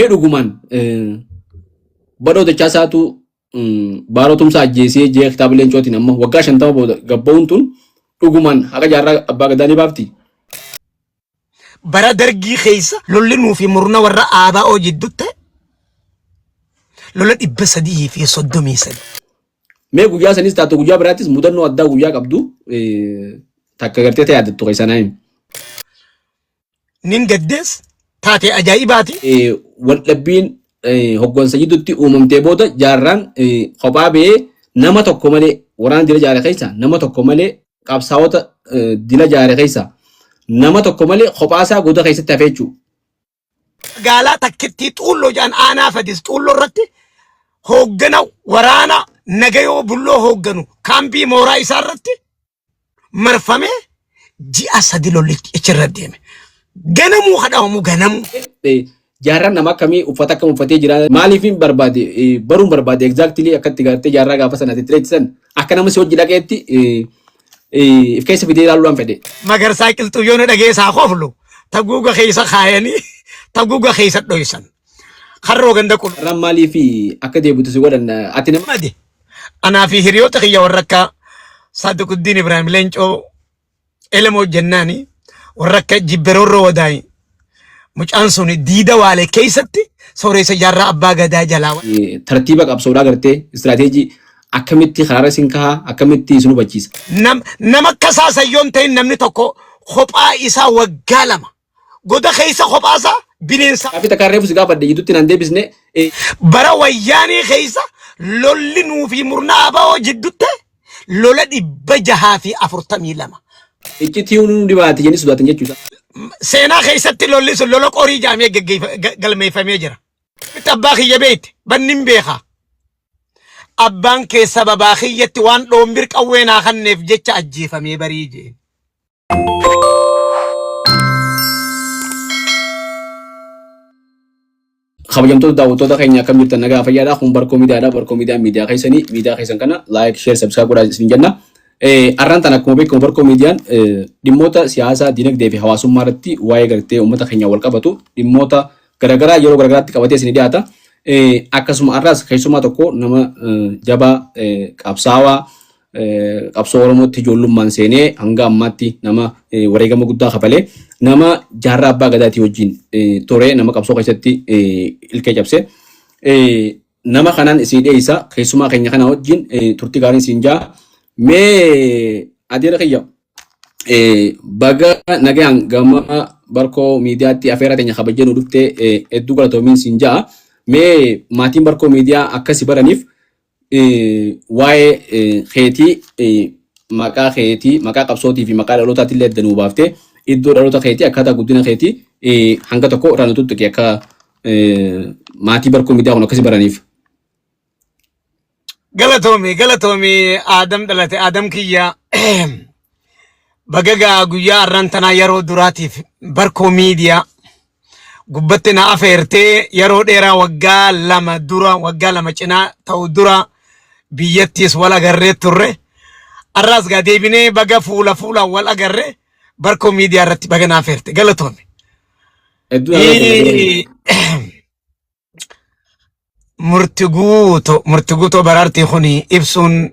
Mee dhugumaan Badhoo Dachaasaatu Baaroo Tumsaa ajjeesee jee kitaaba Leencootiin amma waggaa 50 booda gabba'uun tun dhugumaan haqa Jaarraa Abbaa Gadaa ni baafti? Bara Dargii keessa lolli nuu fi murna warra ABO jidduutti lola 333. Mee guyyaa sanis taatu guyyaa biraattis mudannoo addaa guyyaa qabdu takka gartee ta'e yaadattu keessaa naa himi. Nin gaddees taatee ajaa'ibaati. Waldhabbiin hoggansa jidduutti uumamtee booda Jaarraan kophaa ba'ee nama tokko malee waraana dila jaare keessa nama tokko malee qabsaa'ota dila jaare keessa nama tokko malee kophaasaa goda keessatti hafee jechuudha. Magaalaa takkittii Xuulloo jedhan aanaa Fadis Xuulloo irratti hooggana waraana Nagayoo Bulloo hoogganu kaampii mooraa isaa irratti marfamee ji'a 3 lolli achirra deeme. Ganamuu kadhawamu ganamuu. Jaarraan nama akkamii, uffata akkam uffatee jira, maaliif hin barbaade, baruun barbaade exactly akkatti gartee jaarraa gaafa sana ati tireechisan akka nama si hojii dhaqeetti if keessa fidee ilaaluudhaan fedhe. Magarsaa Qilxuu yoo na dhageessaa koflu taguuga keessa kaayanii taguuga keessa dhoysan. Karroo ganda qul. Jaarraan maaliif akka deebitu si godhan ati nama. Madi. Anaa fi hiriyoota kiyya warra akka Saadiquddiin Ibraahim Leencoo Elemoo jennaani warra akka Jibberoorroo Wadaayi mucaan sun diida waalee keessatti sooreessa Jaarraa Abbaa Gadaa jalaa. Tartiiba qabsoodhaa gartee istiraateejii akkamitti karaarra isin kahaa akkamitti isin hubachiisa. Nama akka isaa sayyoon ta'in namni tokko kophaa isaa waggaa 2 goda keessa kophaa isaa bineensa. Gaaffii takkaan reefu si gaafadhe jidduutti naan deebisne. Bara Wayyaanee keessa lolli nuu fi murna ABO jidduutti lola 642. Iccitii nu dhibaate jennee sodaatan jechuudha. Seenaa keessatti lolli sun lola qorii jaamee galmeeffamee jira. Abbaa kiyya beekte bannin beekaa. Abbaan kee sababaa kiyyatti waan dhoombir qawwee naa kanneef jecha ajjeefamee barii jeen. Kabajamtoota daawwattoota keenya, akkam jirtan? Nagaa fayyaadha? Kun Barkoo Miidiyaadha. Barkoo Miidiyaan miidiyaa keessanii, miidiyaa keessan kana like, share, subscribe godhaa isin jenna. Arraan tana akkuma beekamu Barkoo Miidiyaan dhimmoota siyaasaa, dinagdee fi hawaasummaa irratti waa'ee gartee uummata keenya wal qabatu dhimmoota garaagaraa yeroo garaagaraatti qabatee isin dhiyaata. Akkasuma har'aas keessumaa tokko, nama jabaa, qabsaawaa, qabsoo Oromootti ijoollummaan seenee hanga ammaatti nama wareegama guddaa kafalee, nama Jaarraa Abbaa Gadaatii wajjin ture, nama qabsoo keessatti ilkee cabse. Nama kanaan isin dhiyeessa, keessumaa keenya kana wajjin turtii gaariin isin jaa. Mee adeera kiyya, baga nagaan gama Barkoo Miidiyaatti afeera teenya kabajee nu dhuftee, hedduu galatoomiin siin ja'a. Mee maatiin Barkoo Miidiyaa akkasi baraniif waa'ee keetii, maqaa keetii, maqaa qabsootii fi maqaa dhalootaatti illee adda nuu baaftee, iddoo dhaloota keetii, akkaataa guddina keetii hanga tokko irraa nu tuttuqi, akka maatii Barkoo Miidiyaa kun akkasi baraniif. Galatoomi, galatoomi. Aadam dhalate Aadam kiyya, bagagaa guyyaa har'aan tanaa yeroo duraatiif Barkoo Miidiyaa gubbatti na afeertee. Yeroo dheeraa, waggaa 2 dura, waggaa 2 cinaa ta'u dura biyyattiis wal agarree turre. Har'aas gaa deebinee baga fuula fuulaan wal agarre. Barkoo Miidiyaa irratti baga na afeerte, galatoomi. Hedduu galatoomi. Murti guuto, Murti Guutoo Baraartii kun ibsuun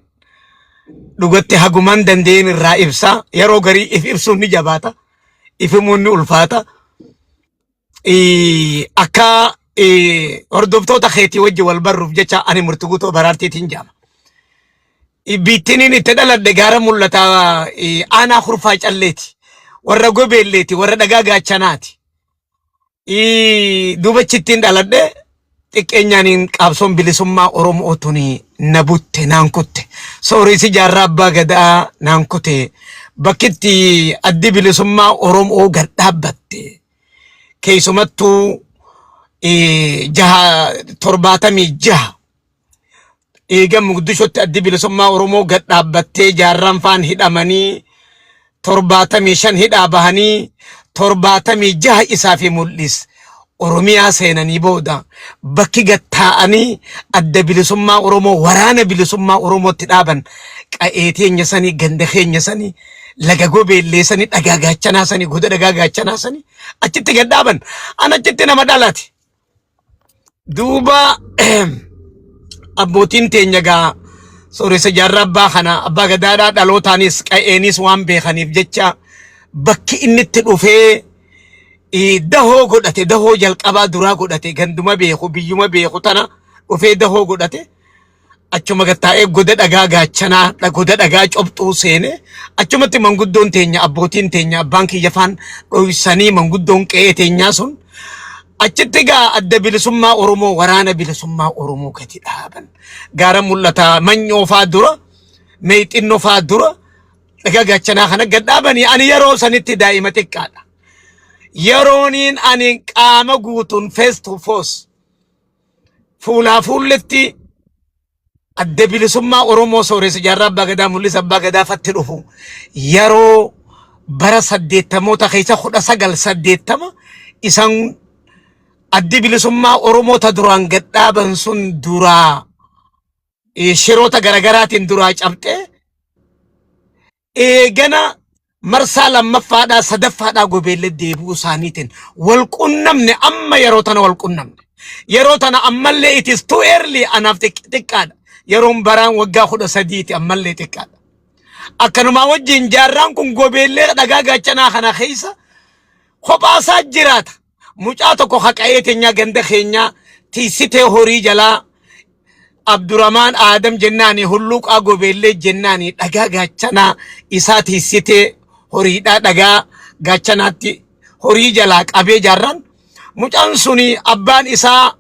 dhugatti hagumaan danda'een irraa ibsa. Yeroo garii if ibsuun ni jabaata, if himuun ni ulfaata. Akka hordoftoota keetii wajji wal barruuf jecha, ani Murti Guutoo Baraartiitiin jaama. Biittiniin itti dhaladhe gaara mul'ata, aanaa Kurfaa Calleeti. Warra Gobeelleeti, warra dhagaa gaachanaati. Duuba achittiin dhaladhe. Xiqqeenyaaniin qabsoon bilisummaa Oromoo tuni na butte, naan kutte. Sooreysi Jaarraa Abbaa Gadaa naan kute. Bakkitti addi bilisummaa Oromoo gad dhaabbatte. Keessumattuu jaha 76 eega Muqdishootti addi bilisummaa Oromoo gad dhaabbattee, Jaarraan faan hidhamanii, 75 hidhaa bahanii, 76 isaa fi Mul'is Oromiyaa seenanii booda, bakki gad taa'anii adda bilisummaa Oromoo, waraana bilisummaa Oromootti dhaaban qa'ee teenya sanii, ganda keenya sanii, laga Gobeellee sanii, dhagaa gaachanaa sanii, goda dhagaa gaachanaa sanii achitti gad dhaaban. An achitti nama dhalate. Duuba abbootiin teenya gaa Sooressa Jaarraa Abbaa kana Abbaa Gadaadhaa dhalootaanis qa'eenis waan beekaniif jecha bakki inni itti dhufee dahoo godhate, dahoo jalqabaa duraa godhate, ganduma beeku, biyyuma beeku tana dhufee dahoo godhate. Achuma gattaa'ee goda dhagaa gaachanaa, goda dhagaa cobxuu seene. Achumatti manguddoon teenya, abbootiin teenya, abbaan kiyya faan dhoysanii, manguddoon qe'ee teenyaa sun achitti gaa Adda Bilisummaa Oromoo, Waraana Bilisummaa Oromoo gadi dhaaban. Gaara Mul'ataa Manyoo faa dura, Meexinnoo faa dura dhagaa gaachanaa kana gad dhaabanii. Ani yeroo sanitti daa'ima xiqqaadha. Yerooniin ani qaama guutuun face to face, fuulaa fuulletti, Adda Bilisummaa Oromoo Sooressa Jaarraa Abbaa Gadaa Mul'isa Abbaa Gadaa fatti dhufu yeroo bara 80moota keessa, 1980, isan Addi Bilisummaa Oromoo ta duraan gad dhaaban sun duraa shiroota garagaraatiin duraa cabxee, eegana marsaa lammaffaadhaa sadaffaadhaa Gobeellee deebi'uu isaaniitiin wal qunnamne. Amma yeroo tana wal qunnamne. Yeroo tana ammallee it is too early, anaaf xiqqaadha. Yeroon baraan waggaa 13ti, ammallee xiqqaadha. Akkanumaa wajjin Jaarraan kun Gobeellee dhagaa gaachanaa kana keessa kophaasaa jiraata. Mucaa tokko haqa'ee teenyaa ganda keenyaa tiisitee horii jalaa Abduramaan Aadam jennaani, Hulluuqaa Gobeellee jennaani, dhagaa gaachanaa isaa tiisitee horiidhaa dhagaa gaachanaatti horii jalaa qabee Jaarraan. Mucaan suni abbaan isaa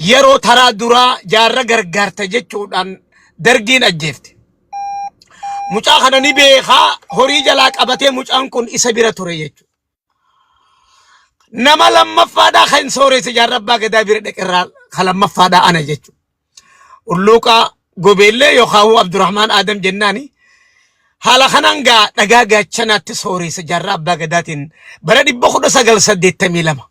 yeroo taraa duraa Jaarra gargaarta jechuudhaan Dargiin ajjeefte. Mucaa kana ni beekaa, horii jalaa qabatee mucaan kun isa bira ture jechuudha. Nama lammaffaadhaa kan Sooressa Jaarraa Abbaa Gadaa bira dhaqerraa kan lammaffaadhaa ana jechuudha. Hulluuqaa Gobeellee yookaan Abdurrahmaan Adam jennaani. Haala kanaan gaa dhagaa gaachanaatti Sooressa Jaarraa Abbaa Gadaatiin bara 1982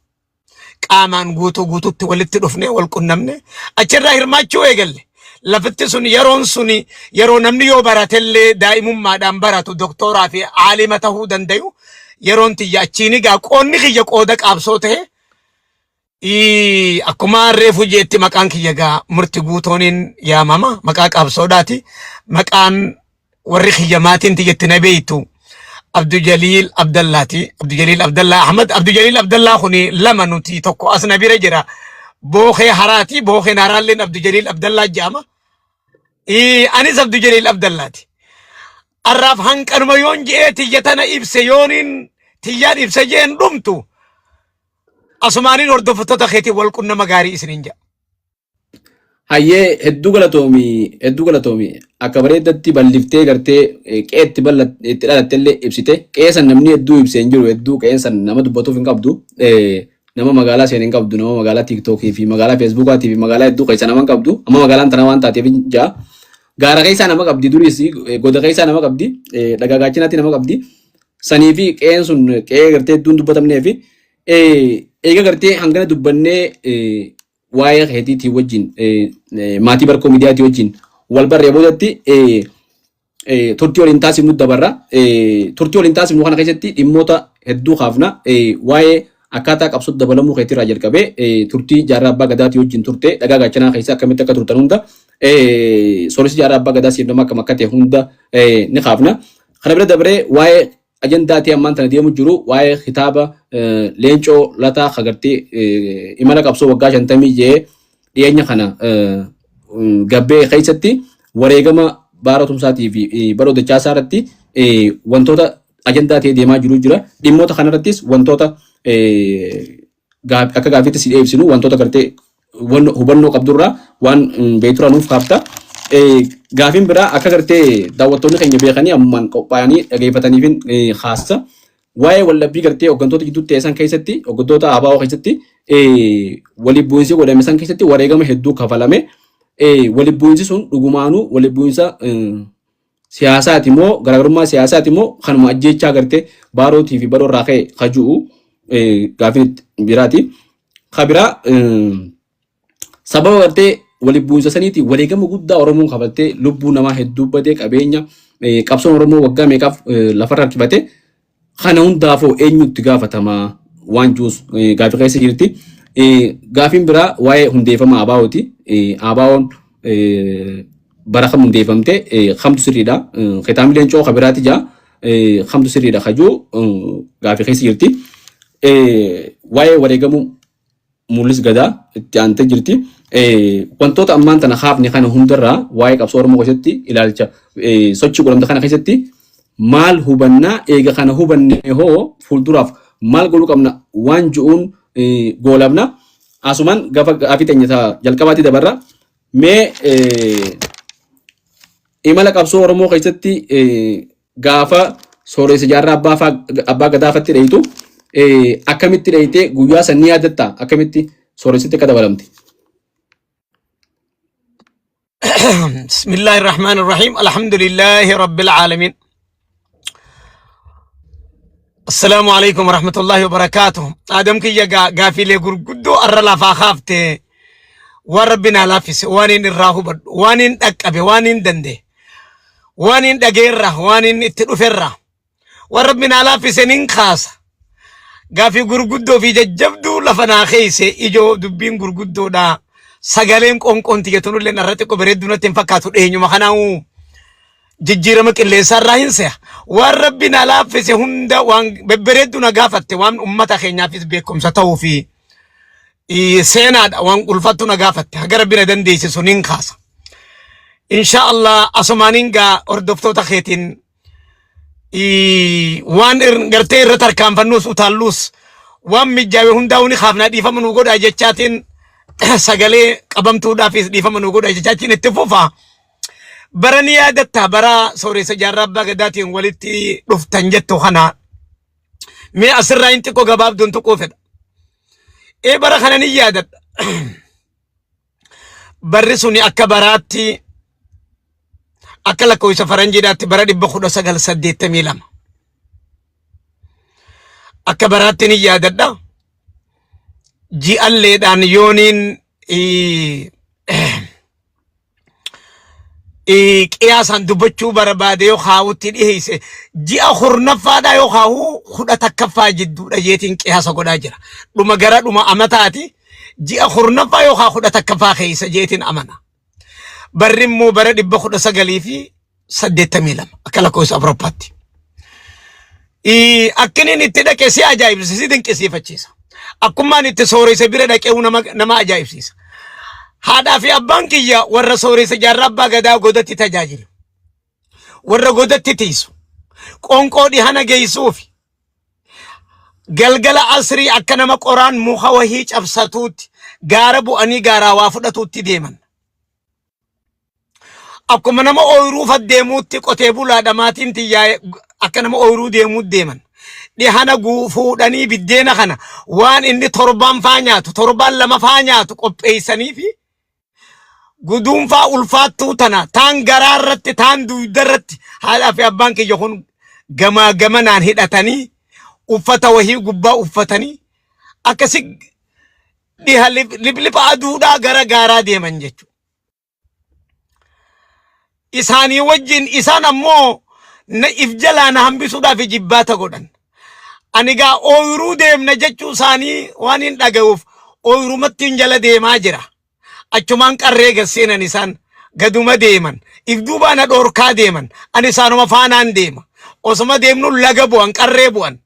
qaamaan guutuu guututti walitti dhufnee wal qunnamne, achirraa hirmaachuu eegalle. Lafitti sun yeroon sun yeroo namni yoo baratellee daa'imummaadhaan baratu doktooraa fi aalima tahuu dandayu. Yeroon tiyya achiin egaa qoonni kiyya qooda qaabsoo ta'e. Akkuma reefu jeetti maqaan kiyya gaa Murti Guutooniin yaamama, maqaa qaabsoodhaati. Maqaan warri kiyya maatiin tiyyatti na beeytu Abdujaliil Abdallaati. Abdujaliil Abdallaa Ahmad. Abdujaliil Abdallaa kuni lama nuti, tokko as na bira jira. Bookee Haraati. Bookeen Haraalleen Abdujaliil Abdallaa jedhama. Anis Abdujaliil Abdallaati. Arraaf hanqanuma yoon je'ee tiyya tana ibse, yooniin tiyyaan ibse jeen dhumtu, asumaaniin hordoftoota keetiin wal qunnama gaarii isiniin jedha. Hayyee, hedduu galatoomi, hedduu galatoomi. Akka bareeddatti bal'iftee gartee qe'ee itti itti dhalatte illee ibsite. Qe'ee san namni hedduu ibsee hin jiru, hedduu qe'een san nama dubbatuuf hin qabdu. Nama magaalaa seene hin qabdu, nama magaalaa TikTokii fi magaalaa Facebookaatii fi magaalaa hedduu keessa nama hin qabdu. Amma magaalaan tana waan taateef ja'a. Gaara keessaa nama qabdi duriis, goda keessaa nama qabdi, dhagaa gaachinaatti nama qabdi. Sanii fi qe'een sun qe'ee gartee hedduun dubbatamnee fi eega gartee hangana dubbannee waa'ee keetiitii wajjin, maatii Barkoo Miidiyaatii wajjin wal barree boodatti turtii waliin taasifnu dabarra. Turtii waliin taasifnu kana keessatti dhimmoota hedduu kaafna. Waa'ee akkaataa qabsootti dabalamuu keetirraa jalqabee turtii Jaarraa Abbaa Gadaatii wajjin turte, dhagaa gaachanaa keessa akkamitti akka turtan hunda, Sooressi Jaarraa Abbaa Gadaa siif nama akkam akka ta'e hunda ni kaafna. Kana bira dabaree waa'ee ajandaa ta'e ammaan tana deemu jiru, waa'ee kitaaba Leencoo Lataa kagartee imala qabsoo waggaa 50 jee dhiyeenya kana gabbee keessatti wareegama Baaroo Tumsaatii fi Baroo Dachaasaa irratti wantoota ajandaa ta'e deemaa jiru jira. Dhimmoota kanarrattis wantoota akka gaaffiitti si dhiyeessinu, wantoota gartee hubannoo qabdurraa waan beekturraa nuuf kaafta. Gaafiin biraa akka gartee daawwattoonni keenya beekanii ammumaan qophaa'anii dhageeffataniifin kaasa. Waa'ee waldhabbii gartee hooggantoota gidduutti ta'e san keessatti, hooggantoota ABO keessatti waliin bu'iinsi godhame san keessatti wareegama hedduu kafalame. Waliin bu'iinsi sun dhugumaanuu waliin bu'iinsa siyaasaati moo, garaagarummaa siyaasaati moo, kanuma ajjeechaa gartee Baarootii fi Baroo irraa ka'e kaju'u gaafiin biraati. Ka biraa, sababa gartee waliin bu'iinsa saniitiin wareegama guddaa Oromoon kafaltee, lubbuu namaa hedduu badee, qabeenya qabsoon Oromoo waggaa meeqaaf lafarra harkifate kana hundaafuu eenyu itti gaafatamaa waan jiruus gaafii keessa jirti. Gaafiin biraa waa'ee hundeeffama ABO'ti. ABO'n bara kam hundeeffamte, kamtu sirriidha? Kitaabni Leencoo ka biraati jaa, kamtu sirriidha kajuu gaafii keessa jirti. Waa'ee wareegamuu Mul'is Gadaa itti aantee jirti. Wantoota ammaan tana kaafne kana hundarraa waa'ee qabsoo Oromoo keessatti ilaalcha sochii godhamte kana keessatti maal hubannaa, eega kana hubanne hoo fuulduraaf maal godhuu qabna waan ji'uun goolabna. Asumaan gafa gaafii teenya ta jalqabaatti dabarra. Mee imala qabsoo Oromoo keessatti gaafa Sooressa Jaarraa Abbaa Gadaafatti dheeytu akkamitti dheeyte? Guyyaa san ni yaadatta? Akkamitti Sooressitti akka dabalamte? بسم الله الرحمن الرحيم، الحمد لله رب العالمين، السلام عليكم ورحمة الله وبركاته. آدم كي غافي لي غرغدو أر لافا خافته waan Rabbi naa laaffise, waan inni irraa hubadhu, waan inni dhaqqabe, waan inni danda'e, waan inni dhageerra, waan inni itti dhuferra, waan Rabbi naa laaffise nin kaasa. Gaafii gurguddoo fi jajjabduu lafa naa keeyse, ijoo dubbiin gurguddoodha. Sagaleen qoonqoon tiyya tunullee narra xiqqoo bareedduu natti hin fakkaatu, dheenyuma kanaa'uu jijjiirama qilleensaa irraa hin seha. Waan Rabbi naa laaffise hunda waan bebbereedduu na gaafatte, waan ummata keenyaafis beekumsa ta'uu fi seenaadha, waan ulfattu na gaafatte, haga Rabbi na dandeessisu nin kaasa. Insha Allah asumaaniin gaa hordoftoota keetiin waan gartee irra tarkaanfannuus utaalluus waan mijjaawe hundaa'uu ni kaafnaa, dhiifama nu godhaa jechaatiin, sagalee qabamtuudhaafis dhiifama nu godhaa jechaatiin itti fufa. Bara ni yaadatta, bara Sooressa Jaarraa Abbaa Gadaatiin walitti dhuftan jettu kana mee asirraa hin xiqqoo gabaabduun tuquu fedha. Ee, bara kana ni yaadadha. Barri suni akka baraatti, akka lakkoofsa faranjiidhaatti bara 1982. Akka baraatti ni yaadadha. Ji'alleedhaan yooniin qiyaasaan dubbachuu barbaade yoo kaawutti dhiheesse, ji'a 10ffaadha yoo kaawu 11ffaa jidduudha jeetiin qiyaasa godhaa jira. Dhuma gara dhuma amataati, ji'a 10ffaa yoo kaa 11ffaa keessa jeetiin amana. Barri immoo bara 1982 akka lakkoofsa Awurooppaatti. Akkiniin itti dhaqe si ajaa'ibsiisa, si dinqisiifachiisa. Akkumaan itti Sooressa bira dhaqee nama ajaa'ibsiisa. Haadhaa fi abbaan kiyya warra Sooressa Jaarraa Abbaa Gadaa godatti tajaajilu. Warra godatti tiisu. Qoonqoo dhihana geessuufi. Galgala asrii akka nama qoraan muka wahii cabsatuutti gaara bu'anii gaaraa waa fudhatuutti deeman. Akkuma nama ooyiruu deemuutti, qotee bulaadha maatiin tiyyaa, akka nama ooyiruu deemuutti deeman. Dhihana fuudhanii biddeena kana waan inni torbaan faa nyaatu, torbaan lama faa nyaatu qopheessanii fi guduunfaa ulfaattuu tana taan garaa irratti, taan dugda irratti haadhaa fi abbaan kiyya kun gamaa gamanaan hidhatanii, uffata wahii gubbaa uffatanii akkasi dhiha liphipha aduudhaa gara gaaraa deeman jechuudha. Isaanii wajjin isaan ammoo na if jalaa na hambisuudhaaf jibbaata godhan. Ani gaa ooyiruu deemna jechuu isaanii waan hin dhaga'uuf ooyirumatti hin jala deemaa jira. Achumaan qarree gad seenan, isaan gaduma deeman. If duubaa na dhoorkaa deeman. Ani isaanuma faanaan deema. Osoma deemnu laga bu'an, qarree bu'an.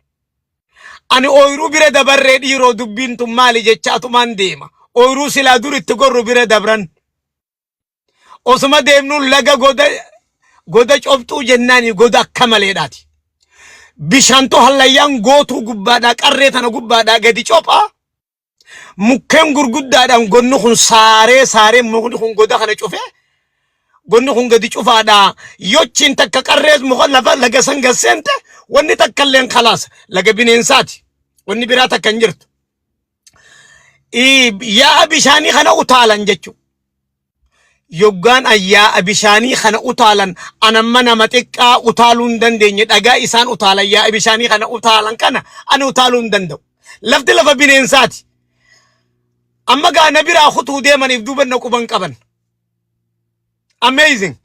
Ani ooyiruu bira dabarree, dhiiroo dubbiin tun maali jechaatumaan deema. Ooyiruu silaa dur itti gorru bira dabran. Osuma deemnu laga goda cobxuu jennaani, goda akka maleedhaati. Bishaantu hallayyaan gootuu gubbaadhaa, qarree tana gubbaadhaa gadi cophaa. Mukkeen gurguddaadhaan gonni kun saaree saaree, mukni kun goda kana cufee, gonni kun gadi cufaadha. Yochiin takka qarrees muka lafa laga san gad seente, wanni takka illeen kalaas laga bineensaati. Wanni biraa takka hin jirtu. Yaa'a bishaanii kana utaalan jechuudha. Yoggaan an yaa'a bishaanii kana utaalan, anamma nama xiqqaa utaaluu hin dandeenye, dhagaa isaan utaalan, yaa'a bishaanii kana utaalan kana ani utaaluu hin danda'u. Lafti lafa bineensaati. Amma gaa na biraa kutuu deemaniif duuba na quban qaban. Amazing.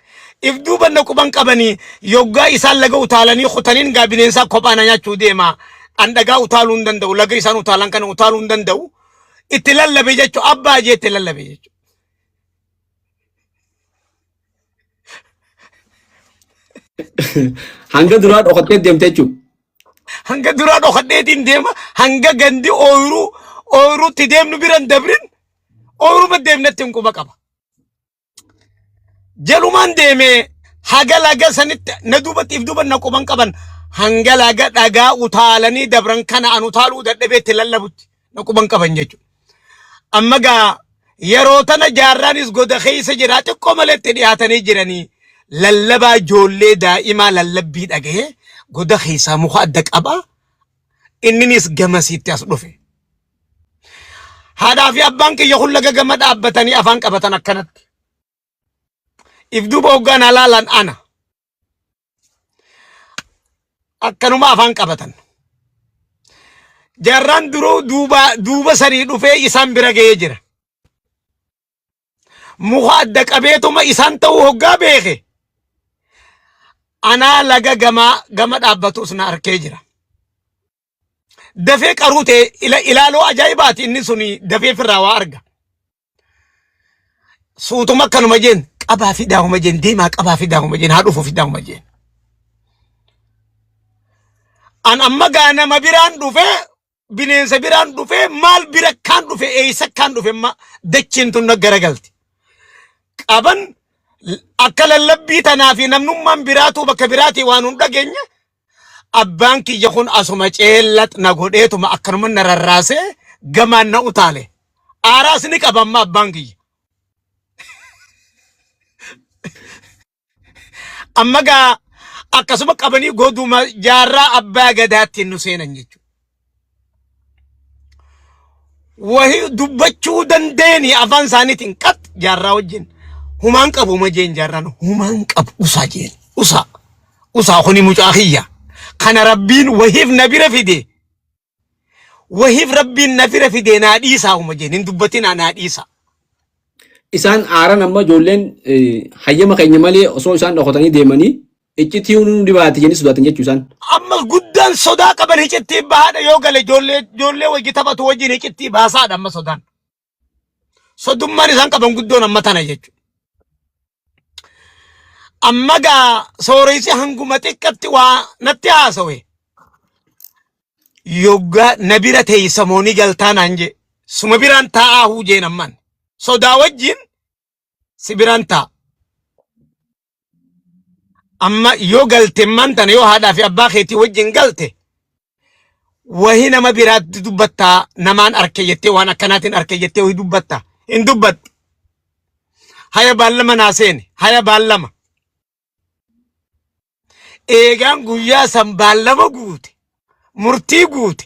If duuba na quban qabanii, yoggaa isaan laga utaalanii kutaniin gaa bineensaa kophaa na nyaachuu deema. An dhagaa utaaluu hin danda'u. Laga isaan utaalan kana utaaluu hin danda'u. Itti lallabe jechuun abbaa jee itti lallabe jechuudha. Hanga duraa dhokattee deemte jechuudha. Hanga duraa dhokadheetiin deema hanga gandi ooyiruu ooyiruutti deemnu bira hin dabrin ooyiruma deemnatti hin quba qaba. Jalumaan deemee haga laga sanitti na duubatti if duuba na quban qaban hanga laga dhagaa utaalanii dabran kana an utaaluu dadhabee itti lallabutti na quban qaban jechuudha. Amma gaa yeroo tana jaarraanis goda keessa jira xiqqoo malee itti dhiyaatanii jiranii lallabaa ijoollee daa'imaa lallabbii dhagahee goda keessaa muka adda qaba inninis gamasiitti as dhufe. Haadhaa fi abbaan kiyya kun laga gama dhaabbatanii afaan qabatan akkanatti. If duuba hoggaan halaalan ana. Akkanuma afaan qabatan. Jaarraan duruu duuba duuba sanii dhufee isaan bira ga'ee jira. Muka adda qabeetuma isaan ta'uu hoggaa beeke. Anaa laga gamaa gama dhaabbatus na arkee jira. Dafee qaruu ta'e ilaaloo ajaa'ibaati inni suni dafee firraa waa arga. Suutuma akkanuma jeen qabaa fidaahuma jeen deemaa qabaa fidaahuma jeen haa dhufu fidaahuma jeen. An amma gaa nama biraan dhufee bineensa biraan dhufee maal bira kaan dhufe eessa kaan dhufe amma dacheen tun na garagalti. Qaban akka lallabbii tanaa fi namnummaan biraatuu bakka biraatii waan hin dhageenye Abbaan kiyya kun asuma ceellax na godheetuma akkanuma na rarraasee gamaan na utaale. Aaraas ni qaba amma abbaan kiyya. Amma gaa akkasuma qabanii goduma jaarraa abbaa gadaatti nu seenan jechuudha. Wahi dubbachuu dandeeni afaan isaaniitiin qax jaarraa wajjin humaan qabu ma jeen jaarraan humaan qabu usaa jeen usaa usaa kuni mucaa kiyya kana rabbiin wahiif na bira fide wahiif rabbiin na bira fide naa dhiisaa huma jeen hin dubbatinaa naa dhiisaa. Isaan aaran amma ijoolleen hayyama keenya malee osoo isaan dhokatanii deemanii Iccitii nu dhibaati jedhanii sodaatan jechuu isaan. Amma guddaan sodaa qaban hicittii bahaadha yoo gale ijoollee ijoollee wajji taphatu wajjin hicittii baasaadha amma sodaan. Sodummaan isaan qaban guddoon amma tana jechuudha. Amma gaa sooressi hanguma xiqqatti waa natti haasawe. Yoggaa na bira teeysamoo ni galtaa naan jee. Suma biraan taa'aa huu jeen ammaan. Sodaa wajjin si biraan taa'a. Amma yoo galte ammaan tana yoo haadhaa fi abbaa keetii wajjin galte wahi nama biraatti dubbattaa namaan arke jettee waan akkanaatiin arke jettee wahi dubbatta hin dubbattu. Haya baallama naa seene haya baallama. Eegaan guyyaa san baallama guute murtii guute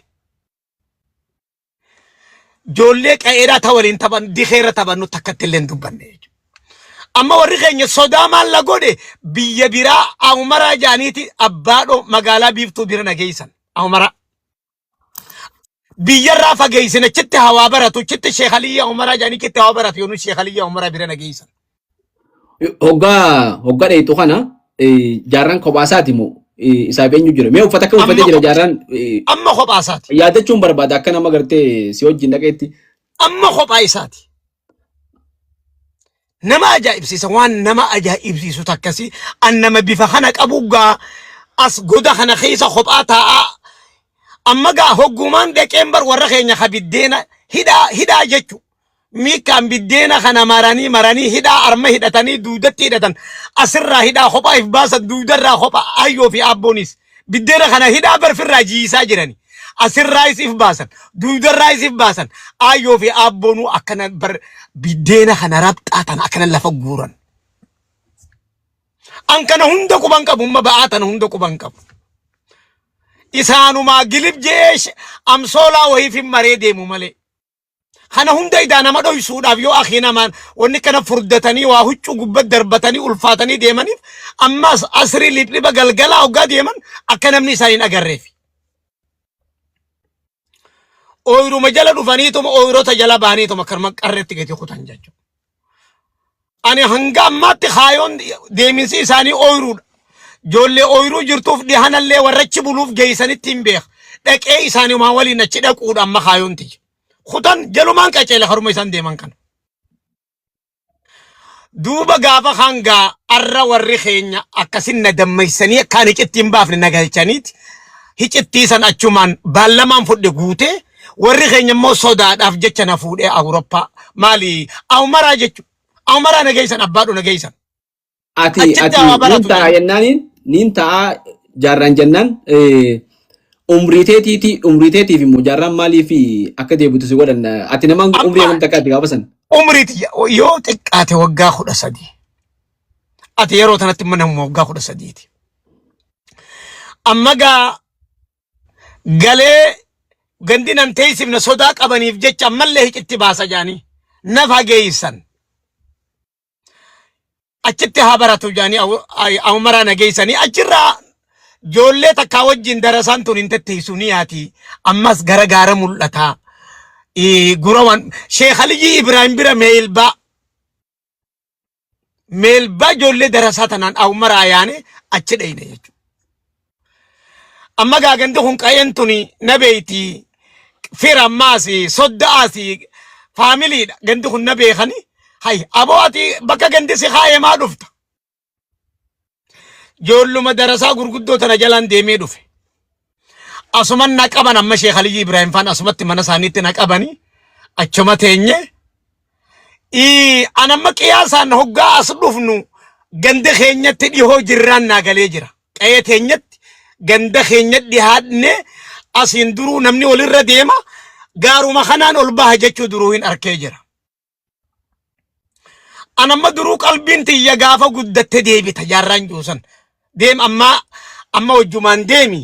Ijoollee qa'eedhaa ta waliin taphan dikeerra taphannu takkatti illee hin dubbanne jechuudha. Amma warri keenya sodaa maal la godhe biyya biraa Ahumaraa jaaniiti abbaadhoo magaalaa biiftuu bira na geessan. Ahumaraa. Biyyarraa fageessin achitti hawaa baratu achitti Sheekh Aliyyi Ahumaraa jaanii achitti hawaa baratu yoonu Sheekh Aliyyi Ahumaraa bira na geessan. Hoggaa hoggaa dheeyxu kana jaarraan kophaa isaati moo isaaf eenyu jira? Mee uffata akkam uffatee Amma jira jaarraan? Amma kophaa isaati. Yaadachuun barbaada akka nama gartee si wajjin dhaqeetti. Amma kophaa isaati. Nama ajaa'ibsiisa waan nama ajaa'ibsiisu takkasi an nama bifa kana qabu gaa as goda kana keessa kophaa taa'aa amma gaa hoggumaan dhaqeen bar warra keenya ka biddeena hidhaa hidhaa jechu Miikkaan biddeena kana maranii maranii hidhaa arma hidhatanii duudatti hidhatan asirraa hidhaa kophaa if baasan duudarraa kophaa ayyoo fi aabboonis biddeena kana hidhaa barfirraa jiisaa jirani asirraayis if baasan duudarraayis if baasan ayyoo fi aabboonuu akkana bar biddeena kana rabxaa tana akkana lafa guuran. An kana hunda quban qabu umma ba'aa tana hunda quban qabu. Isaanumaa gilib jeesh amsoolaa wahiif hin maree deemu malee. Kana hunda idaa nama dhoysuudhaaf yoo akii namaan wanni kana furdatanii waa huccuu gubbat darbatanii ulfaatanii deemaniif ammas asrii liphliba galgalaa hoggaa deeman akka namni isaan hin agarreef. Ooyruma jala dhufaniituma ooyrota jala bahaniituma karma qarreetti gadi kutan jechuudha. Ani hanga ammaatti kaayoon deeminsi isaanii ooyiruudha. Ijoollee ooyiruu jirtuuf dhihanallee warra achi buluuf geessanitti hin beeka. Dhaqee isaaniumaa waliin achi dhaquudha amma kaayoon tiyya. Kutan jalumaan qaceele haruma isaan deeman kana. Duuba gaafa hangaa arra warri keenya akkasin na dammaysanii akkaan hicittii hin baafne na galchaniiti. Hicittii san achumaan baallamaan fudhe guutee warri keenya immoo sodaadhaaf jecha na fuudhee Awurooppaa maali Awumaraa jechu Awumaraa na geessan abbaadhu na geessan. Ati Achitti ati haa niin baratu ta'a jedhan. jennaaniin niin ta'a jaarraan jennaan umrii teetiiti umrii teetiif immoo jaarraan maaliif akka deebitu si godhan ati nama umrii Amma hagam takka ati gaafa san. Umrii tiyya yoo xiqqaate waggaa 13. Ati yeroo tanatti immoo namuma waggaa 13ti. Amma gaa galee gandi nan teessifne sodaa qabaniif jecha ammallee hicitti baasa jaanii na fageessan. Achitti haa baratu jaanii awmaraa na geessanii achirraa ijoollee takkaa wajjin darasaan tun hin tetteessu ni yaati. Ammas gara gaara mul'ata. Gura waan Sheekh Aliyyii Ibraahim bira meelbaa meelbaa ijoollee darasaa tanaan awmaraa yaane achi dheyne jechuudha. Amma gaa gandi kun qayeen tuni na beeyti fira ammaas sodda'aas faamiliidha gandi kun na beekani hay aboo ati bakka gandi si kaayee maa dhufta ijoolluma darasaa gurguddoo tana jalaan deemee dhufe asuman na qaban amma Sheekh Aliyyii Ibraahim faan asumatti mana isaaniitti na qabani achuma teenye An amma qiyaasaan hoggaa as dhufnu ganda keenyatti dhihoo jirraan naa galee jira. Qe'ee teenyatti ganda keenya dhihaadne asiin duruu namni walirra deema gaaruma kanaan ol baha jechuu duruu hin arkee jira. An amma duruu qalbiin tiyya gaafa guddatte deebita jaarraan juusan. Deem ammaa amma wajjumaan deemi.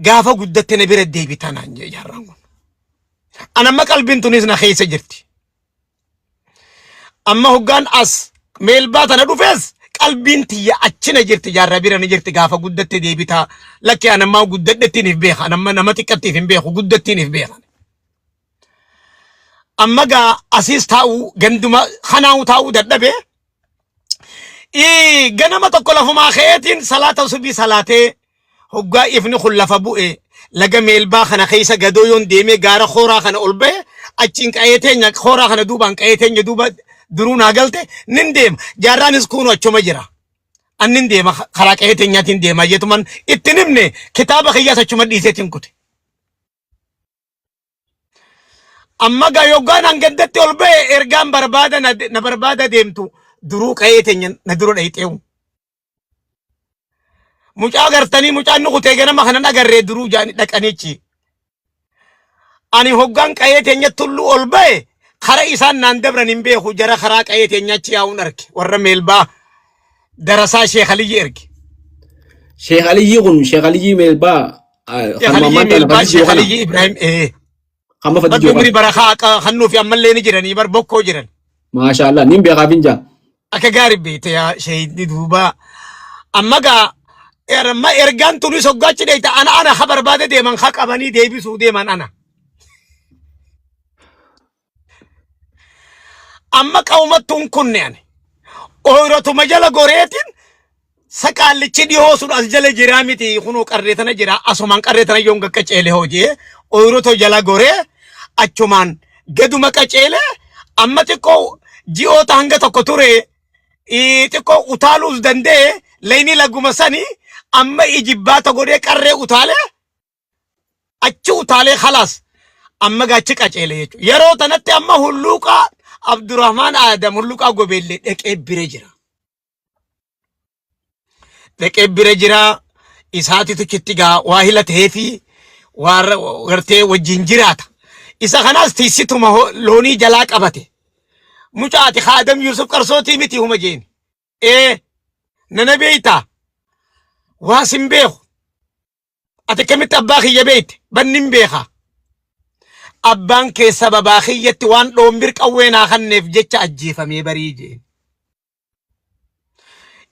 Gaafa guddatte na bira deebita naan jee jaarraan kun. An amma qalbiin tunis na keessa jirti. Amma hoggaan as meelbaa tana dhufees qalbiin tiyya achi na jirti jaarraa bira na jirti gaafa guddatte deebitaa lakki an ammaa guddadhettiin if beeka an amma nama xiqqattiif hin beeku guddattiin if beeka. Amma gaa asiis taa'uu ganduma kanaa'u taa'uu dadhabee ganama tokko lafumaa ka'eetiin salaata subii salaatee hoggaa ifni kun lafa bu'e laga meelbaa kana keessa gadoo yoon deemee gaara kooraa kana ol ba'e achiin qa'ee teenya kooraa kana duubaan qa'ee teenya duuba duruu naa galte nin deema jaarraanis kuunu achuma jira an nin deema karaa qa'ee teenyaatiin deema jetuman itti himne kitaaba kiyyaas achuma dhiiseetiin kute. Amma gaa yoggaan an gandatti ol ba'e ergaan barbaada na barbaada deemtu duruu qa'ee teenya na dura dhayxeewu. Mucaa gartanii mucaan nu kutee ganama kanan agarree duruu jaani dhaqanichi. Ani hoggaan qa'ee teenya tulluu ol ba'e kara isaan naan dabran hin beeku jara karaa qa'ee teenya achi yaa'uun arge warra meelbaa darasaa Sheekh Aliyyi erge. Sheekh Aliyyii kun Sheekh Aliyyii meelbaa Sheekh kanuma Aliyyii ammaan tana Meelbaa fadii Sheekh jiru kana. Aliyyii Ibraahim ee. Hamma fadii Rabbi jiru umrii kana. barakaa akka kannuu fi ammallee ni jiranii bar bokkoo jiran. Maasha Allah nin beekaaf hin jaa. Akka gaarii beekte yaa sheeyidni duuba. Amma gaa amma ergaan tunis hoggaachi dheeyta ana ana ha barbaade deeman ha qabanii deebisuu deeman ana. Amma qawmattuun kunne ani. Ooyirotuma jala goreetiin saqaallichi dhihoo sun as jala jiraa miti kunoo qarree tana jira asumaan qarree tana yoon qaqqaceele hojii ooyirotoo jala goree achumaan gaduma qaceele amma xiqqoo ji'oota hanga tokko ture xiqqoo utaaluus danda'e layni laguma sani amma ijibbaata godhee qarree utaalee achi utaalee khalaas amma gaachi qaceele jechuudha. Yeroo tanatti amma hulluuqaa Abdurrahmaan Aadam hulluuqaa gobeellee dhaqee bira jira. Dhaqee bira jira isaatitu chitti gaa waa hila ta'ee fi waa gartee wajjin jiraata. Isa kanaas tiissituma loonii jalaa qabate. Mucaati Haadam Yusuf qarsootii miti huma jeeni. Ee nana beeytaa waa sin beeku. Ati akkamitti abbaa kiyya beekte? Bannin beeka. Abbaan kee sababaa kiyyatti waan dhoombir qawwee naa kanneef jecha ajjeefamee barii jeen.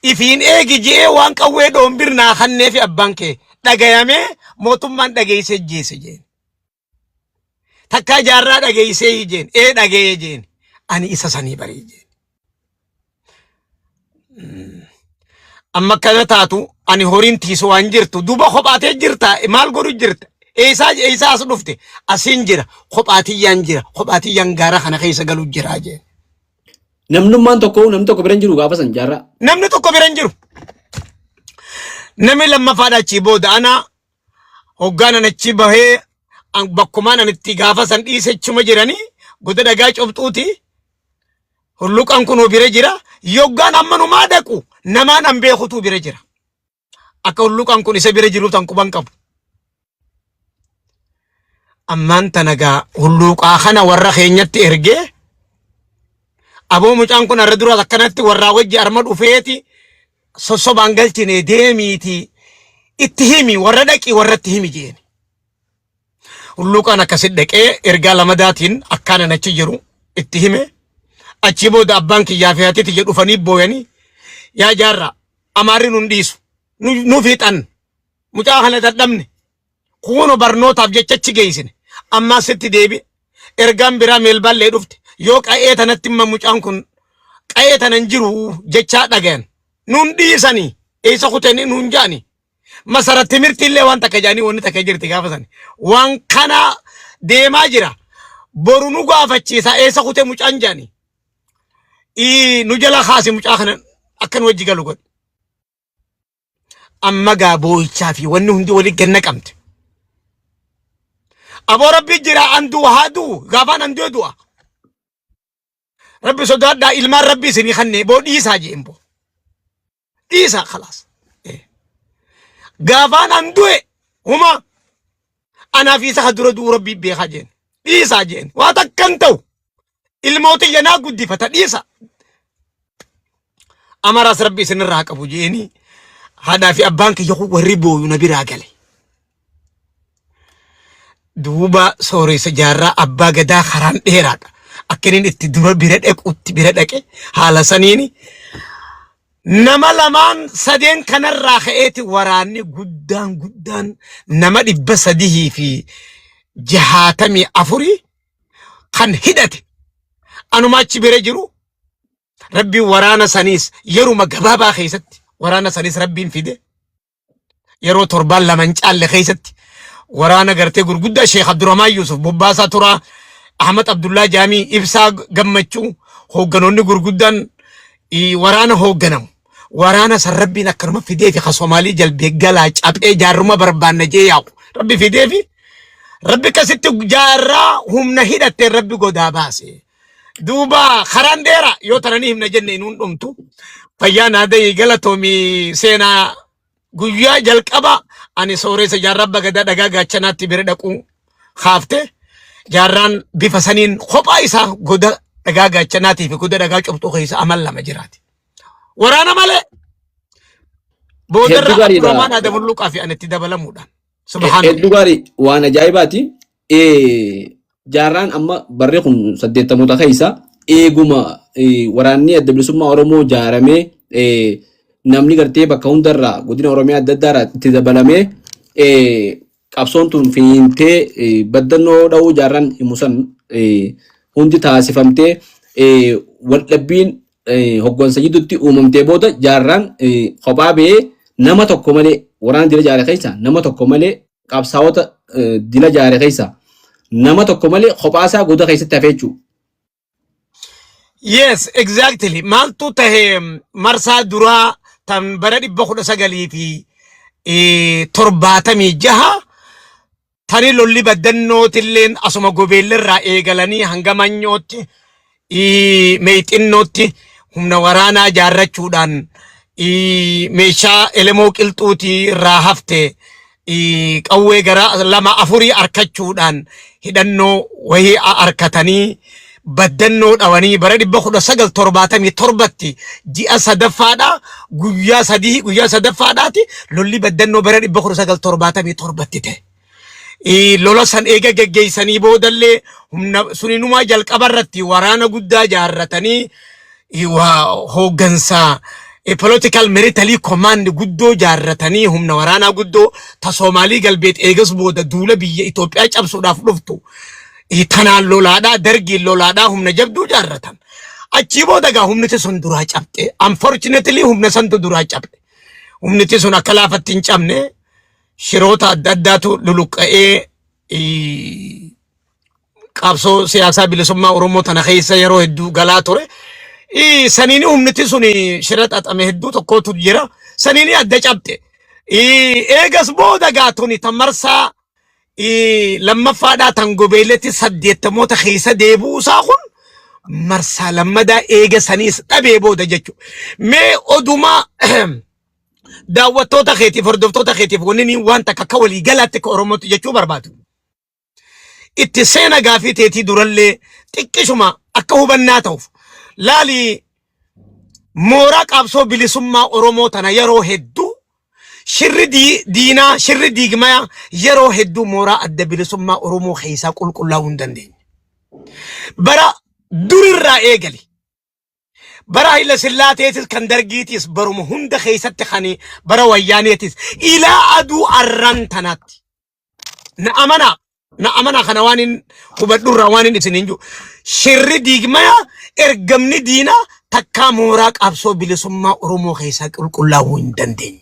Ifiin eegi je'ee waan qawwee dhoombir naa kanneefi abbaan kee dhagayamee mootummaan dhageessee jeese jeen. Takkaa jaarraa dhageessee jeen. Ee dhagayee jeen. Ani isa sanii barii jeen. Amma akkana taatu ani horiin tiisu waan jirtu duuba kophaatee jirta maal godhu jirta. Eessaa eessaa as dhufte? Asiin jira. Kophaatiyyaan jira. Kophaatiyyaan gaara kana keessa galu jira jeen. Namnummaan tokko namni tokko bira hin jiru gaafa san jaarraa. Namni tokko bira hin jiru. Namni lammaffaadha achii booda ana hoggaan an achi bahee bakkumaan an itti gaafa san dhiise achuma jiranii goda dhagaa cobxuuti. Hulluqaan kunoo bira jira. Yoggaan ammanumaa dhaqu namaan an beekutu bira jira. Akka hulluqaan kun isa bira jiru tan quban qabu. Ammaan tana gaa hulluuqaa kana warra keenyatti ergee aboo mucaan kun har'a duraas akkanatti warraa wajji arma dhufeeti sossobaan galchine deemiiti itti himi warra dhaqi warratti himi jeeni. Hulluuqaan akkasi dhaqee ergaa lamadaatiin akkaan achi jiru itti hime. Achii booda abbaan kiyyaa fi haati tiyya dhufanii booyanii yaa jaarraa amaarri nun dhiisu nu fixan mucaa kana dadhabne kuno barnootaaf jecha achi geessine ammaa sitti deebi ergaan biraa meelbaallee dhufte yoo qa'ee tanatti imma mucaan kun qa'ee tana hin jiru jechaa dhagayan nun dhiisanii eessa kutanii nun jaani masarat timirtii illee waan takka jaanii wanni takka jirti gaafa sani waan kana deemaa jira boru nu gaafachiisa eessa kute mucaan jaani nu jala kaasi mucaa kana akka nu wajji galu godhi. Amma gaa boo'ichaa fi wanni hundi walitti ganna qabde. Aboo rabbi jira an du'a haa du'u gaafaan an du'e du'a. Rabbi sodaadhaa ilmaan rabbi isinii kannee boo dhiisaa jeen boo. Dhiisaa khalaas. Gaafaan an du'e huma anaa fi isa ka dura du'u rabbi beekaa jeen. Dhiisaa jeen waa takka hin ta'u. Ilmoo tiyya naa guddifata dhiisa. Amaraas rabbi isinirraa haa qabu jeeni haadhaa fi abbaan kiyya kun warri booyu na biraa gale. Duuba sooressa jaarraa abbaa gadaa karaan dheeraadha. Akka inni itti dura bira dhaqutti bira dhaqe haala saniini nama lamaan sadeen kanarraa ka'eeti waraanni guddaan guddaan nama 364 kan hidhate anuma achi bira jiru rabbiin waraana saniis yeruma gabaabaa keessatti waraana saniis rabbiin fide yeroo torbaan lama hin caalle keessatti waraana gartee gurguddaa Sheekh Abdurrahmaan Yuusuf Bobbaasaa Turaa Ahmad Abdullaa Jaamii Ibsaa Gammachuu hoogganoonni gurguddaan waraana hoogganamu waraana san rabbiin akkanuma fidee fi ka Somaalii jalbee galaa caphee jaarruma barbaanna jee yaa'u rabbi fidee fi rabbi akkasitti jaarraa humna hidhatteen rabbi godaa baase. Duuba karaan dheera yoo tananii himna jenne inuun dhumtu. Fayyaa naa dayii galatoomii seenaa guyyaa jalqaba ani sooressa jaarraa abbaa gadaa dhagaa gaachanaatti bira dhaquu kaafte jaarraan bifa saniin kophaa isaa goda dhagaa gaachanaatii fi goda dhagaa cobxuu keessa amal lama jiraate. Waraana malee boodarra Hedduu gaariidha. Abdurrahmaan Adamulluqaa fi ani itti dabalamuudhaan. Subhaanallah. Hedduu gaarii waan ajaa'ibaati. Jaarraan amma barri kun saddeettamoota keessa eeguma waraanni adda bilisummaa Oromoo jaaramee namni gartee bakka hundarraa godina Oromiyaa adda addaarraa itti dabalamee qabsoon tun finiintee baddannoo dha'uu jaarraan himu san hundi taasifamtee waldhabbiin hoggansa jidduutti uumamtee booda jaarraan kophaa ba'ee nama tokko malee waraana dila jaare keessa nama tokko malee qabsaa'ota dila jaare keessa nama tokko malee kophaasaa goda keessatti hafee jechuudha. Yes, exactly. Maaltu tahe marsaa duraa tan bara 1976 tani lolli baddannootilleen asuma gobeellerraa eegalanii hanga manyootti meexinnootti humna waraanaa jaarrachuudhaan meeshaa elemoo qilxuutii irraa hafte qawwee gara lama afurii arkachuudhaan hidhannoo wahii arkatanii baddannoo dhawanii bara 1977tti ji'a sadaffaadha guyyaa sadii guyyaa sadaffaadhaati lolli baddannoo bara 1977tti ta'e. Lola san eega geggeessanii boodallee humna suninumaa jalqaba irratti waraana guddaa jaarratanii hooggansa political military command guddoo jaarratanii humna waraanaa guddoo ta Soomaalii galbeet eegas booda duula biyya Itoophiyaa cabsuudhaaf dhuftu tanaan lolaadhaa dargiin lolaadhaa humna jabduu jaarratan. Achii booda gaa humniti sun duraa cabxe. Unfortunately humna santu duraa cabxe. Humniti sun akka laafatti hin cabne. Shiroota adda addaatu luluqqa'ee qabsoo siyaasaa bilisummaa Oromoo tana keessa yeroo hedduu galaa ture. Saniini humniti sun shira xaxame hedduu tokkotu jira. Saniini adda cabxe. Eegas booda gaatuni tan marsaa lammaffaadhaa tan gobeeletti saddeettamoota keessa deebi'uu isaa kun marsaa lammadaa eega saniis dhabee booda jechuudha. Mee odumaa daawwattoota keetiif hordoftoota keetiif wanni niin waan takka akka walii galaatti akka Oromootti jechuu barbaadu. Itti seena gaafii teetii durallee xiqqishuma akka hubannaa ta'uuf laali mooraa qabsoo bilisummaa Oromoo tana yeroo hedduu shirri diinaa shirri diigmaya yeroo hedduu mooraa adda bilisummaa Oromoo keessaa qulqullaa'uu hin dandeenye. Bara durirraa eegali. Bara Hayila Sillaateetis kan Dargiitis baruma hunda keessatti kan bara Wayyaaneetis ilaa aduu arran tanaatti. Na amanaa na amanaa kana waan hin hubadhurraa waan hin isin hin jiru. Shirri diigmaya ergamni diinaa takkaa mooraa qabsoo bilisummaa Oromoo keessaa qulqullaa'uu hin dandeenye.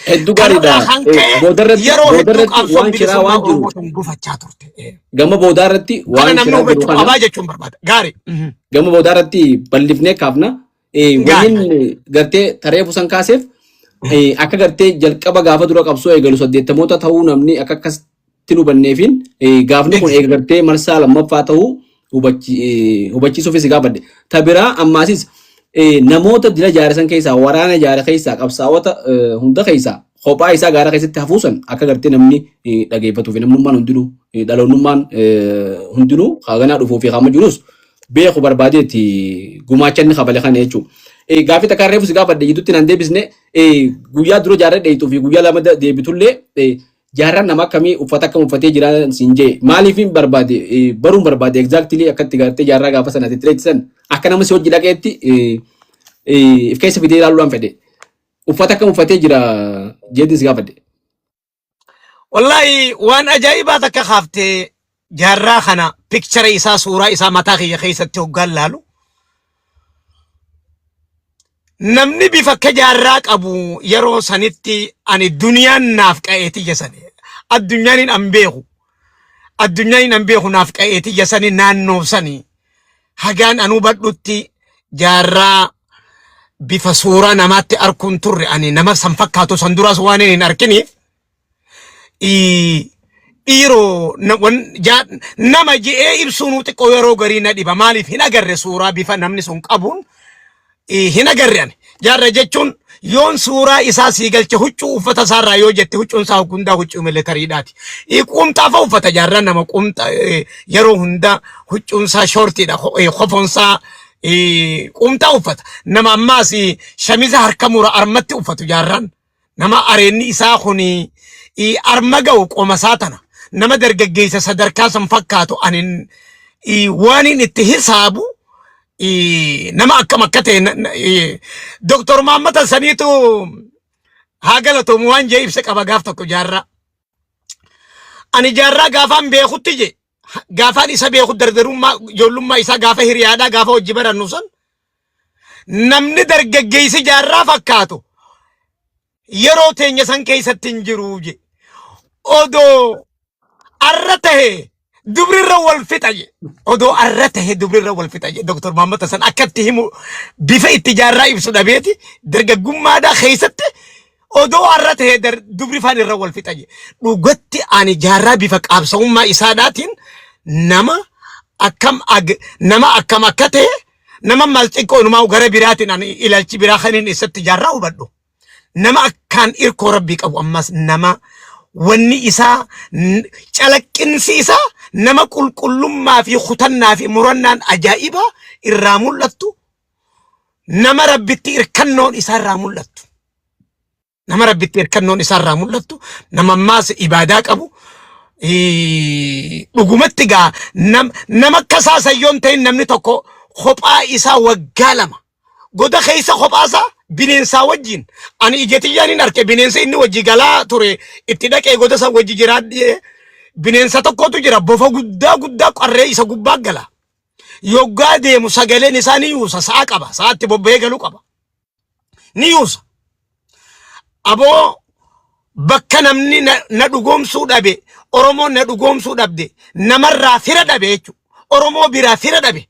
Hedduu gaariidha. Kanarraa kan ka'e Boodarratti yeroo hedduu boodarratti qabsoon waan shiraa bilisummaa waan jiru Oromoo tun gufachaa turte. Gama boodaarratti Kana waan namni shiraa jiru hubachuu kana qabaa jechuun barbaada. Gaarii. Gama boodaarratti bal'ifnee kaafna. Gaarii. Wannin gartee taree fusan kaaseef akka gartee jalqaba gaafa dura qabsoo eegalu saddeettamoota ta'uu namni akka akkasitti hin hubanneefin gaafni kun eega gartee marsaa lammaffaa ta'uu hubachiisuufis si gaafadhe. Ta biraa ammaasis namoota dila jaare san keessaa waraana jaare keessaa qabsaa'ota hunda keessaa kophaa isaa gaara keessatti hafuusan akka gartee namni dhageeffatuu fi namnummaan hundinuu dhaloonnummaan hundinuu haaganaa dhufuu fi haama jirus beeku barbaadeetti gumaacha inni kafale kana jechuudha. Gaaffii takka reefu si gaafadhe jidduutti naan deebisne guyyaa dura jaarra dheeytuu fi guyyaa lama deebitullee jaarraan nama akkamii uffata akkam uffatee jira siin jee maaliif hin barbaade baruun barbaade exactly akkatti gartee jaarraa gaafa sana itti dheeytisan akka nama si hojii dhaqeetti if keessa fidee ilaaluudhaan fedhe. Uffata akkam uffatee jira jeetiin si gaafadhe. Wallaahi waan ajaa'ibaa takka kaaftee jaarraa kana pikchara isaa suuraa isaa mataa kiyya keessatti hoggaan laalu namni bifa akka jaarraa qabu yeroo sanitti ani duniyaan naaf qa'eeti jasani addunyaan hin an beeku addunyaan hin an beeku naaf qa'eeti jasani naannoof sani hagaan an hubadhutti jaarraa bifa suuraa namaatti arkuun turre ani nama san fakkaatu san duraas waan hin arkiniif dhiiroo nama je'ee ibsuun xiqqoo yeroo garii na dhiba maaliif hin agarre suuraa bifa namni sun qabuun hin agarre ani jaarra jechuun yoon suuraa isaa sii galche huccuu uffata isaarraa yoo jette huccuun isaa hundaa huccuu militariidhaati. Quumxaa fa'a uffata jaarraa nama quumxa yeroo hundaa huccuun isaa shoortiidha kofoon isaa quumxaa uffata. Nama ammaas shamiza harka mura armatti uffatu jaarraan. Nama areenni isaa kun arma ga'u qoma isaa tana. Nama dargaggeessa sadarkaa san fakkaatu anin waan inni itti hisaabu nama akkam akka ta'e Dr. Mahammad Hassaniitu haa galatoomu waan jee ibsa qaba gaaf tokko jaarraa. Ani jaarraa gaafaan beekutti je gaafaan isa beeku dardarummaa ijoollummaa isaa gaafa hiriyaadhaa gaafa hojii barannu san namni dargaggeessi jaarraa fakkaatu yeroo teenya san keessatti hin jiru je. Odoo arra tahe dubrirra wal fixa je. Odoo arra tahe dubrirra wal fixa je. Dr. Muhammad Hassan akkatti himu bifa itti jaarraa ibsu dhabeeti dargaggummaadhaa keessatti odoo arra tahe dubri faan irra wal fixa je. Dhugatti ani jaarraa bifa qaabsa'ummaa isaadhaatiin nama akkam nama akkam akka ta'e nama maal xiqqoo inumaa gara biraatiin ani ilaalchi biraa kan inni isatti jaarraa hubadhu. Nama akkaan irkoo rabbii qabu ammas nama wanni isaa calaqqinsi isaa nama qulqullummaa fi kutannaa fi murannaan ajaa'ibaa irraa mul'attu nama rabbitti irkannoon isaa irraa mul'attu. Nama rabbitti irkannoon isaa irraa mul'attu nama ammaas ibaadaa qabu dhugumatti gaa nama akka isaa sayyoon ta'in namni tokko kophaa isaa waggaa lama goda keessa kophaa isaa bineensaa wajjin ani ija tiyyaan hin arke bineensa inni wajji galaa ture itti dhaqee goda san wajji jiraadhee bineensa tokkotu jira bofa guddaa guddaa qarree isa gubbaa gala yoggaa deemu sagaleen isaa ni yuusa sa'a qaba sa'aatti bobba'ee galuu qaba ni yuusa aboo. Bakka namni na dhugoomsuu dhabe, Oromoon na dhugoomsuu dhabde, namarraa fira dhabe jechuudha. Oromoo biraa fira dhabe.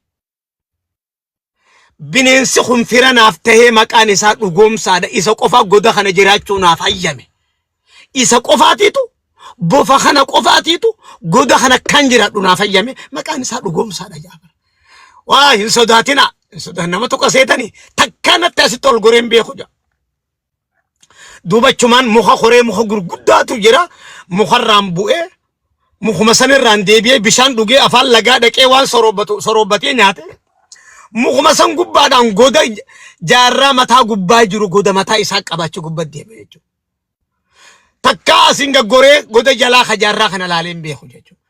Bineensi kun fira naaf tahee maqaan isaa dhugoomsaadha. Isa qofa goda kana jiraachuu naaf hayyame. Isa qofaatiitu bofa kana qofaatiitu goda kana kan jiraadhu naaf hayyame maqaan isaa dhugoomsaadha jaabara. Waa hin sodaatina. Hin sodaatin nama tokko seetanii takkaa natti asitti ol goreen beeku jaa. Duuba achumaan muka koree muka gurguddaatu jira. Mukarraan bu'ee mukuma sanirraan deebi'ee bishaan dhugee afaan lagaa dhaqee waan soroobbatu soroobbatee nyaate. Mukuma san gubbaadhaan goda jaarraa mataa gubbaa jiru goda mataa isaa qabaachuu gubbaa deeme jechuudha. Takkaa asiin gaggoree goda jalaa ka jaarraa kana laalee hin beeku jechuudha.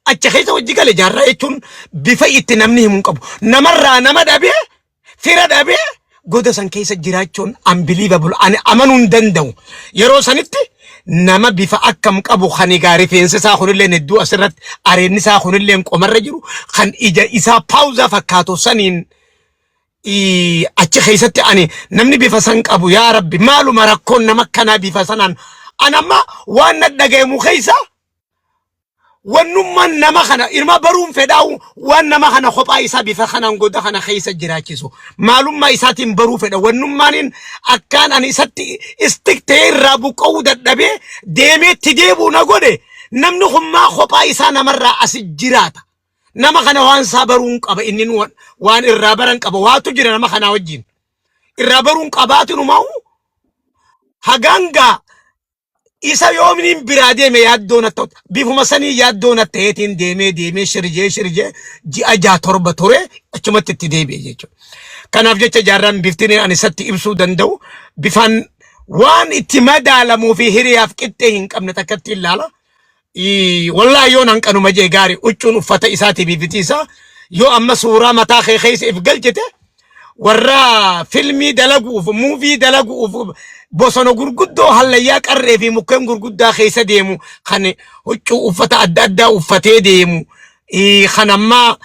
Achi keessa hojii gale jaarraa jechuun bifa itti namni himu hin qabu. Namarraa nama dhabee fira dhabee goda san keessa jiraachuun unbelievable ani amanuu hin danda'u. Yeroo sanitti nama bifa akkam qabu kan egaa rifeensi isaa kunillee hedduu asirratti areenni isaa kunillee qomarra jiru kan ija isaa paawuzaa fakkaatu saniin achi keessatti ani namni bifa san qabu yaa rabbi maaluma rakkoon nama kanaa bifa sanaan an amma waan na dhagayamu keessa Wannummaan nama kana ilma baruun fedhaa'u waan nama kana kophaa isaa bifa kanaan goda kana keessa jiraachisu maalummaa isaatiin baruu fedha wannummaaniin akkaan ani isatti istik ta'ee irraa buqqa'uu dadhabee deemee itti deebi'u na godhe namni kun maa kophaa isaa namarraa asi jiraata nama kana waan isaa baruun qaba inni waan irraa baran qaba waatu jira nama kanaa wajjin irraa baruun qabaatu numaa'u hagaangaa isa yoomniin biraa deeme yaaddoo na ta'u bifuma sanii yaaddoo na ta'eetiin deemee deemee shirjee shirjee ji'a ja'a torba ture achumatti itti deebi'e jechuudha. Kanaaf jecha jaarraan biftiin ani isatti ibsuu danda'u bifaan waan itti madaalamuu fi hiriyaaf qixxee hin qabne takkatti ilaala. Wallaahi yoon hanqanuma jee gaarii huccuun uffata isaatii bifti isaa yoo amma suuraa mataa kee keessa if galchite warra filmii dalaguuf muuvii dalaguuf bosona gurguddoo hallayyaa qarree fi mukkeen gurguddaa keessa deemu kan huccuu uffata adda addaa uffatee deemu kan ammaa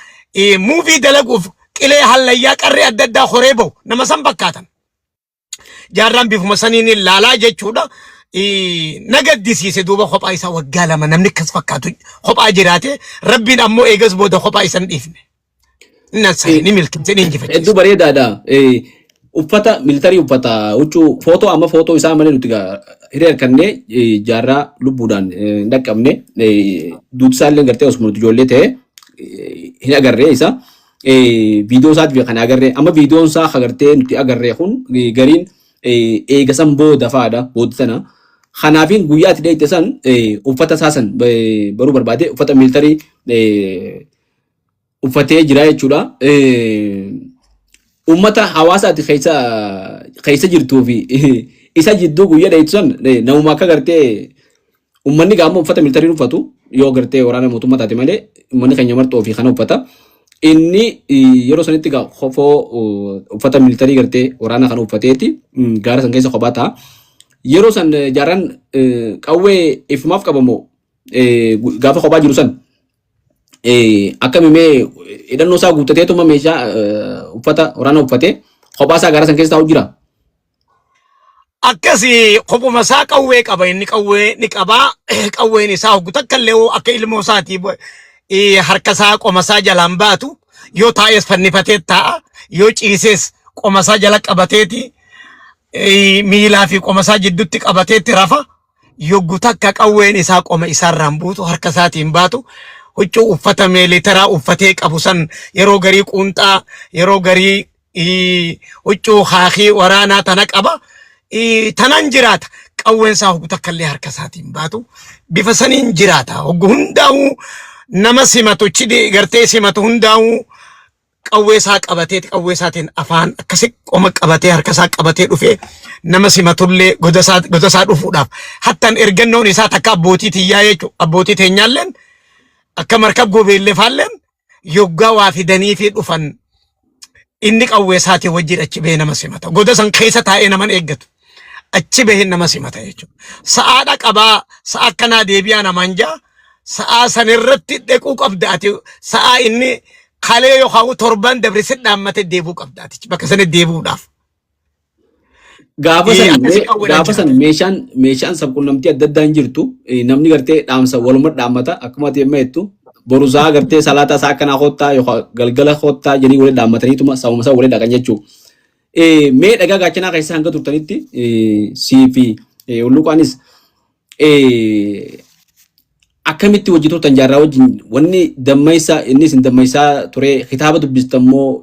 muuvii dalaguuf qilee hallayyaa qarree adda addaa horee bahu nama san fakkaatan. Jaarraan bifuma saniin ilaalaa jechuudha. Na gaddisiise duuba kophaa isaa waggaa 2 namni akkas fakkaatu kophaa jiraate rabbiin ammoo eegas booda kophaa isa hin dhiifne. Inni ansare ni milkeesse ni injifachiise. Hedduu bareedaadha. Uffata militarii uffata huccuu footoo amma footoo isaa malee nuti gaa hiree harkannee jaarraa lubbuudhaan hin dhaqqabne duuti isaallee gartee osuma nuti ijoollee ta'e hin agarree isa. Viidiyoo isaatiif kan agarree amma viidiyoon isaa agartee nuti agarree kun gariin eega san booda fa'aadha booda sana. Kanaafiin guyyaa ati dheeyte san uffata isaa san baruu barbaade uffata militarii uffatee jira jechuudha. Uummata hawaasa ati keessa keessa jirtuu fi isa jidduu guyyaa dheeytu san namuma akka gartee Ummanni gaammoo uffata militarii uffatu yoo gartee waraana mootummaa taate malee ummanni keenya marxoo fi kana uffata. Inni yeroo sanitti gaa kofoo uffata militarii gartee waraana kana uffateeti gaara san keessa kophaa ta'a. Yeroo san jaarraan qawwee ifumaaf qabamoo gaafa kophaa jiru san akkami mee hidhannoo isaa guuttateetuma meeshaa uffata waraana uffatee kophaa isaa gaara san keessa taa'u jira. Akkasi kophuma isaa qawwee qaba inni qawwee ni qaba qawween isaa hoggu takka illee hoo akka ilmoo isaatii harka isaa qoma isaa jalaan baatu yoo taa'es fannifatee taa'a yoo ciises qoma isaa jala qabateeti miilaa fi qoma isaa jidduutti qabateetti rafa yoggu takka qawween isaa qoma isaarraan buutu harka isaatiin baatu huccuu uffata meelitaraa uffatee qabu san yeroo garii quunxaa yeroo garii huccuu haakii waraanaa tana qaba. Tanan jiraata. Qawween isaa hoggu takka illee harka isaatiin baatu. Bifa saniin jiraata. Hoggu hundaa'uu nama simatu chidi gartee simatu hundaa'uu qawwee isaa qabatee qawwee isaatiin afaan akkasi qoma qabatee harka isaa qabatee dhufee nama simatullee goda isaa goda isaa dhufuudhaaf hattan ergannoon isaa takka abbootii tiyyaa jechuudha. Abbootii teenyaalleen akka markab gobeellee faalleen yoggaa waa fidanii fi dhufan inni qawwee isaatii wajjin achi bahee nama simata. Goda san keessa taa'ee naman eeggatu. Achi bahee nama simata jechuudha. Sa'aadha qabaa sa'a akkanaa deebi'aa namaan ja'a. Sa'aa san irratti dhequu qabda ati sa'aa inni kalee yookaan torban dabre si dhaammate deebi'uu qabda ati bakka sana deebi'uudhaaf. Gaafa san Akkasi qawweedhaan gaafa san jiraatan. meeshaan sabquunnamtii adda addaa hin jirtu. Namni gartee dhaamsa waluma dhaammata akkuma ati amma jettu boru saa gartee salaataa isaa akkanaa koottaa yookaan galgala koottaa jedhanii waliin dhaammataniituma sabuma isaa waliin dhaqan jechuudha. Mee dhagaa gaachanaa keessa hanga turtanitti sii fi Hulluqaanis akkamitti hojii turtan jaarraa wajjin wanni dammaysaa inni isin dammaysaa ture kitaaba dubbistan moo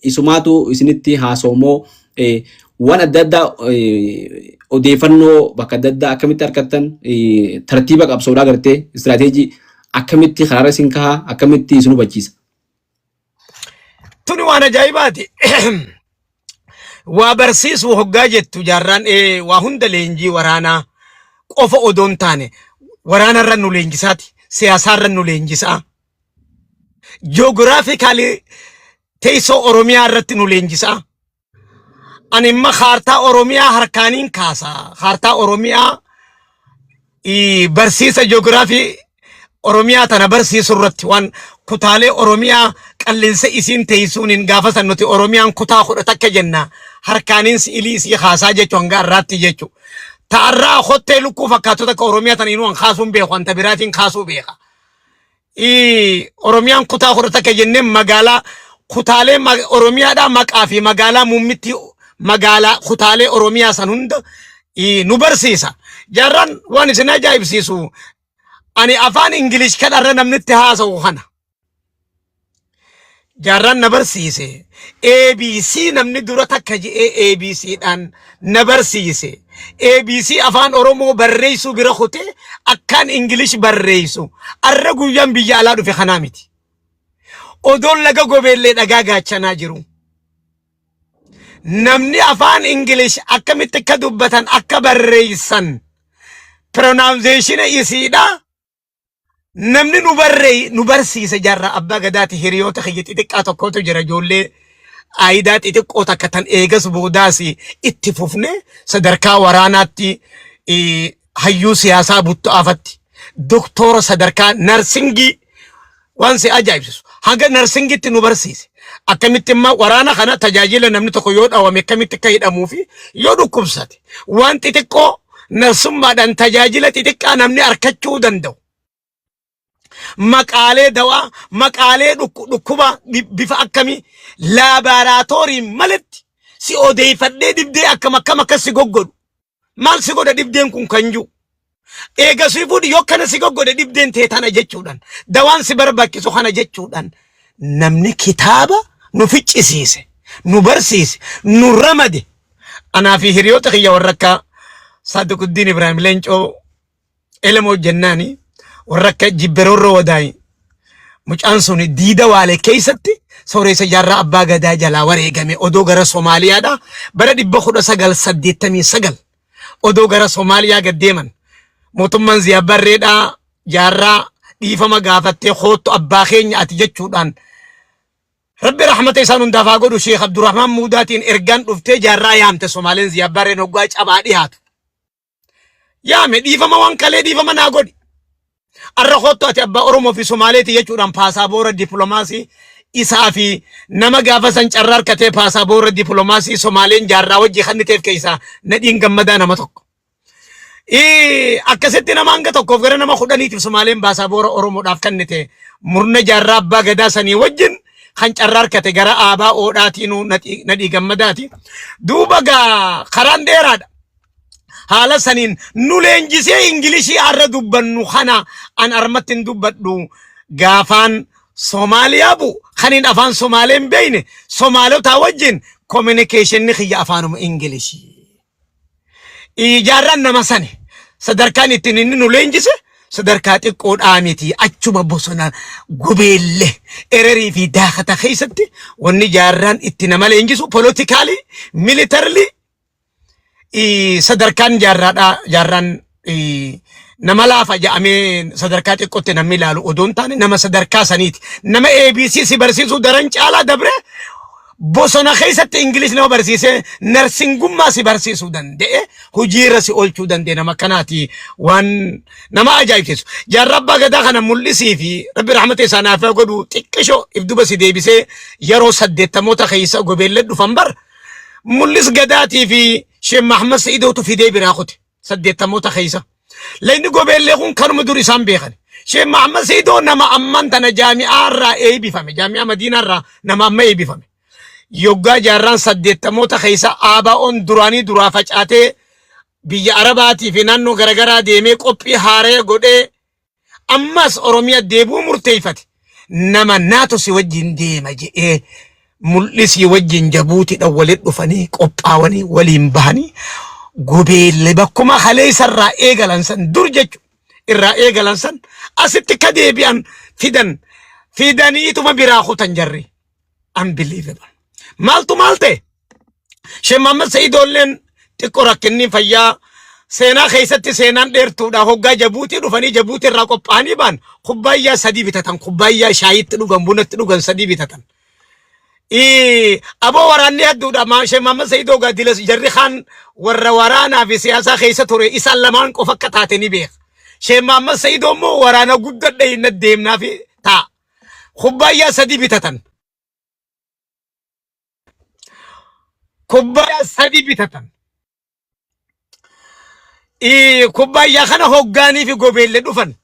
isumaatu isinitti haasa'u moo waan adda addaa odeeffannoo bakka adda addaa akkamitti argattan tartiiba qabsoodhaa gartee istiraateejii akkamitti karaarra isin kahaa akkamitti isin hubachiisa. Tuni waan ajaa'ibaati. Waa barsiisuu hoggaa jettu jaarraan waa hunda leenjii waraanaa qofa odoo hin taane waraanarra nu leenjisaati. Siyaasaarra nu leenjisaa. Geographically teessoo Oromiyaa irratti nu leenjisaa. Ani imma kaartaa Oromiyaa harkaaniin kaasa. Kaartaa Oromiyaa barsiisa ji'oogiraafii Oromiyaa tana barsiisu irratti waan kutaalee Oromiyaa qalleensa isiin teessuuniin gaafa san nuti Oromiyaan kutaa 11 jenna harkaaniin si'ilii isii kaasaa jechuu hanga har'aatti jechuu. Ta'arraa kottee lukkuu fakkaatu takka Oromiyaa tana inuu an kaasuun beeku anta biraatiin kaasuu beeka. Oromiyaan kutaa 11 jennee magaalaa kutaalee Oromiyaadhaa maqaa fi magaalaa muummitti magaalaa kutaalee Oromiyaa san hunda nu barsiisa. Jaarraan waan isin ajaa'ibsiisu ani afaan Ingilish kadharra namni itti haasa'u kana. Jaarraan na barsiise. ABC namni dura takka je'ee ABC dhaan na barsiise. ABC afaan Oromoo barreessuu bira kutee akkaan Ingilish barreessu. Arra guyyaan biyya alaa dhufe kanaa miti. Odoon laga gobeellee dhagaa gaachanaa jiru. Namni afaan Ingilish akkamitti akka dubbatan akka barreessan pronunciation isiidha. Namni nu barree nu barsiise jaarraa abbaa gadaati hiriyoota kiyya xixiqqaa tokkotu jira ijoollee aayidaa xixiqqoo takka tan eegas boodaas itti fufne sadarkaa waraanaatti hayyuu siyaasaa buttu'aafatti doktoora sadarkaa narsingii waan si ajaa'ibsiisu haga narsingitti nu barsiise akkamitti immoo waraana kana tajaajila namni tokko yoo dhawame akkamitti akka hidhamuu fi yoo dhukkubsate waan xixiqqoo narsummaadhaan tajaajila xixiqqaa namni arkachuu danda'u. Maqaalee dawaa, maqaalee dhukkuba bifa akkamii laaboraatoorii maletti si odeeffadhee dhibdee akkam akkam akkas si goggodhu. Maal si godha dhibdeen kun kan jiru. Eega si fuudhi yoo kana si goggodhe dhibdeen tee tana jechuudhaan dawaan si barbaachisu kana jechuudhaan namni kitaaba nu ficcisiise nu barsiise nu ramade anaa fi hiriyoota kiyya warra akka Saadiquddiin Ibraahim Leencoo Elemoo jennaani warra akka Jibberoorroo Wadaayi mucaan sun diida waalee keessatti sooreessa jaarraa abbaa gadaa jalaa wareegame odoo gara Somaaliyaadha bara 1989 odoo gara Somaaliyaa gad deeman mootummaan Ziyaad Barreedhaa jaarraa dhiifama gaafattee koottu abbaa keenya ati jechuudhaan Rabbi rahmata isaan hundaaf haa godhu Sheekh Abdurrahmaan Muudaatiin ergaan dhuftee jaarraa yaamte Somaaleen Ziyaad Barreen hoggaa cabaa dhiyaatu. Yaame dhiifama waan kalee dhiifama naa godhi. Arra koottu ati abbaa Oromoo fi Somaaleeti jechuudhaan paasaaboora dippiloomaasii isaa fi nama gaafa san carraa harkatee paasaaboora dippiloomaasii Somaaleen jaarraa wajji kanniteef keessaa Nadhiin Gammadaa nama tokko. Akkasitti nama hanga tokkoof gara nama 10tiif Somaaleen paasaaboora Oromoodhaaf kennite murna jaarraa abbaa gadaa sanii wajjin kan carraa harkate gara aabaa oodhaatiinuu Nadhii Gammadaati. Duuba gaa karaan dheeraadha. Haala saniin nu leenjisee Ingilishii har'a dubbannu kana an armatti hin dubbadhu gaafaan Somaaliyaa bu'u kaniin afaan Somaalee hin beekne Somaalotaa wajjin communication kiyya afaanuma Ingilishii. Ijaarraan nama sani sadarkaan ittiin inni nu leenjise sadarkaa xiqqoodhaa miti achuma bosona gubeelle ererii fi daakata keessatti wanni jaarraan itti nama leenjisu politically militarily sadarkaan jaarraadhaa jaarraan nama laafa jedhamee sadarkaa xiqqootti namni ilaalu odoo hin taane nama sadarkaa saniiti. Nama ABC si barsiisuu daran caalaa dabre bosona keessatti Ingilish nama barsiisee narsingummaa si barsiisuu danda'e hojiirra si oolchuu danda'e nama akkanaati waan nama ajaa'ibsiisu. Jaarraa abbaa gadaa kana mul'isii fi rabbi rahmata isaa naaf haa godhu xiqqishoo if duba si deebisee yeroo saddeettamoota keessa gobeellee dhufan bar. Mul'is Gadaatii fi Sheekh Mahammad Sa'idootu fidee biraa kute saddeettamoota keessa. Layni gobeellee kun kanuma dur isaan beekan. Sheekh Mahammad Sa'idoo nama amman tana jaami'aa irraa eeybifame. Jaami'aa Madiinaa irraa nama amma eeybifame. Yoggaa jaarraan saddeettamoota keessa ABOn duraanii duraa facaatee biyya Arabaatii fi naannoo garagaraa deemee qophii haaraya godhee ammas Oromiyaa deebi'uu murteeffate. Nama naatu si wajjin deema je'ee mul'isii wajjin Jabuutiidhaan walitti dhufanii qophaawanii waliin bahanii gobeelle bakkuma kaleessa irraa eegalan san dur jechu irraa eegalan san asitti ka deebi'an fidan fidaniituma biraa kutan jarri. Unbelievable. Maaltu maal ta'e? Sheekh Mahammad Sa'iidoolleen xiqqoo rakkinni fayyaa seenaa keessatti seenaan dheertuudha. Hoggaa Jabuutii dhufanii Jabuutii irraa qophaa'anii ba'an kubbaayyaa sadii bitatan. Kubbaayyaa shaayitti dhugan bunatti dhugan sadii bitatan. Aboo waraanni hedduudha. Sheekh Mahammad Sa'iidoo gaa dilas jarri kaan warra waraanaa fi siyaasaa keessa ture isaan lamaan qofa akka taate ni beeka. Sheekh Mahammad Sa'iidoo immoo waraana guddadha hin deemnaa fi ta'a. Kubbaayyaa sadii bitatan. Kubbaayyaa sadii bitatan. Kubbaayyaa kana hoggaanii fi gobeelle dhufan.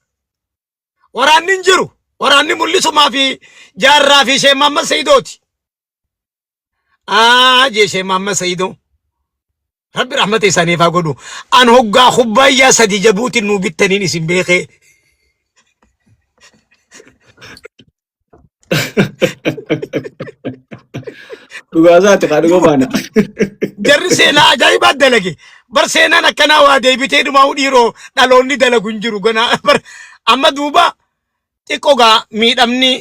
Waraanni hin jiru. Waraanni mul'isumaa fi jaarraa fi Sheekh Mahammad Sa'idooti. Aa jee Sheekh Mahammad Sa'idoo. Rabbi rahmata isaaniif haa godhu. An hoggaa kubbaayyaa sadii jabuutiin nuu bittaniin isin beekee. Dhugaa isaati kaa dhugoo baana. Jarri seenaa ajaa'ibaa dalage. Bar seenaan akkanaa waa deebitee dhumaa dhiiroo dhaloonni dalagu hin jiru. Ganaa bar amma duuba xiqqoo gaa miidhamni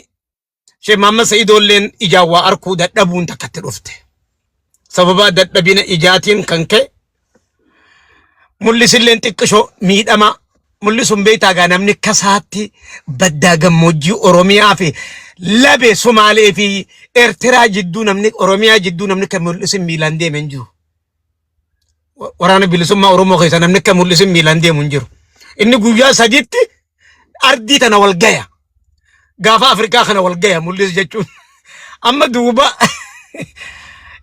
Sheekh Mahammad Sa'idoolleen ijaan waa arkuu dadhabuun takkatti dhufte. Sababa dadhabina ijaatiin kan ka'e mul'isilleen xiqqishoo miidhama mul'isuun beektaa gaa namni kasaatti baddaa gammoojjii Oromiyaa fi labe Somaalee fi Eertiraa jidduu namni Oromiyaa jidduu namni kan mul'isin miilaan deeme hin jiru. Waraana bilisummaa Oromoo keessa namni akka mul'isin miilaan deemu hin jiru. Inni guyyaa sadiitti ardii tana wal gaya. Gaafa Afrikaa kana wal gaya mul'is jechuun. Amma duuba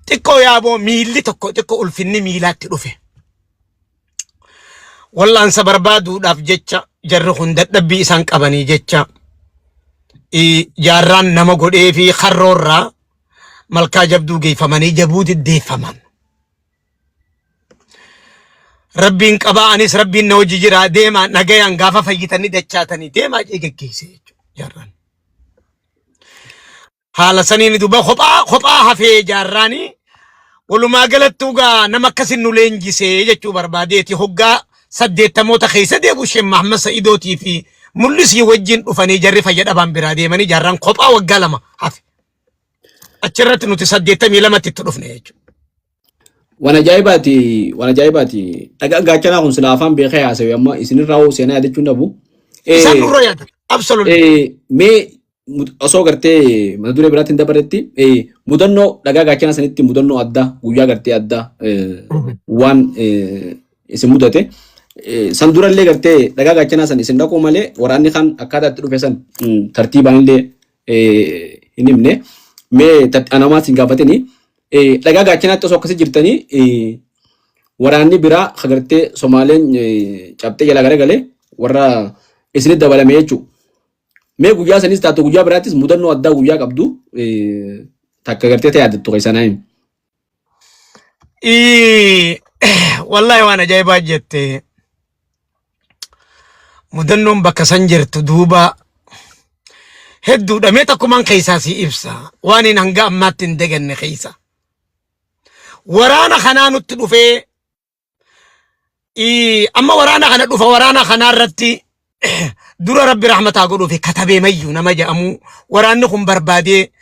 xiqqoo yaaboo miilli tokko xiqqoo ulfinni miilaatti dhufe. Wallaansa barbaaduudhaaf jecha jarri kun dadhabbii isaan qabanii jecha jaarraan nama godhee fi karroorraa malkaa jabduu geeffamanii jabuu diddeeffaman. Rabbiin qabaa anis rabbiin na hojii jira deemaa nagayaan gaafa fayyitanii dachaatanii deemaa jee geggeesse jechuudha jaarraan. Haala saniin duuba kophaa kophaa hafee jaarraanii walumaa galattuu gaa nama akkasin nu leenjisee jechuu barbaadeeti hoggaa saddeettamoota keessa deebu Sheekh Mahammad Sa'idootii fi mul'isii wajjin dhufanii jarri fayya dhabaan biraa deemanii jaarraan kophaa waggaa lama hafe. Achirratti nuti 82tti itti dhufne jechuudha. Waan ajaa'ibaati, waan ajaa'ibaati. Dhagaan gaachanaa kun silaa afaan beekee haasawe amma isinirraa hoo seenaa yaadachuun dhabu. Isaan nurra yaadatu. Absolutely. Mee osoo gartee mata duree biraatti hin dabarretti mudannoo dhagaa gaachanaa sanitti mudannoo addaa guyyaa gartee addaa waan isin mudate. San durallee gartee dhagaa gaachanaa san isin dhaquu malee waraanni kan akkaataa itti dhufe san tartiibaan illee hin himne. Mee anamaa sin gaafatini dhagaa gaachanaatti osoo akkasii jirtanii waraanni biraa kagartee Somaaleen cabxee jalaa garagalee warra isinit dabalame jechuudha. Mee guyyaa sanis taatu guyyaa biraattis mudannoo addaa guyyaa qabdu takka gartee ta'e yaadattu keessaa naa himi. Wallahi waan ajaa'ibaa jette. Mudannoon bakka san jirtu duuba hedduudha. Mee takkumaan keessaa si ibsa. Waan hin hanga ammaatti hin daganne keessa. Waraana kanaa nutti dhufee amma waraana kana dhufa waraana kanaa irratti dura rabbi rahmataa godhuufi katabee mayyuu nama jedhamu waraanni kun barbaadee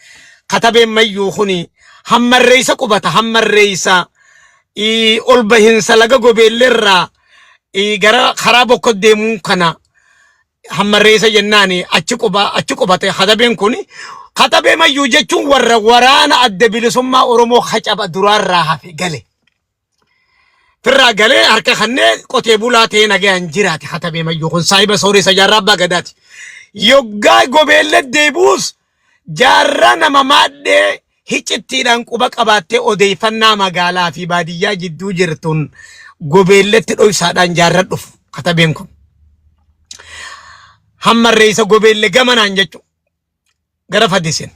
katabeen mayyuu kuni hammarreessa qubata hammarreessa ol bahinsa laga gobeelleerraa gara karaa bokko deemuun kana hammarreessa jennaani achi quba achi qubate katabeen kun katabee mayyuu jechuun warra waraana adda bilisummaa Oromoo kacaba duraarraa hafe gale. Firraa galee harka kannee qotee bulaa ta'ee nagayaan jiraate katabee mayyuu kun saahiba sooressa jaarraa abbaa gadaati. Yoggaa gobeelle deebi'us jaarraa nama maadhee Hiccittiidhaan quba qabaattee odeeffannaa magaalaa fi baadiyyaa jidduu jirtuun gobeelletti dhoysaadhaan jaarra dhufu katabeen kun. Hammarreessa gobeelle gamanaan jechuudha. Gara fadisen.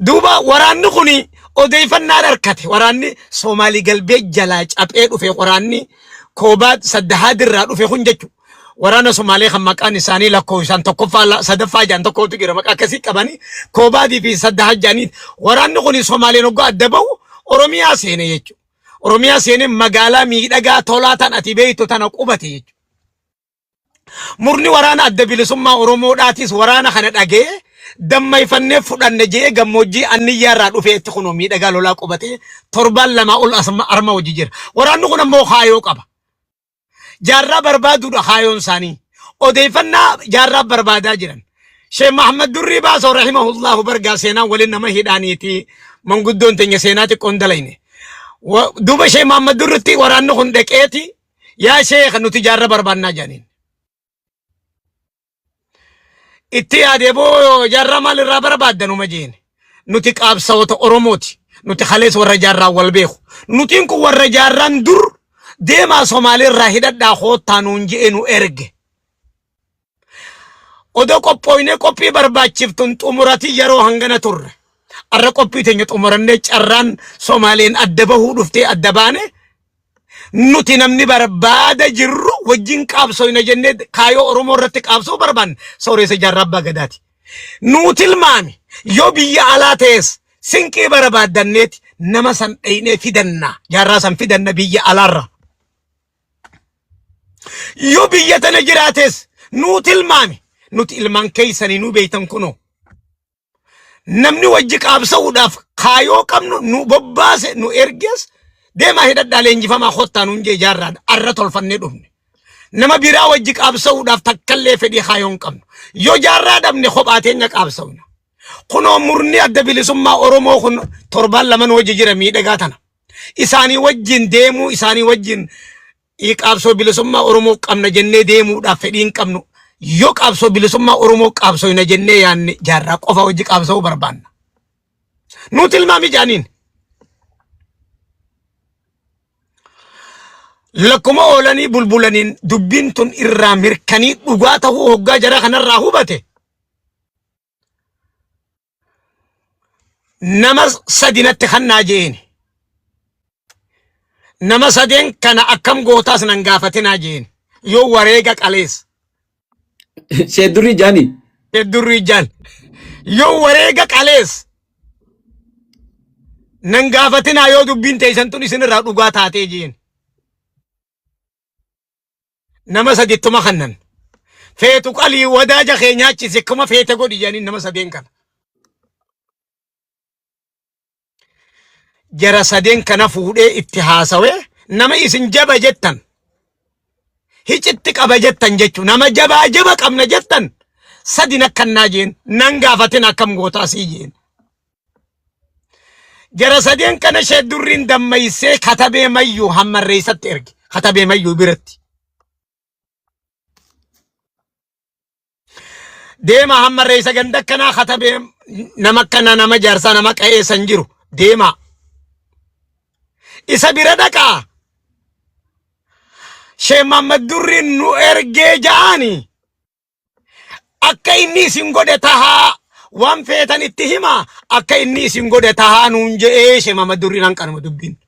Duuba waraanni kun odeeffannaa harkate. Waraanni Soomaalii galbee jalaa caphee dhufe waraanni koobaa saddahaa dirraa dhufe kun jechuudha. Waraana Somaalee kan maqaan isaanii lakkoofsaan tokkoffaa sadaffaa jaan tokkotu jira maqaa akkasii qabanii koobaadii fi saddahaa jaanii waraanni kun Somaaleen hoggaa adda bahu Oromiyaa seene jechuudha. Oromiyaa seene magaalaa miidhagaa tolaa tan ati beektu tana qubate jechuudha. Murni waraana adda bilisummaa Oromoodhaatis waraana kana dhagee dammayfannee fudhanne jee gammoojjii anniyyaa irraa dhufee itti kunoo miidhagaa lolaa qubatee torbaan lamaa ol asma arma hojii jira. Waraanni kun ammoo kaayoo qaba. Jaarraa barbaaduudha kaayoon isaanii. Odeeffannaa jaarraa barbaadaa jiran. Sheekh Mahammad Durrii Baasoo rahimahullahu bargaa seenaan waliin nama hidhaaniiti manguddoon teenya seenaa xiqqoon dalayne. Duuba Sheekh Mahammad Durritti waraanni kun dhaqeeti yaa sheekh nuti jaarra barbaannaa jedhaniin. Itti yaadee boo jaarraa maal irraa barbaaddanuma jeen. Nuti qaabsawoota Oromooti. Nuti kalees warra jaarraan wal beeku. Nutiin kun warra jaarraan dur deemaa Somaalee irraa hidhadhaa koottaa nuun je'e nu erge. Odoo qophooynee qophii barbaachiftuun xumuratii yeroo hangana turre. Arra qophii teenya xumurannee carraan Somaaleen adda bahuu dhuftee adda baane nuti namni barbaada jirru wajjin qaabsooyna jennee kaayoo Oromoo irratti qaabsoo barbaanne sooreessa jaarraa abbaa gadaati. Nuu tilmaami yoo biyya alaa ta'es sinqii barbaaddanneeti nama san dhaynee fidanna jaarraa san fidanna biyya alaarra. Yoo biyya tana jiraates nuu tilmaami nuti ilmaan keessanii nuu beeytan kunoo. Namni wajji qaabsa'uudhaaf kaayoo qabnu nu bobbaase nu erges deemaa hidhadhaa leenjifamaa kottaa nuun jee jaarraadha arra tolfannee dhufne. Nama biraa wajji qaabsa'uudhaaf takkallee fedhii kaayoo hin qabnu. Yoo jaarraa dhabne kophaa teenya qaabsa'una. Kunoo murni adda bilisummaa Oromoo kun torbaan laman hojii jira miidhagaa tana. Isaanii wajjin deemuu isaanii wajjin qaabsoo bilisummaa Oromoo qabna jennee deemuudhaaf fedhii hin qabnu. Yoo qaabsoo bilisummaa Oromoo qaabsooyna jennee yaanne jaarraa qofa hojii qaabsa'uu barbaanna. Nuu tilmaami jaaniin. Lakkuma oolanii bulbulaniin dubbiin tun irraa mirkanii dhugaa ta'uu hoggaa jara kanarraa hubate. Nama sadi natti kannaa jeeni. Nama sadeen kana akkam gootaas nan gaafatinaa jeeni. Yoo wareega qalees. Sheeddurrii jaani. Sheeddurrii jaan. Yoo wareega qalees. Nan gaafatinaa yoo dubbiin teessan tun isinirraa dhugaa taatee jeen. Nama sadittuma kannan. Feetu qalii wadaaja kee nyaachise akkuma feete godhi jedhanii nama sadeen kana. Jara sadeen kana fuudhee itti haasawee nama isin jaba jettan hicitti qaba jettan jechuun nama jabaa jaba qabna jettan sadin akkannaa jeen nan gaafatin akkam gootaa sii jeen. Jara sadeen kana sheeddurriin dammaysee katabee mayyuu hammarreessatti erge katabee mayyuu biratti. Deema hammarreessa ganda akkanaa katabee nama akkanaa nama jaarsaa nama qa'ee san jiru deema. Isa bira dhaqaa. Sheekh Mahammad Durriin nu ergee ja'aani. Akka inni isin godhe tahaa waan feetan itti hima akka inni isin godhe tahaa nuun je'ee Sheekh Mahammad Durriin hanqanuma dubbiin.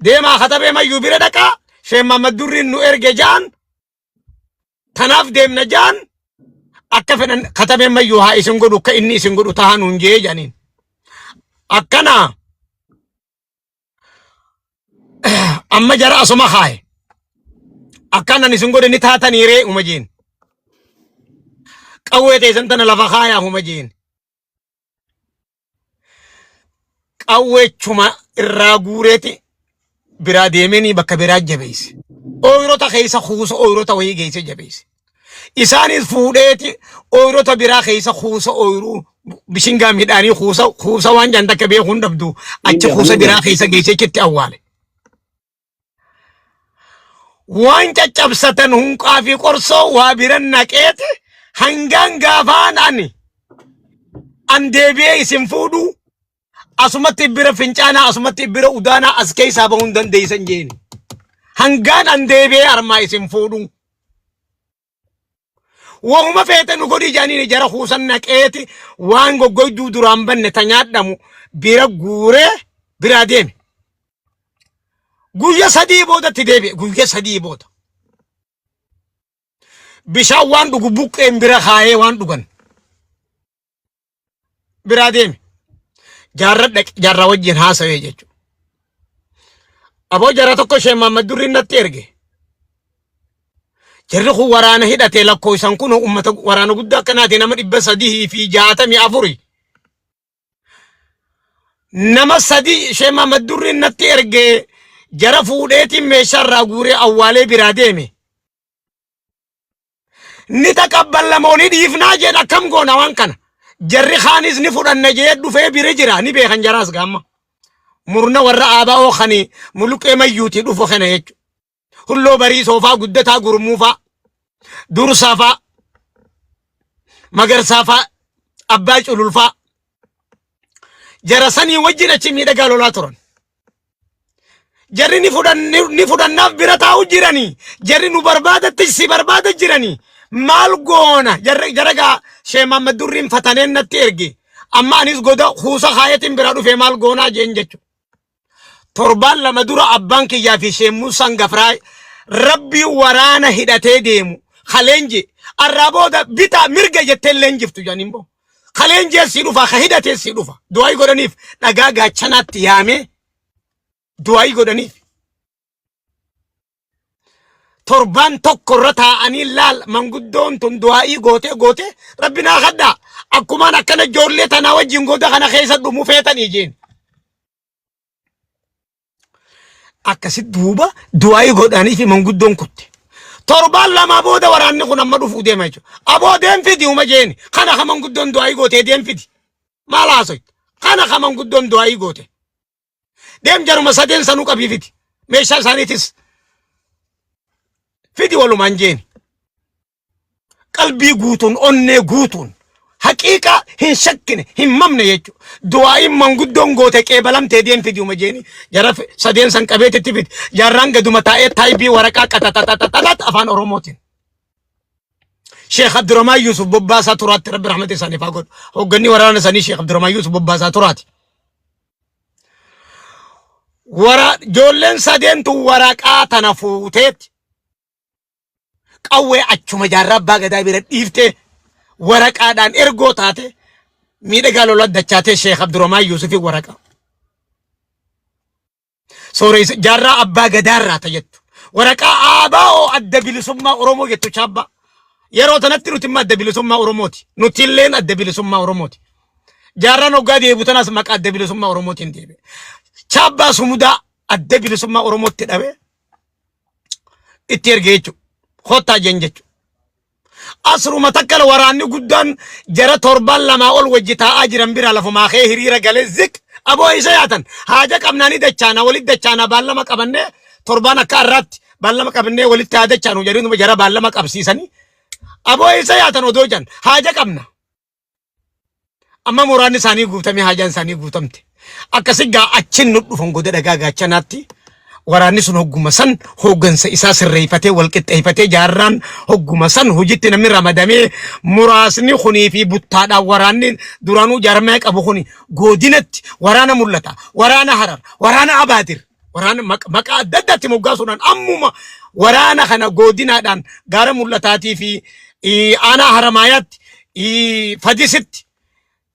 Deemaa katabee mayyuu bira dhaqaa Sheekh Mahammad Durriin nu erge ja'an tanaaf deemna ja'an akka fedhan katabee mayyuu haa isin godhu akka inni isin godhu tahaa nuun je'ee jedhaniin. Akkana amma jara asuma kaaye akkanan isin godhe ni taatanii ree uma jeen. Qawwee teessan tana lafa kaayaa uma jeen. Qawweechuma irraa guureeti biraa deemeenii bakka biraa jabeesse. Ooyirota keessa kuusa ooyirota wayii geesse jabeesse. Isaanis fuudheeti ooyirota biraa keessa kuusa ooyiruu bishingaa midhaanii kuusa kuusa waan jaan takka beekuu hin dhabdu achi kuusa biraa keessa geesse achitti awwaale. Waan caccabsatan hunqaa fi qorsoo waa biran naqeeti hangaan gaafaan ani An deebi'ee isin fuudhu asumatti bira fincaanaa asumatti bira udaanaa as keessaa bahuu hin dandeessan jeeni. Hangaan an deebi'ee armaa isin fuudhu. Wahuma feete nu godhi jedhaniin jara kuusan naqeeti waan goggoyduu duraan banne ta nyaadhamu bira guuree biraa deeme. Guyya 3 boodatti deebi'e. Guyya 3 booda. Bishaan waan dhugu buqqeen bira kaayee waan dhugan biraa deeme. Jaarra dhaqe jaarraa wajjin haasawee jechuudha. Aboo jara tokko ishee Mahammad Durriin natti erge. Jarri kun waraana hidhatee lakkoofsan kun uummata waraana guddaa akkanaati nama 364. Nama sadi ishee Mahammad Durriin natti erge jara fuudheetiin meeshaa irraa guuree awwaalee biraa deeme. Ni taqabballa moo ni dhiifnaa jedha akkam goona waan kana. Jarri kaanis ni fudhanna jee dhufee bira jira ni beekan jaraas gaamma. Murna warra ABO kani muluqee mayyuutii dhufu kana jechuudha. Hulloo barii soofaa guddataa gurmuufaa dursaafaa magarsaafaa abbaa cululfaa jara sanii wajjin achi miidhagaa lolaa turan. Jarri ni ni fudhannaaf bira taa'u jiranii. Jarri nu barbaadatti si barbaada jiranii. Maal goona? Jarri jara gaa Shee Mahammad Durriin fataneen natti erge. Amma anis goda kuusa kaayatiin bira dhufee maal goonaa jeen jechuudha. Torbaan 2 dura abbaan kiyyaa fi Shee Muusaan Gafraa rabbii waraana hidhatee deemu kaleenje arraa booda bitaa mirga jettee leenjiftu jedhaniin boo. Kaleenjee sii dhufa ka hidhatee sii dhufa. Du'aayii godhaniif dhagaa gaachanaatti yaamee du'aayii godhaniif. Torbaan tokko irra taa'anii laal manguddoon tun du'aayii gootee gootee rabbi naa kadhaa akkumaan akkana ijoollee tanaa wajjin goda kana keessa dhumu feetanii jeen. Akkasi duuba du'aayii godhanii fi manguddoon kutte. Torbaan 2 booda waraanni kun amma dhufuu deema jechuudha. Aboo deem fidi uma jeeni. Kana ka manguddoon du'aayii gootee deem fidi. Maal haasoyta? Kana ka manguddoon du'aayii goote. Deem jaruma sadeen sanuu qabii fidi. Meeshaa isaaniitis fidi walumaan jeeni. Qalbii guutuun onnee guutuun haqiiqaa hin shakkine hin mamne jechuudha. Du'aa'iin manguddoon goote qeebalamtee deem fidi uma jeeni. Jara sadeen san qabeetitti fidi. Jaarraan gaduma taa'ee taayibii waraqaa qaxaxaxaxaxax afaan Oromootiin. Sheekh Abdurrahmaan Yuusuf Bobbaasaa Turaatti Rabbi rahmata isaaniif haa godhu. Hoogganni waraana isaanii Sheekh Abdurrahmaan Yuusuf Bobbaasaa Turaati. Wara ijoolleen sadeen tun waraqaa tana fuuteetti qawwee achuma jaarraa abbaa gadaa bira dhiiftee waraqaadhaan ergoo taate miidhagaa lola dachaatee Sheekh Abdurrahmaan Yuusufin waraqaa. Sooressa jaarraa abbaa gadaarraa ta jettu. Waraqaa ABO adda bilisummaa Oromoo jettu chaabbaa. Yeroo tanatti nuti immoo adda bilisummaa Oromooti. Nuti illeen adda bilisummaa Oromooti. Jaarraan hoggaa deebi'u tanaas maqaa adda bilisummaa Oromootiin deebi'e. Chaabbaa sumudaa adda bilisummaa Oromootti dhabe itti erge jechuudha. Kottaa jeen jechuudha. Asruma takkala waraanni guddaan jara torban 2 ol wajji taa'aa jiran bira lafumaa kee hiriira galee zik aboo isa yaatan haaja qabnaanii dachaana walitti dachaana baallama qabannee torbaan akka har'aatti baallama qabannee walitti haa dachaanu jedhanii jara baallama qabsiisanii aboo isa yaatan odoo jan haaja qabna. Amma mooraan isaanii guutamee haajaan isaanii guutamte. Akkasi gaa achin nu dhufan goda dhagaa gaachanaatti waraanni sun hogguma san hooggansa isaa sirreeffatee wal qixxeeffatee jaarraan hogguma san hojitti namni ramadamee muraasni kunii fi buttaadhaan waraanni duraanuu jaarmaya qabu kuni godinatti waraana mul'ata waraana harar waraana abaadir waraana maqaa adda addaatti moggaasuudhaan ammuma waraana kana godinaadhaan gaara mul'ataatii fi aanaa haramaayaatti fadisitti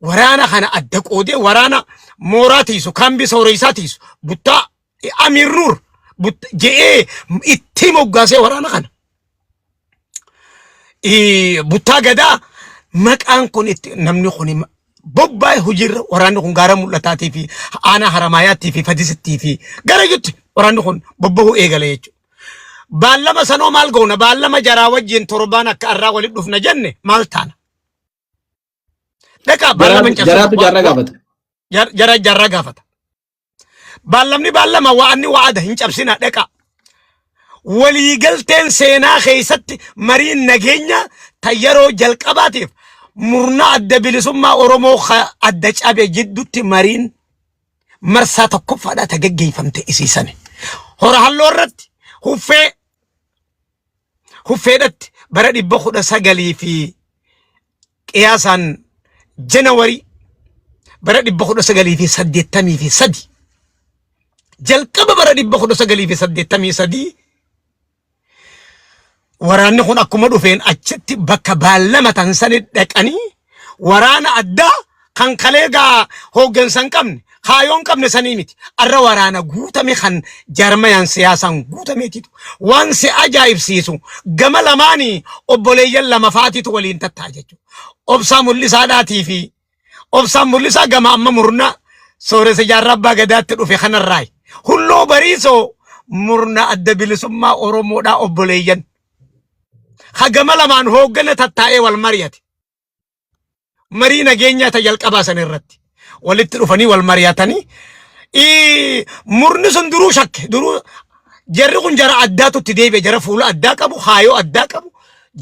waraana kana adda qoodee waraana mooraa tiisu kaambii sooreessaa tiisu buttaa Amiir Nuur je'ee itti moggaasee waraana kana. Buttaa gadaa maqaan kun itti namni kun bobbaa'e hojiirra waraanni kun gaara mul'ataatii fi aanaa haramaayaattii fi fadisittii fi gara jirutti waraanni kun bobba'uu eegale jechuudha. Baallama sanoo maal goona? Baallama jaraa wajjin torbaan akka arraa walitti dhufna jenne maal taana? Dhaqaa baallama hin cabsina. Jaraatu jaarraa gaafata. Jara jaarraa gaafata. Baallamni baallama wa'anni wa'ada hin cabsina dhaqaa. Waliigalteen seenaa keessatti mariin nageenya ta yeroo jalqabaatiif Murna adda bilisummaa Oromoo ka adda cabe jiddutti mariin marsaa tokkoffaadhaa ta geggeeffamte isiisani. Hora halloo irratti huffee huffeedhatti bara 1900 fi qiyaasaan Janawarii bara 1983, jalqaba bara 1983, waraanni kun akkuma dhufeen achitti bakka baallamatan sani dhaqanii, waraana addaa kan kalee gaa hooggansa hin qabne, kaayoo hin qabne sanii miti. Arra waraana guutame kan jaarmayaan siyaasaan guutameetitu. Waan si ajaa'ibsiisu, gama lamaanii obboleeyyan lama faatitu waliin tattaa jechuudha. Obsaa Mul'isaadhaatii fi Obsaan Mul'isaa gama amma murna Sooressa Jaarraa Abbaa Gadaatti dhufe kanarraayi. Hulloo Bariisoo murna Adda Bilisummaa Oromoodhaa obboleeyyan. Ha gama lamaan hooggana tattaa'ee wal mari'ate. Marii nageenyaa ta jalqabaa san irratti walitti dhufanii wal mari'atanii, murni sun duruu shakke. Duruu jarri kun jara addaatu itti deebi'e, jara fuula addaa qabu, haayoo addaa qabu,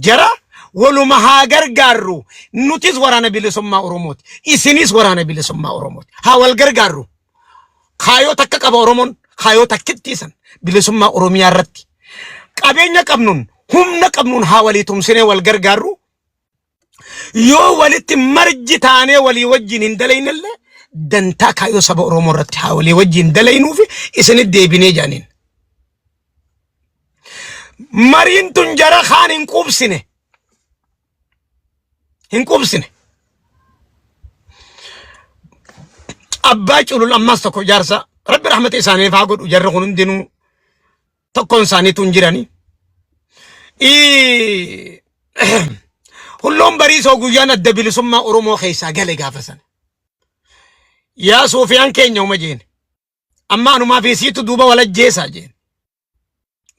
jara waluma haa gargaarru, nutis waraana bilisummaa Oromooti, isinis waraana bilisummaa Oromooti, haa wal gargaarru, kaayoo takka qaba Oromoon, kaayoo takkittii san bilisummaa Oromiyaa irratti qabeenya qabnuun, humna qabnuun haa walii tumsinee wal gargaarru. Yoo walitti marji taanee walii wajjin hin dalaynellee, dantaa kaayyoo saba Oromoo irratti haa walii wajjin dalaynuufi isinit deebinee jaaniin. Mariin tun jara kaan hin quubsine. Hin quubsine. Abbaa Culul ammas tokko jaarsa, Rabbi rahmata isaaniif haa godhu, jarri kun hundinuu tokkoon isaaniitu hin jirani. Hulloon Bariisoo guyyaan Adda Bilisummaa Oromoo keessaa gale gaafa sana. Yaa Suufiyaan keenya uma jeen. Amma anumaa fi siitu duuba wal ajjeesaa jeen.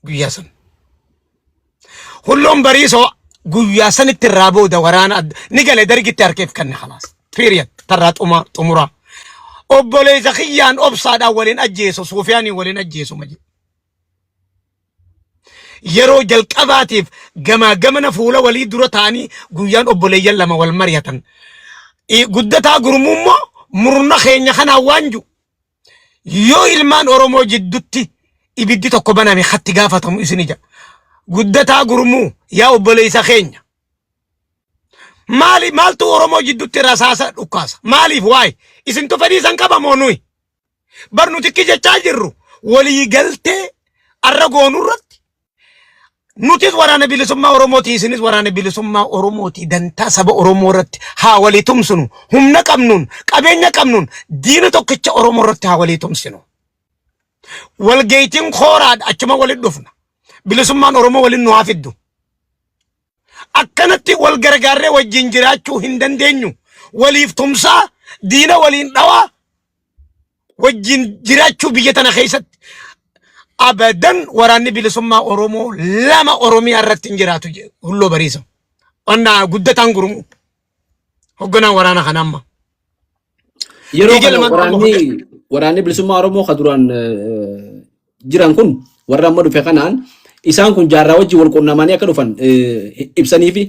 Guyyaa sana. Hulloon Bariisoo guyyaa sanitti irraa booda waraana adda ni gale, dargitti harkeef kanne, khalaas. Period. Tarraa xumuraa. Obboleessa kiyyaan obsaadhaan waliin ajjeesu, Suufiyaaniin waliin ajjeesu maje. Yeroo jalqabaatiif gamaa gamana fuula walii dura ta'anii guyyaan obboleeyyan lama wal mari'atan. Guddataa Gurmuu immoo murna keenya kanaan waan jiru, yoo ilmaan Oromoo jiddutti ibiddi tokko baname hatti gaafatamu isin ija. Guddataa Gurmuu, yaa obboleessa keenya. Maali, maaltu Oromoo jiddutti rasaasa dhukkaasa? Maaliif waa'ee? Isintu fedhii san qaba moo nuyi? Bar nuti ikki jechaa jirru, walii galtee arra goonu irratti nutis waraana bilisummaa Oromooti, isinis waraana bilisummaa Oromooti, dantaa saba Oromoo irratti haa walii tumsinu, humna qabnuun, qabeenya qabnuun diina tokkicha Oromoo irratti haa walii tumsinu. Walgeetiin kooraadha, achuma walitti dhufna. Bilisummaan Oromoo waliin nu haa fiddu. Akkanatti wal gargaarree wajjin jiraachuu hin dandeenyu. Waliif tumsaa, diina waliin dhawaa wajjin jiraachuu biyya tana keessatti abadan waraanni bilisummaa Oromoo lama Oromiyaa irratti hin jiraatu jedhe Hulloo Bariisa. Qonnaa Guddataan Gurmuu hogganaan waraana kana amma. Yeroo Dhiiga kana lamaan Oromoo waraanni bilisummaa Oromoo ka duraan jiran kun warra amma dhufe kanaan, isaan kun jaarraa wajjin wal qunnamanii akka dhufan ibsanii fi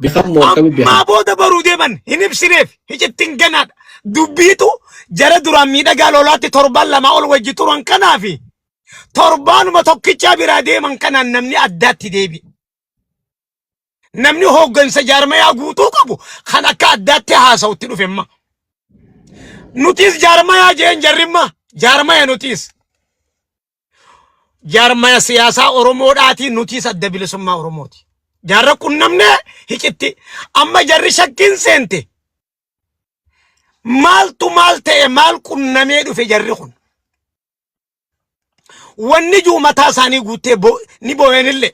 beekan moo akkamitti beekan? Ammaa booda baruu deeman hin ibsineef, hicittiin ganaadha. Dubbiitu jara duraan miidhagaa lolaatti torban 2 ol wajji turan kanaafi torbaanuma tokkichaa biraa deeman kanaan namni addaatti deebi'e. Namni hooggansa jaarmayaa guutuu qabu kan akka addaatti haasa'utti dhufe amma. Nutis jaarmayaa jeen jarrimma, jaarmaya nutis. Jaarmaya siyaasaa Oromoodhaatii, nutis Adda Bilisummaa Oromooti. Jaarra qunnamnee hicitti. Amma jarri shakkiin seente. Maaltu maal ta'e, maal qunnamee dhufe jarri kun? Wanni jiru mataa isaanii guuttee ni booyanillee.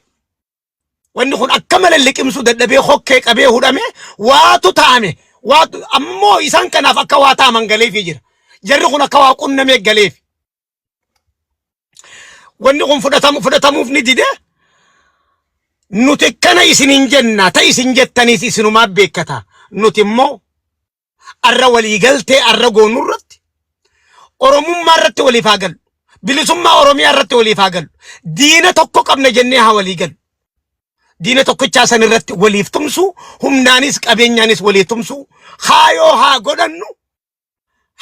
Wanni kun akka malee liqimsuu dadhabee, hokkee qabee hudhame, waatu ta'ame. Waatu ammoo isaan kanaaf akka waa ta'aman galeefii jira. Jarri kun akka waa qunnamee galeefi. Wanni kun fudhatamuuf ni dide. Nuti kana isin hin jenna, ta isin jettaniis isinumaa beekkata. Nuti immoo arra waliigaltee arra goonu irratti Oromummaa irratti waliif haa gallu. Bilisummaa Oromiyaa irratti waliif haa gallu. Diina tokko qabna jennee haa walii gallu. Diina tokkichaa san irratti waliif tumsuu, humnaanis qabeenyaanis waliif tumsuu, kaayoo haa godhannu,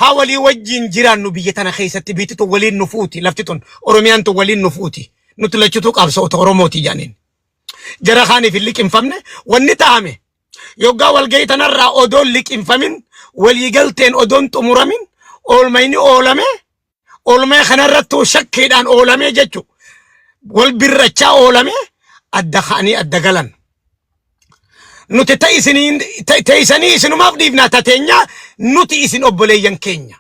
haa walii wajjin jiraannu biyya tana keessatti biyyi tun waliin nu fuuti, lafti tun Oromiyaan tun waliin nu fuuti. Nuti lachuutu qabsoota Oromooti jedhaniin. Jara kaaniif hin liqimfamne wanni ta'ame yoggaa walgahii tanarraa odoon liqimfamin waliigalteen odoon xumuramin oolmayni oolame oolmee kanarrattuu shakkiidhaan oolamee jechu wal birrachaa oolamee adda ka'anii adda galan. Nuti ta isiniin ta isanii isinumaaf dhiifnaa ta teenyaa nuti isin obboleeyyan keenya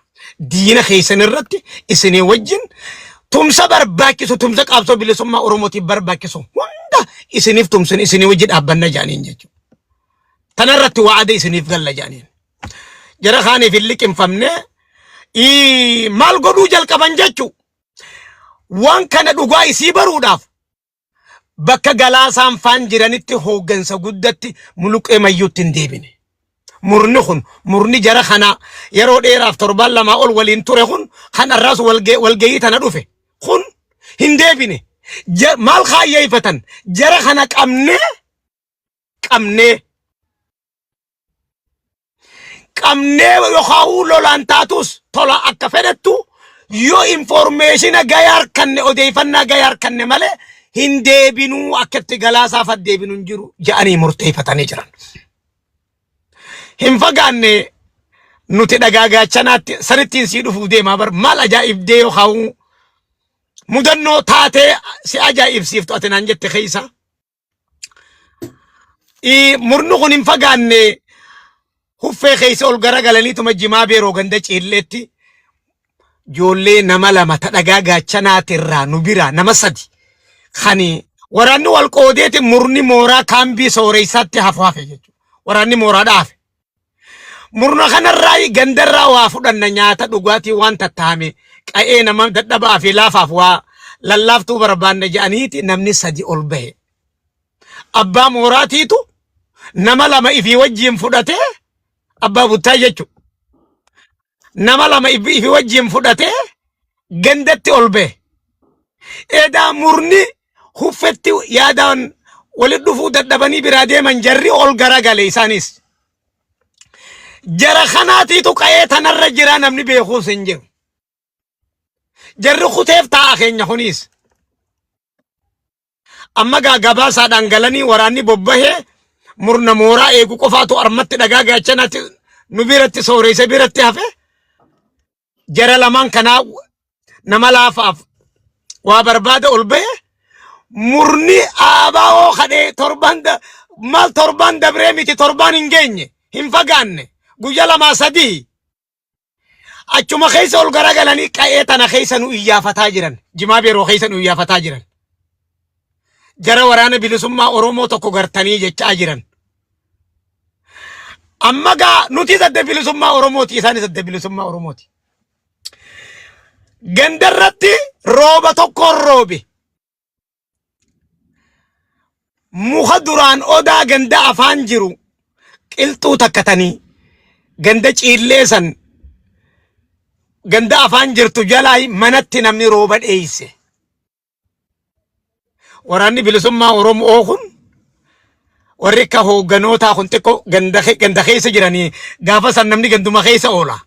diina keessan irratti isinii wajjin tumsa barbaachisu tumsa qaabsoo bilisummaa Oromootiif barbaachisu hunda isiniif tumsin isinii wajji dhaabbanna jedhaniin jechuudha. Tanarratti wa'ada isiniif galla jedhaniin. Jara kaaniif hin liqimfamne maal godhuu jalqaban jechu waan kana dhugaa isii baruudhaaf bakka galaasaan faan jiranitti hooggansa guddatti muluqee mayyuutti hin deebine. Murni kun murni jara kana yeroo dheeraaf torbaan lamaa ol waliin ture kun kan arraas walgahii tana dhufe kun hin deebine. Maal kaayyeeffatan jara kana qabnee qabnee qabnee yookaan lolaan taatus tola akka fedhattu yoo informeeshina gayaa harkanne odeeffannaa gayaa harkanne malee hin deebinuu akka itti galaasaaf deebinu hin jiru jedhanii murteeffatanii jiran. Hin fagaanne nuti dhagaa gaachanaatti sanittiin sii dhufuuf deemaa bar maal ajaa'ibdee yookaan mudannoo taatee si ajaa'ibsiiftu ati naan jette keessa. Murni kun hin fagaanne huffee keessa ol garagalaniituma jimaa beeroo ganda ciilleetti ijoollee nama lama ta dhagaa gaachanaatirraa nu biraa nama sadi kan waraanni wal qoodeeti murni mooraa kaambii sooreessaatti hafu hafe jechuudha. Waraanni mooraadha hafe. Murna kanarraa gandarraa waa fudhanna nyaata dhugaatii waan tattaame qa'ee nama dadhabaa fi laafaaf waa lallaaftuu barbaanna jedhaniiti namni sadi ol bahe. Abbaa mooraatiitu nama lama ifii wajjin fudhatee abbaa buttaa jechuudha. Nama lama ifii wajjin fudhatee gandatti ol bahe. Edaa murni huffetti yaadaan walitti dhufuu dadhabanii biraa deeman jarri ol garagale isaanis. Jara kanaatiitu qa'ee tanarra jira namni beekuus hin jiru. Jarri kuteef taa'a keenya kunis. Amma gaa gabaasaadhaan galanii waraanni bobbahee murna mooraa eegu qofaatu armatti dhagaa gaachanatti nu biratti sooreessa biratti hafe jara lamaan kanaa nama laafaaf waa barbaada ol bahe murni aabaa'oo kadhee torban maal torban dabree miti torban hin geenye hin fagaanne guyya lamaa sadii achuma keessa ol garagalanii qa'ee tana keessa nu iyyaafataa jiran jimaa beeroo keessa nu iyyaafataa jiran jara waraana bilisummaa Oromoo tokko gartanii jechaa jiran. Amma gaa nutis adda bilisummaa Oromooti isaanis adda bilisummaa Oromooti. Gandarratti rooba tokkoon roobe. Muka duraan odaa ganda afaan jiru qilxuu takkatanii ganda ciillee san ganda afaan jirtu jalaa manatti namni rooba dheeyse. Waraanni bilisummaa Oromoo kun warri akka hoogganootaa kun xiqqoo ganda keessa jiranii gaafa san namni ganduma keessa oola.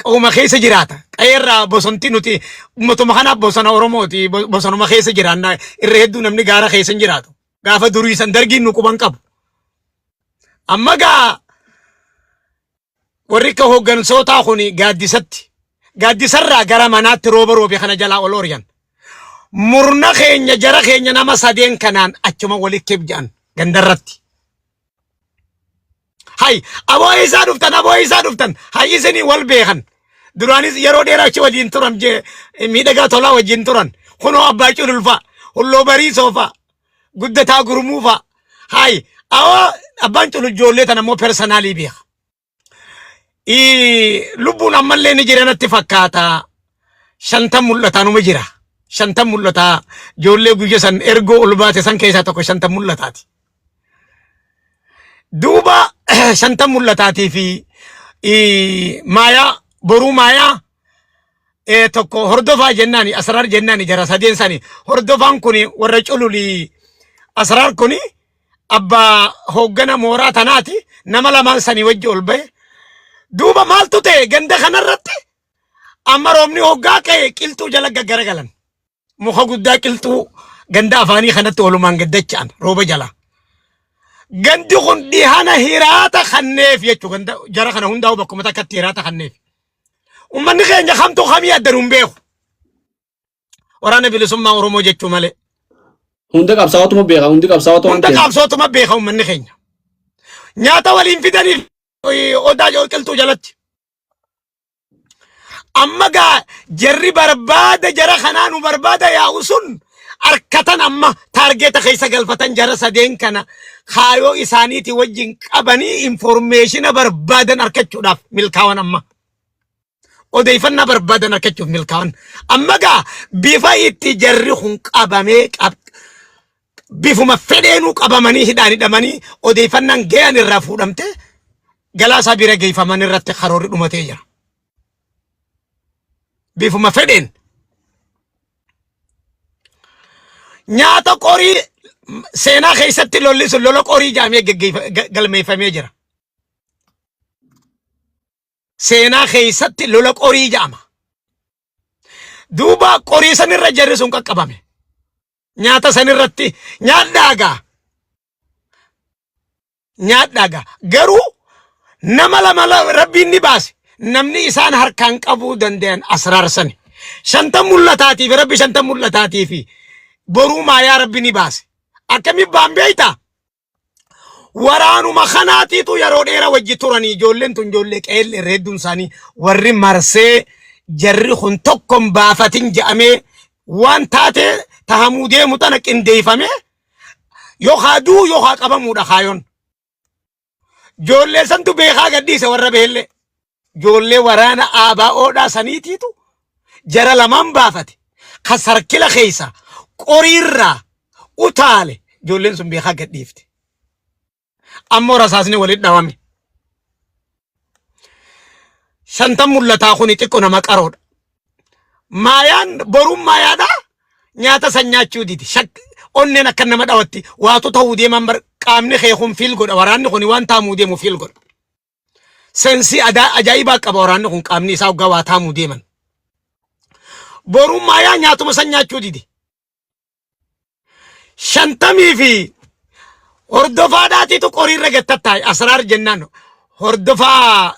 Qawuma keessa jiraata. Qe'eerraa bosonti nuti uummatuma kanaaf bosona Oromooti bosonuma keessa jiraanna irra hedduu namni gaara keessa hin jiraatu. Gaafa durii san dargiin nu quban qabu. Amma gaa warri akka hooggansootaa kun gaaddisatti gaaddisarraa gara manaatti rooba roobe kana jalaa ol ori'an. Murna keenya jara keenya nama sadeen kanaan achuma walitti jedhan gandarratti. Hay aboo isaa dhuftan aboo isaa dhuftan hay isinii wal beekan. Duraanis yeroo dheeraa achi waliin turan jee miidhagaa tolaa wajjin turan. Kunoo abbaa cululfaa hulloo bariisoo fa'a guddataa gurmuu fa'a. Hay awoo abbaan culul ijoollee tana immoo personaalii beeka. Lubbuun ammallee ni jira natti fakkaata. Shantan mul'ataa numa jira. Shantan mul'ataa ijoollee guyya san ergoo ol baate san keessaa tokko shantan mul'ataati. Duuba shantan mul'ataatii fi maayaa boruu maayaa tokko hordofaa jennaani asraar jennaani jara sadeen sani hordofaan kun warra cululii Asraar kuni abbaa hooggana mooraa tanaati nama lamaan sanii wajji ol bahe. Duuba maaltu ta'e ganda kanarratti amma roobni hoggaa ka'e qilxuu jala gaggaragalan. Muka guddaa qilxuu ganda afaanii kanatti walumaan gaddacha'an rooba jala. Gandi kun dhihana hiraata kanneef jechuudha. Ganda jara kana hundaa'u bakkuma takkatti hiraata kanneef. Uummanni keenya kamtu kamii adda nuun beeku. Waraana bilisummaa Oromoo jechuu malee. Hunda qabsaa'otuma beeka. Hundi qabsaa'ota waan Hunda ta'eef. qabsootuma beeka uummanni keenya. Nyaata waliin fidaniif odaa qilxuu jalatti. Amma gaa jarri barbaada jara kanaa nu barbaada yaa'u sun arkatan amma taargeeta keessa galfatan jara sadeen kana kaayoo isaaniiti wajjin qabanii informeeshina barbaadan arkachuudhaaf milkaawan amma. Odeeffannaa barbaadan arkachuuf milkaawan. Amma gaa bifa itti jarri kun qabamee qab bifuma fedheenuu qabamanii hidhaan hidhamanii odeeffannaan gayan irraa fuudhamte galaasaa bira geeffaman irratti karoorri dhumatee jira. Bifuma fedheen. Nyaata qorii seenaa keessatti lolli sun lola qorii jaamee galmeeffamee jira. Seenaa keessatti lola qorii jaama. Duuba qorii sanirra jarri sun qaqqabame. Nyaata sanirratti nyaadhaa gaa. Nyaadhaa gaa. Garuu nama lama rabbiin ni baase. Namni isaan harkaan qabuu danda'an asraarsani. Shantan mul'ataatii fi rabbi shantan mul'ataatii fi boruu maayaa rabbi ni baase. Akkamiin baan beektaa? Waraanuma kanaatiitu yeroo dheeraa wajji turanii ijoolleen tun ijoollee qeellee reedduun isaanii warri marsee jarri kun tokko hin baafatin jedhamee waan taatee tahamuu deemu tana qindeeffamee yookaa du'u yookaa qabamuudha kaayoon. Ijoollee santu beekaa gadhiise warra beellee. Ijoollee waraana ABOdhaa saniitiitu jara lamaan baafate. Ka sarkila keessa qoriirraa utaale ijoolleen sun beekaa gadhiifte. Ammoo rasaasni walitti dhawame. Shantan mul'ataa kuni xiqqo nama qaroodha. Maayaan boruun maayaadha nyaata san nyaachuu didi. Shak onneen akka nama dhawatti waatu ta'uu deeman bar qaamni kee kun fiil godha waraanni kun waan taamuu deemu fiil godha. Sensii ajaa'ibaa qaba waraanni kun qaamni isaa hoggaa waa taamuu deeman. Boruun maayaa nyaatuma san nyaachuu didi. Shantamii fi hordofaadhaatiitu qoriirra gad tattaa'e asraar jennaan hordofaa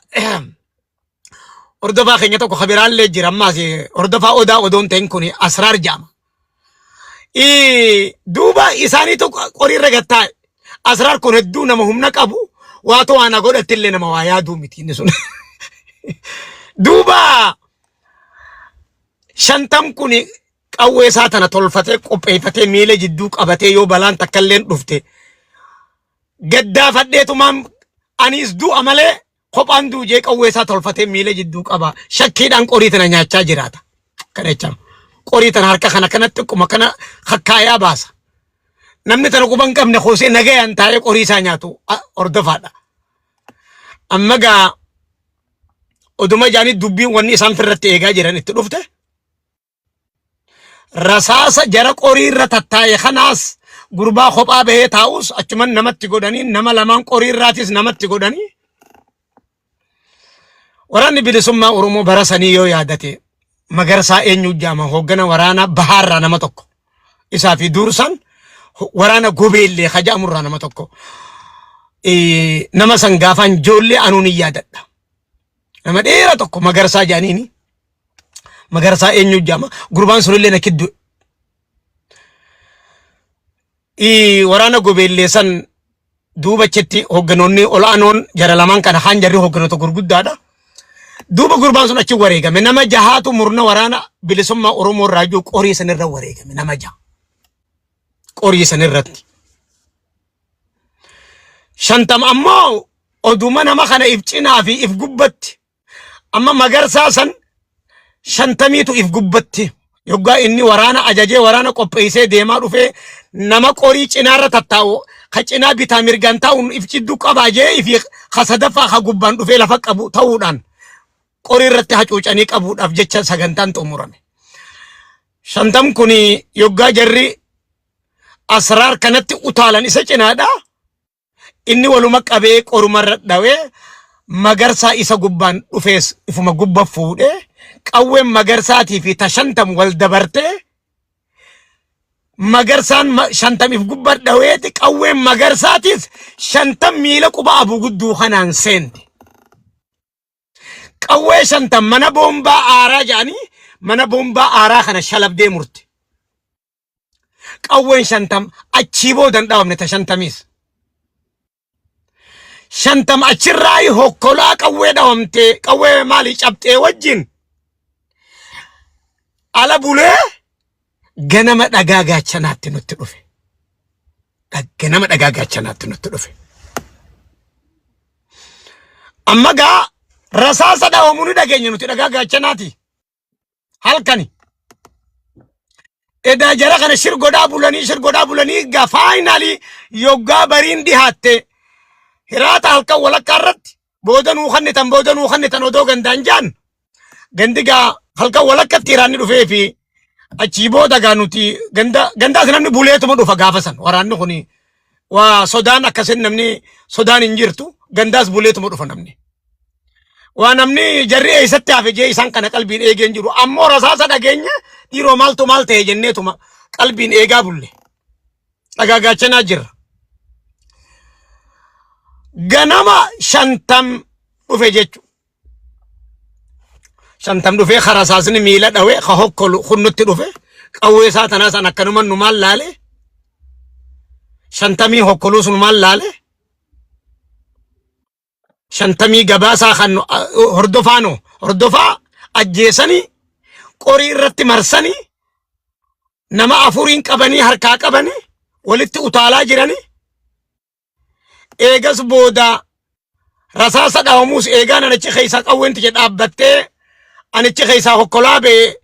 hordofaa keenya tokko kabiraallee jira ammaas hordofaa odaa odoon ta'in kun asraar jedhama. Duuba isaaniitu qoriirra gad taa'e. Asraar kun hedduu nama humna qabu waatu waan godhatti illee nama waa yaaduu miti inni sun. Duuba shantam kun qawwee isaa tana tolfatee qopheeffatee miila jidduu qabatee yoo balaan takka illeen dhufte gaddaafadheetumaan anis du'a malee kophaan duujee qawwee isaa tolfatee miila jidduu qaba shakkiidhaan qorii tana nyaachaa jiraata. Kana jechaan qorii tana harka kana kana xiqquma kana hakkaayaa baasa. Namni tana quba hin qabne koosee nagayaan taa'ee qorii isaa nyaatu hordofaadha. Amma gaa oduma jaanii dubbiin wanni isaan firratti eegaa jiran itti dhufte. Rasaasa jara qorii irra tattaa'e kanaas gurbaa kophaa bahee taa'us achuman namatti godhanii nama lamaan qorii irraatis namatti godhanii waraanni bilisummaa Oromoo bara sanii yoo yaadate Magarsaa eenyu jaama hooggana waraana bahaarraa nama tokko isaa fi duursaan waraana gobeellee ka jedhamurraa nama tokko nama san gaafaan ijoollee anuun hin yaadadha nama dheera tokko Magarsaa jedhaniini Magarsaa eenyu jaama gurbaan sunillee na kiddu waraana gobeellee san duuba achitti hoogganoonni ol'aanoon jara lamaan kana haan jarri hoogganoota gurguddaadha. Duuba gurbaan sun achi wareegame nama jahaatu murna waraana bilisummaa Oromoo irraa jiru qorii sanirra wareegame nama jaha. Qorii sanirratti. Shantam ammoo oduma nama kana if cinaa fi if gubbatti Amma magarsaa san shantamiitu if gubbatti yoggaa inni waraana ajajee waraana qopheessee deemaa dhufee nama qorii cinaarra tattaa'u ka cinaa bitaa mirgaan taa'uun if cidduu qabaa jee ifi ka sadaffaa ka gubbaan dhufee lafa qabu ta'uudhaan qorii irratti hacuucanii qabuudhaaf jecha sagantaan xumurame. Shantam kun yoggaa jarri Asraar kanatti utaalan isa cinaadha. Inni waluma qabee qorumarra dhawee Magarsaa isa gubbaan dhufees ifuma gubba fuudhee qawween Magarsaatii fi ta 50 wal dabartee Magarsaan 50 if gubba dhaweeti qawween Magarsaatiis 50 miila quba Abu Gudduu kanaan seente. Qawwee 50 mana boombaa aaraa jedhanii mana boombaa aaraa kana shalabdee murte. Qawween 50 achii booda hin dhawamne ta 50s. 50 achirraa hokkolaa qawwee dhawamtee qawwee maalii cabxee wajjin ala bulee ganama dhagaa gaachanaatti nutti dhufe. Ganama dhagaa gaachanaatti nutti dhufe. Amma gaa rasaasa dhawamuu ni dhageenya nuti dhagaa gaachanaati. Halkani. Edaa jara kana shir godhaa bulanii shir godhaa bulanii gaa faayinaalii yoggaa bariin dhihaatte hiraata halkan walakkaa irratti booda nuu kennitan booda nuu kennitan odoo gandaan jaan gandi gaa halkan walakkatti hiraanni dhufee fi achii booda gaa nuti ganda gandaas namni buleetuma dhufa gaafa san waraanni kuni waa sodaan akkasin namni sodaan hin jirtu gandaas buleetuma dhufa namni. Waa namni jarri eessatti hafe jee isaan kana qalbiin eegeen jiru. Ammoo rasaasa dhageenye dhiiroo maaltu maal ta'e jenneetuma qalbiin eegaa bulle. Dhagaa gaachanaa jirra. Ganama 50 dhufe jechuudha. 50 dhufee ka rasaasni miila dhawee ka hokkolu kunnutti dhufe qawwee isaa tanaa san akkanuma numaan laale 50 hokkoluu sunumaan laale 50 gabaasaa kan hordofaano hordofaa ajjeesanii qorii irratti marsanii nama afuriin qabanii harkaa qabanii walitti utaalaa jiranii eegas booda rasaasa dhawamuus eegaan anichi keessaa qawween tiyya dhaabbattee anichi keessaa hokkolaa ba'e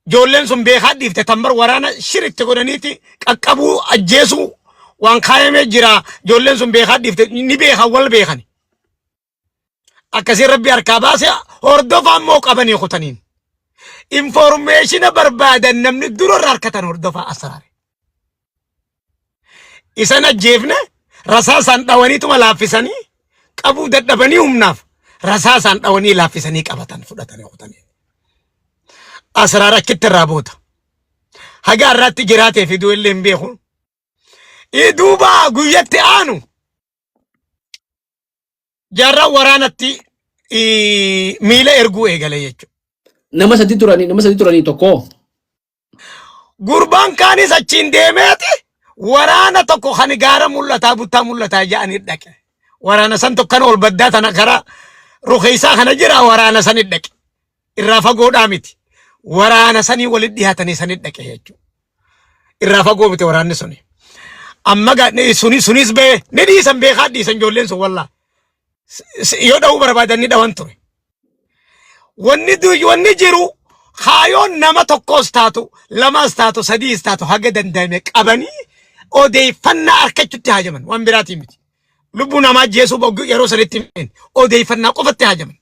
Ijoolleen sun beekaa dhiifte tambar waraana shiritti godhaniiti qaqqabuu ajjeesuu waan kaayamee jira. Ijoolleen sun beekaa dhiifte ni beekan wal beekani. Akkasiin rabbi harkaa baase hordofaa immoo qabanii kutaniin. Informeeshina barbaadan namni dura irra harkatan hordofaa asaraare. Isan ajjeefne rasaasaan dhawaniituma laaffisanii qabuu dadhabanii humnaaf rasaasaan dhawanii laaffisanii qabatan fudhatanii kutanii. Asraar achitti irraa booda. Haga har'aatti jiraatee fi du'e illee hin beeku. Duuba guyyatti aanu jaarraan waraanatti miila erguu eegale jechuudha. Nama sadi turanii tokko. Gurbaan kaanis achiin deemeeti waraana tokko kan gaara mul'ataa buttaa mul'ataa ja'anii dhaqe. Waraana san tokkan ol baddaa tana kara rukeessaa kana jira waraana sani dhaqe. Irraa fagoodhaa miti. Waraana sanii walitti dhiyaatanii sani dhaqe jechuudha. Irraa fagoo miti waraanni suni. Amma gaa suni sunis ba'e ni dhiisan beekaa dhiisan ijoolleen sun wallaa. Yoo dha'uu barbaadan ni dhawan ture. Wanni jiru kaayoon nama tokkos taatu lamas taatu sadiis taatu haga danda'ame qabanii odeeffannaa argachuutti haajaman waan biraatii miti. Lubbuu namaa ajjeesuu yeroo sanitti hin odeeffannaa qofatti haajaman.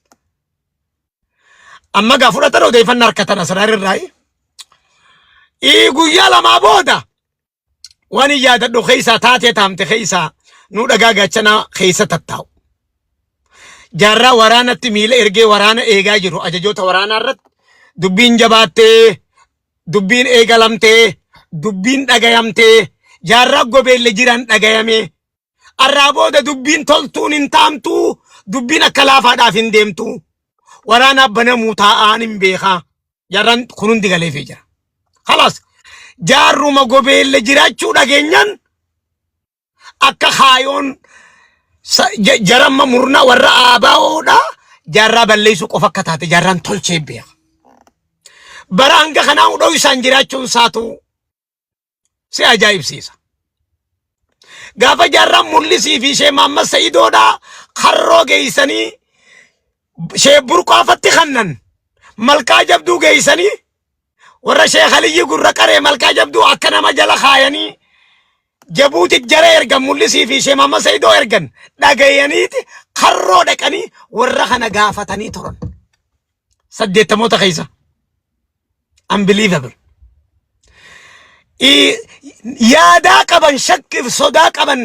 Amma gaa fudhatan odeeffannaa harkatan asiraar irraa. Guyyaa lamaa booda waan hin yaadadhu keessaa taatee taamte keessaa nu dhagaa gaachanaa keessa tattaa'u. Jaarraa waraanatti miila ergee waraana eegaa jiru ajajoota waraanaa irratti dubbiin jabaattee dubbiin eegalamtee dubbiin dhagayamtee jaarraa gobeelle jiran dhagayamee arraa booda dubbiin toltuun hin taamtuu dubbiin akka laafaadhaaf hin deemtu waraanaaf banamuu taa'aan hin beekaa jaarraan kun hundi galeefii jira. Kalaas jaarruma gobeelle jiraachuu dhageenyaan akka kaayoon jaramma murna warra ABOdha jaarraa balleessuu qofa akka taate jaarraan tolchee beeka. Bara hanga kanaa hudhoo isaan jiraachuun isaatu si ajaa'ibsiisa. Gaafa jaarraan mul'isii fi ishee Maammas Sa'idoodha karroo geessanii ishee burqaafatti kannan malkaa jabduu geessanii warra Sheekh Aliyyi gurra qaree malkaa jabduu akka nama jala kaayanii Jabuutit jara ergan mul'isii fi ishee Maammas Sa'idoo ergan dhagayaniiti karroo dhaqanii warra kana gaafatanii turan. Saddeettamoota keessa. Unbelievable. Yaadaa qaban shakkiif sodaa qaban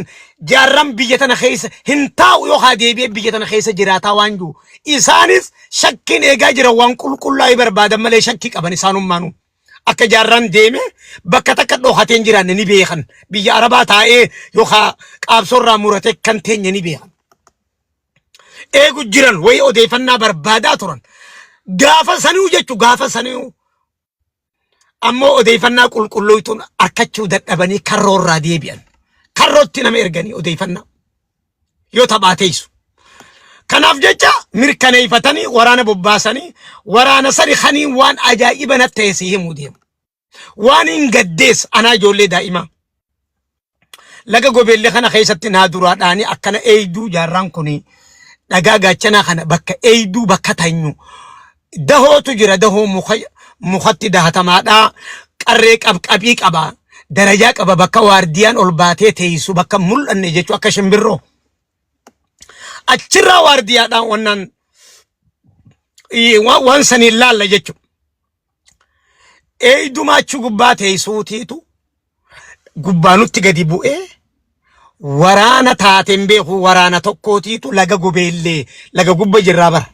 jaarran biyya tana keessa hin taa'u yookaan deebi'ee biyya tana keessa jiraataa waan jiru. Isaanis shakkiin eegaa jiran waan qulqullaa'ee barbaadan malee shakkii qaban isaanummaanuu. Akka jaarraan deeme bakka takka dhokatee hin jiraanne ni beekan. Biyya Arabaa taa'ee yookaan qaabsoorraa muratee kan teenye ni beekan. Eegu jiran wayii odeeffannaa barbaadaa turan. Gaafa saniu jechu gaafa saniu ammoo odeeffannaa qulqulluutuun arkachuu dadhabanii karroorraa deebi'an. Karrootti nama erganii odeeffannaa yoo taphaa teessu. Kanaaf jecha mirkaneeffatanii waraana bobbaasanii waraana sani kanii waan ajaa'iba natti ta'e si himuu deemu. Waan hin gaddees anaa ijoollee daa'imaa. Laga gobeellee kana keessatti naa duraa dhaanii akkana eeyduu jaarraan kun dhagaa gaachanaa kana bakka eeyduu bakka tanyu dahootu jira dahoo muka mukatti dahatamaadhaa qarree qabqabii qaba darajaa qaba bakka waardiyaan ol baatee teessu bakka mul'anne jechuu akka shimbirroo achirraa waardiyaadhaan wannaan waan saniin laalla jechuudha. Eeydumaa achi gubbaa teessuutiitu gubbaa nutti gadi bu'ee waraana taateen beeku waraana tokkootiitu laga gobeellee laga gubba jirraa bara.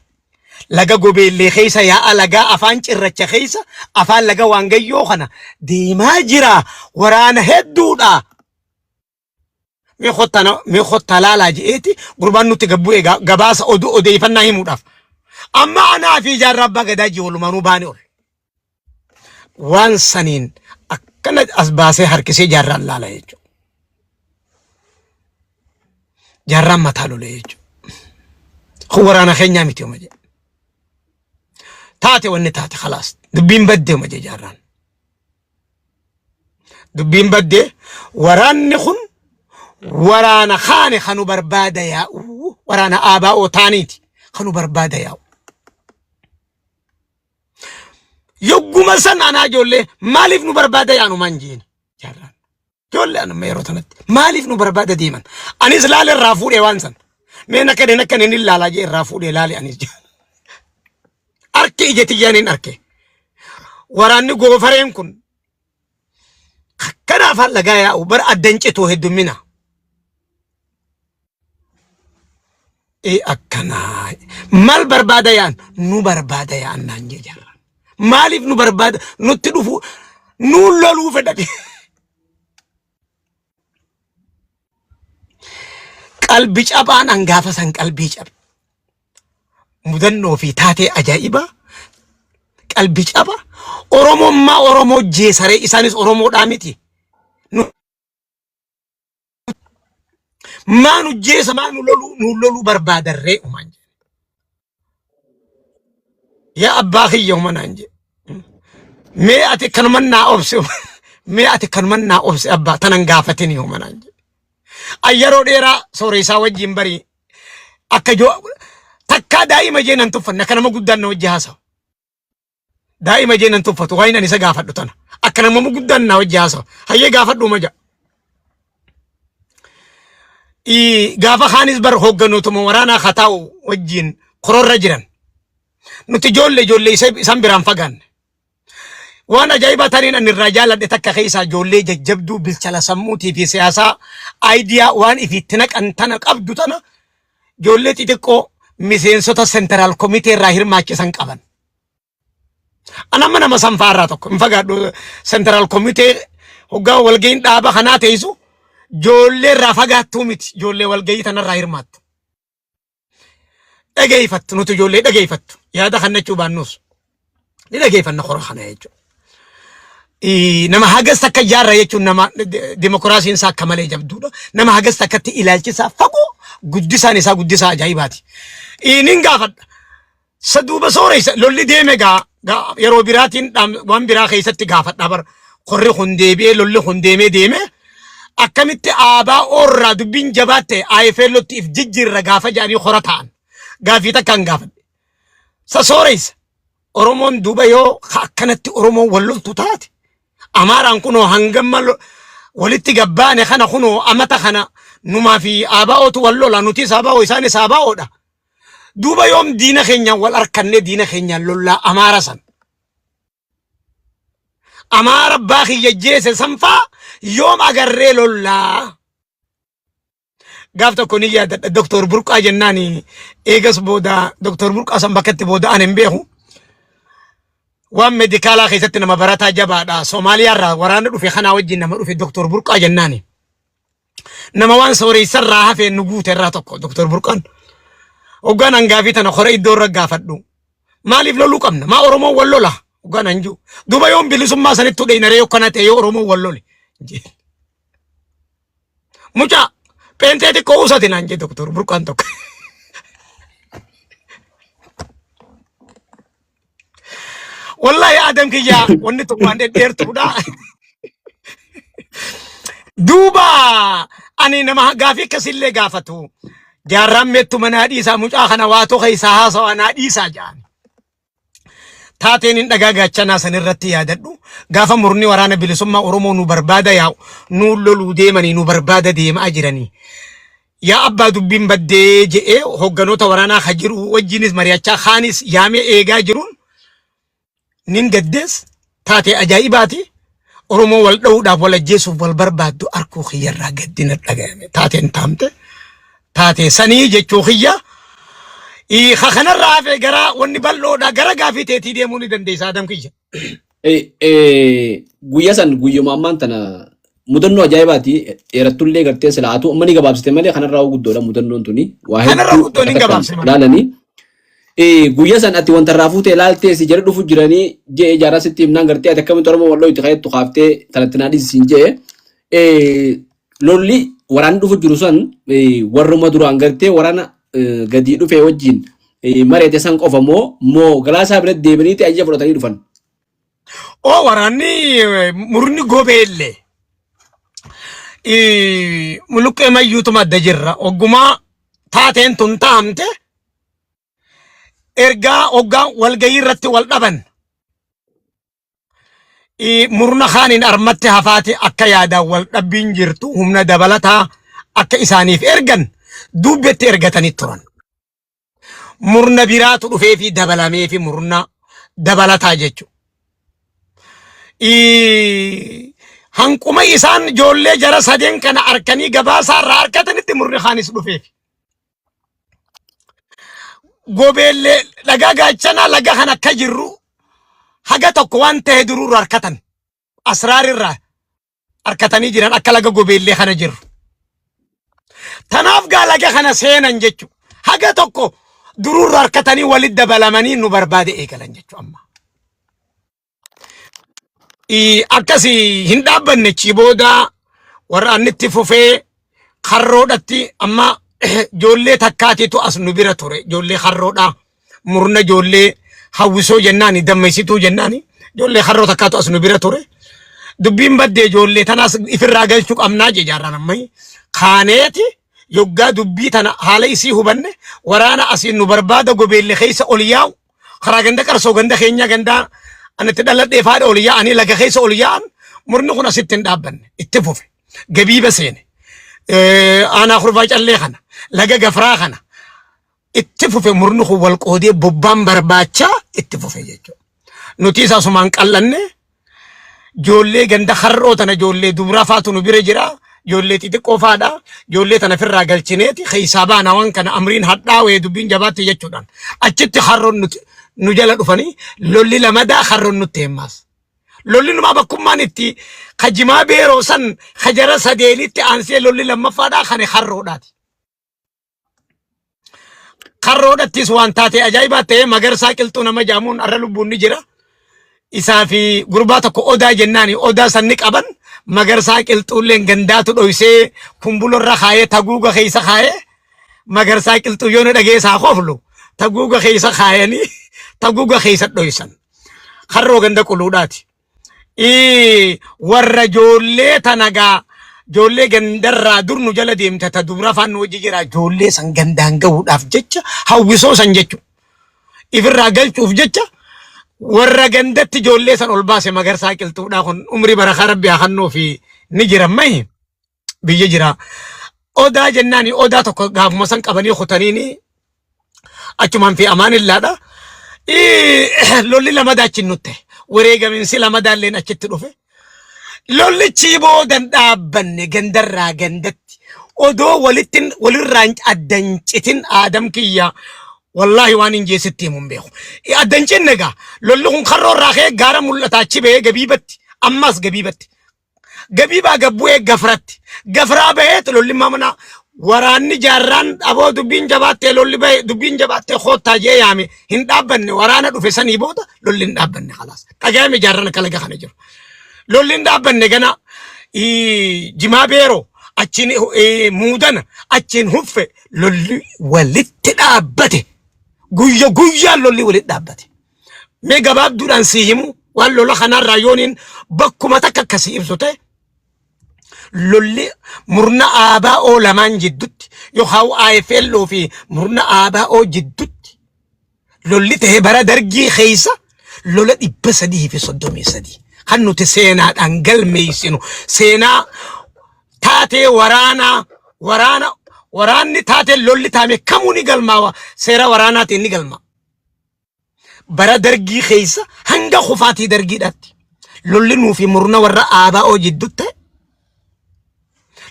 Laga gobeellee keessa yaa'a lagaa afaan cirracha keessa afaan laga waangayyoo kana deemaa jira waraana hedduudha. Mee kottaa mee kottaa laalaa je'eeti gurbaan nutti gad bu'e gabaasa oduu odeeffannaa himuudhaaf. Amma anaa fi jaarraa abbaa gadaa jiru walumaanuu baane ol. Waan saniin akkana as baasee harkisee jaarraan laala jechuudha. Jaarraan mataa lolee jechuudha. Kun waraana keenyaa miti oma jedhe. Taate wanni taate khalaas dubbiin badde oma jedhe jaarraan. Dubbiin badde waraanni kun waraana kaane kanu barbaada yaa'u waraana ABO taaniiti kanu barbaada yaa'u. Yogguma san anaa ijoollee maaliif nu barbaada yaanu maan jeen jaarraan. Ijoollee anuma yeroo tanatti maaliif nu barbaada deeman. Anis laale irraa fuudhee waan san. Mee nakka nakka inni laalaa jee irraa fuudhee laale anis jee. Arke ija tiyyaan hin arke. Waraanni goofareen kun akkana afaan lagaa yaa'u bara addan cituu heddummina. Ee akkanaa maal barbaada yaa'an nu barbaada yaa'an naan jee jarra. Maaliif nu barbaada nutti dhufu nuun loluu fedhan. Qalbi cabaan an gaafa san qalbii cabe. Mudannoo fi taatee ajaa'ibaa qalbi caba Oromummaa Oromoo jeesaree isaanis Oromoodhaa miti. Maa nu jeesa maa nu loluu nu loluu barbaadarree umaan jedhe. Yaa abbaa kiyya uma naan jedhe. Mee ati kanuman naa obse mee ati kanuman naa obse abbaa tanan gaafatini uma naan jedhe. An yeroo dheeraa sooreessaa wajjin barii akka ijoo takkaa daa'ima jee nan tuffanne akka nama guddaan na wajji haasawu. Daa'ima jee nan tuffatu waan ani isa gaafadhu tana akka nama guddaan na wajji haasawu. Hayyee gaafadhu uma ja'a. Gaafa kaanis bar hoogganootuma waraanaa haa taa'u wajjin kororra jiran. Nuti ijoollee ijoollee isaan biraan fagaanne. Waan ajaa'ibaa taniin ani irraa jaaladhe takka keessaa ijoollee jajjabduu bilchala sammuutii fi siyaasaa aayidiyaa waan ifiitti naqan tana qabdu tana ijoollee xixiqqoo miseensota senteraal komitee irraa hirmaachisan qaban. An amma nama sanfaa irraa tokko hin fagaadhu senteraal komitee hoggaa walga'iin dhaaba kanaa teessu ijoollee irraa fagaattuu miti ijoollee walga'ii tanarraa hirmaattu. Dhageeffattu nuti ijoollee dhageeffattu yaada kannachuu baannus ni dhageeffanna kora kana jechuudha. Nama hagas takka ijaarra jechuun nama dimokiraasiin isaa akka malee jabduudha. Nama hagas takkatti ilaalchi isaa fagoo guddisaan isaa guddisaa ajaa'ibaati. Nin gaafadha. Sa duuba sooressa lolli deeme gaa yeroo biraatiin waan biraa keessatti gaafadha bara. Korri kun deebi'ee lolli kun deemee deeme akkamitti aabaa oorraa dubbiin jabaatte AFL'tti if jijjiirra gaafa jedhanii hora ta'an. Gaafii takkaan gaafadhe. Sa sooressa. Oromoon duuba yoo akkanatti Oromoon wal loltu taate Amaaraan kunoo hangamma walitti gabbaane kana kunoo amata kana numaa fi ABOtu wal lola nutis ABO isaanis ABOdha. Duuba yoom diina keenyaan wal arkannee diina keenyaan lollaa Amaara san. Amaara abbaa kiyya jeese sanfaa yoom agarree lollaa. Gaaf tokko ni yaadadha Doktor Burqaa jennaan eegas booda Doktor Burqaa san bakka itti booda ani hin beeku. Waan meedikaalaa keessatti nama barataa jabaadha. Somaaliyaa irraa waraana dhufe kanaa wajjin nama dhufe Doktor Burqaa jennaani. Nama waan sooreessa irraa hafee nu guute irraa tokko Doktor Burqaan. Hoggaan hangaafii tana kora iddoo irra gaafadhu. Maaliif loluu qabna? Maa Oromoon wal lola? Hoggaan hanjuu. Duuba yoon bilisummaa sanitti hudheenaree yokkana ta'e yoo Oromoon wal lole. Mucaa pheenxee xiqqoo usati naan jedhe Doktor Burqaan tokko. Wallahi Adam kiyya wanni tun waan dhedheertuudha. Duuba ani nama gaafii akkasillee gaafatu. Jaarraan meettu manaa dhiisaa mucaa kana waa tokko isaa haasawaa naa dhiisaa jedhan. Taateen hin dhagaa gaachanaa san irratti yaadadhu. Gaafa murni waraana bilisummaa Oromoo nu barbaada yaa'u nu loluu deemanii nu barbaada deemaa jiranii. Yaa abbaa dubbiin baddee je'ee hoogganoota waraanaa ka jiru wajjinis mari'achaa kaanis yaamee eegaa jiruun nin gaddees taatee ajaa'ibaati. Oromoo wal dha'uudhaaf wal ajjeesuuf wal barbaaddu arkuu kiyyarraa gaddina dhagayame. Taateen taamte taatee sanii jechuu kiyya. Ka kanarraa hafee gara wanni bal'oodha gara gaafii teetii deemuu ni dandeessa Adam kiyya. Guyyaa san guyyuma ammaan tana mudannoo ajaa'ibaati dheerattullee gartee sila atuu amma ni gabaabsite malee kanarraa guddoodha mudannoon tuni waa Kanarraa hedduu guddoon hin takka takkaan gabaabse malee. ilaalanii. Guyyaa san ati wanta irraa fuutee ilaaltee si jala dhufu jiranii je'e jaarraa sitti himnaan gartee ati akkamitti Oromoo walloo itti ka'ettu kaaftee tanatti naa dhiisi siin je'e. Lolli waraanni dhufu jiru san warruma duraan gartee waraana gadii dhufee wajjin mari'ate san qofa moo moo galaasaa biratti deebi'aniiti ajaja fudhatanii dhufan. Oo waraanni murni gobeellee muluqqee mayyuutuma adda jirra. Oggumaa taateen tun taamte ergaa hoggaa walgayii irratti wal dhaban murna kaaniin armatti hafaati akka yaadaan wal dhabbiin jirtu humna dabalataa akka isaaniif ergan duubbetti ergatanii turan. Murna biraatu dhufee fi dabalamee fi murna dabalataa jechuudha. Hanquma isaan ijoollee jara sadeen kana arkanii gabaasaa irraa arkatanitti murni kaanis dhufeef. Gobeellee dhagaa gaachanaa laga kan akka jirru haga tokko waan ta'e duruu irraa arkatan. Asraar irraa arkatanii jiran akka laga gobeellee kana jirru. Tanaaf gaa laga kana seenan jechu. Haga tokko duruu irraa arkatanii walitti dabalamanii nu barbaade eegalan jechu amma. Akkasi hin dhaabbanne chi booda warra itti fufee karroodhatti amma ijoollee takkaatitu as nu bira ture ijoollee karroodha murna ijoollee hawwisoo jennaani dammaysituu jennaani ijoollee karroo takkaatu as nu bira ture dubbiin baddee ijoollee tanaas ifirraa galchuu qabnaa jee jaarraan ammayyi kaaneeti yoggaa dubbii tana haala isii hubanne waraana asiin nu barbaada gobeelle keessa ol yaa'u karaa ganda qarsoo ganda keenya ganda ani itti dhaladhee faadha ol yaa'anii laga keessa ol yaa'an murni kun asitti hin dhaabbanne itti fufe gabiiba seene aanaa kurbaa callee kana laga gafraa kana itti fufe murni kun wal qoodee bobbaan barbaachaa itti fufe jechuudha. Nuti isa asumaan qal'anne Ijoollee ganda har'oo tana ijoollee dubraa faatu nu bira jira. Ijoollee xixiqqoo faadha. Ijoollee tana firraa galchineeti keessaa baana waan kana amriin hadhaawee dubbiin jabaatti jechuudhaan. Achitti harroon nuti nu jala dhufanii lolli lamadaa harroon nutti himmaas. Lolli numaa bakkummaan itti kajimaa beeroo san kajara sadeenitti aansee lolli lammaffaadhaa kan harroodhaati. Karroodhattis waan taate ajaa'ibaa ta'ee Magarsaa Qilxuu nama jedhamuun har'a lubbuun ni jira. Isaa fi gurbaa tokko odaa jennaani odaa san ni qaban Magarsaa Qilxuulleen gandaatu dhoysee kumbulorra kaayee taguuga keessa kaayee Magarsaa Qilxuu yoo na dhageessaa koflu taguuga keessa kaayanii taguuga keessa dhoysan. Karroo ganda quluudhaati. Warra ijoollee tana gaa ijoollee gandarraa dur nu jala deemte ta dubra afaan nu wajji jira ijoollee san gandaan gahuudhaaf jecha hawwisoo san jechu ifirraa galchuuf jecha warra gandatti ijoollee san ol baase magarsaa qilxuudhaa kun umrii barakaa rabbi haa kennuu fi ni jira mahi biyya jira. Odaa jennaani odaa tokko gaafuma san qabanii kutaniini achumaan fi amaanillaadha. Lolli lama daachiin nutte. Wareegaminsi lamadaalleen achitti dhufe. Lollichi boodan dhaabbanne gandarraa gandatti odoo walitti walirraa addan citin aadam kiyya wallaahi waan hin jeesitti himu hin beeku. Addan cinne egaa lolli kun karroo irraa ka'ee gaara mul'ataa achi bahee gabiibatti ammas gabiibatti gabiibaa gabbu'ee gafratti gafraa baheet lolli mamna waraanni jaarraan aboo dubbiin jabaattee lolli bahe dubbiin jabaattee koottaa jee yaame hin dhaabbanne waraana dhufe sanii booda lolli hin dhaabbanne khalaas dhagayame jaarraan akka laga kana jiru lolli hin dhaabbanne gana jimaa beeroo achiin muudana achiin huffe lolli walitti dhaabbate guyya guyyaan lolli walitti dhaabbate. Mee gabaabduudhaan sii himu waan lola kanarraa yooniin bakkuma takka akkasii ibsu ta'e lolli murna ABO lamaan jiddutti yookaan AFLO fi murna ABO jiddutti lolli ta'e bara dargii keessa lola 333 kan nuti seenaadhaan galmeessinu seenaa taatee waraanaa waraana waraanni taatee lolli taame kamuu ni galmaawa seera waraanaatiin ni galmaa. Bara dargii keessa hanga kufaatii dargiidhaatti lolli nuu fi murna warra ABO jidduutti ta'e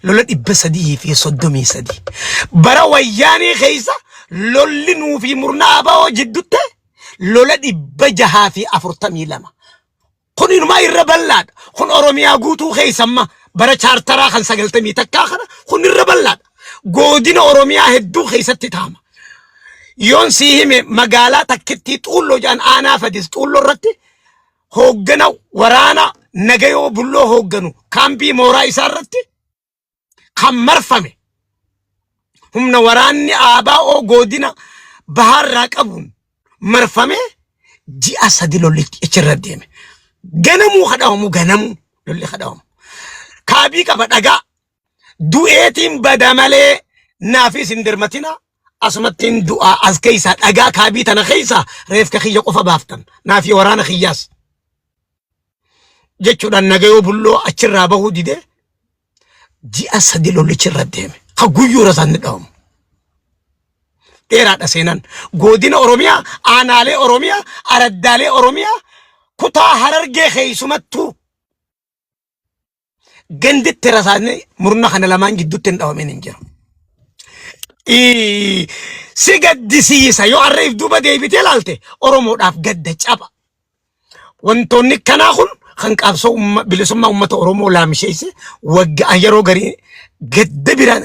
lola 333. Bara wayyaanee keessa lolli nuu fi murna ABO jidduutti ta'e lola 642. Kun inumaa irra bal'aadha. Kun Oromiyaa guutuu keessa amma bara chaartaraa kan 91 kana kun irra bal'aadha. Godina Oromiyaa hedduu keessatti taama. Yoon sii hime magaalaa takkittii Xuulloo jedhan aanaa Fadis Xuulloo irratti hooggana waraana Nagayoo Bulloo hoogganu kaampii mooraa isaa irratti kan marfame humna waraanni ABO godina bahaarraa qabuun marfame ji'a 3 lolli achirra deeme. Ganamuu kadhawamu ganamuu lolli kadhawamu. Kaabii qaba dhagaa du'eetiin bada malee naafis hin dirmatina asumattiin du'aa as keessaa dhagaa kaabii tana keessaa reefka kiyya qofa baaftan naafi waraana kiyyaas. Jechuudhaan Nagayoo Bulloo achirraa bahuu didee ji'a 3 lollichi irra deeme. Ka guyyuu irra isaan dhawamu. Dheeraadha seenaan. Godina Oromiyaa, aanaalee Oromiyaa, araddaalee Oromiyaa, kutaa Harargee keessumattuu ganditti rasaasni murna kana lamaan gidduutti hin dhawamin hin jiru. Si gaddisiisa yoo har'a if duuba deebitee ilaalte Oromoodhaaf gadda caba. Wantoonni kanaa kun kan qabsoo bilisummaa uummata Oromoo laamsheesse waggaa yeroo garii gadda biraan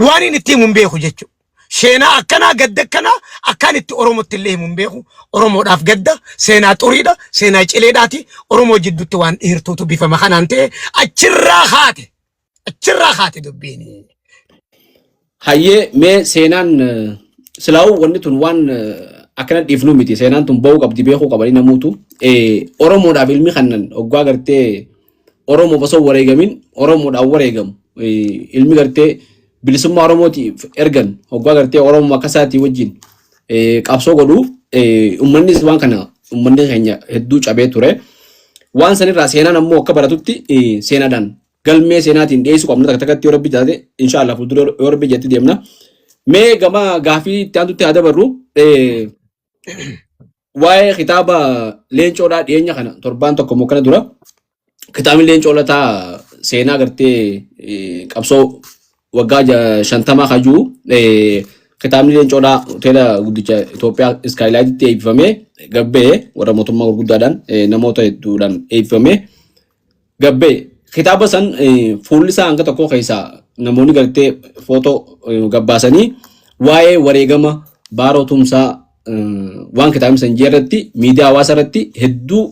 waan inni itti himu hin beeku jechuudha. Seenaa akkanaa gadda akkanaa akkaan itti Oromootti illee himu hin beeku. Oromoodhaaf gadda seenaa xuriidha seenaa cileedhaati Oromoo jidduutti waan dheertuutu bifama kanaan ta'e achirraa haate achirraa haate dubbiin. Hayyee mee seenaan silaa'uu wanni tun waan akkana dhiifnu miti seenaan tun ba'uu qabdi beekuu qabanii namuutu Oromoodhaaf ilmi kannan hoggaa gartee Oromoof osoo wareegamin Oromoodhaan wareegamu ilmi gartee bilisummaa Oromootiif ergan hoggaa gartee Oromoo akka isaatii wajjin qabsoo godhu uummannis waan kana uummanni keenya hedduu cabee ture. Waan sanirraa seenaan ammoo akka baratutti seenaadhaan galmee seenaatiin dhiyeessuu qabna takka takkatti yoo rabbi taate inshaallah fuuldura yoo rabbi jetti deemna. Mee gama gaafii itti aantutti haa dabarru. Waa'ee kitaaba Leencoodhaa dhiyeenya kana torbaan tokko immoo kana dura kitaabni Leencoo Lataa seenaa gartee qabsoo waggaa 50 kajuu kitaabni Leencoodhaa hoteela guddicha Itoophiyaa Iskaayilaayititti eebbifamee gabbee warra mootummaa gurguddaadhaan namoota hedduudhaan eebbifamee gabbee kitaaba san fuulli isaa hanga tokko keessaa namoonni gartee footoo gabbaasanii waa'ee wareegama Baaroo Tumsaa waan kitaabni san jee irratti miidiyaa hawaasaa irratti hedduu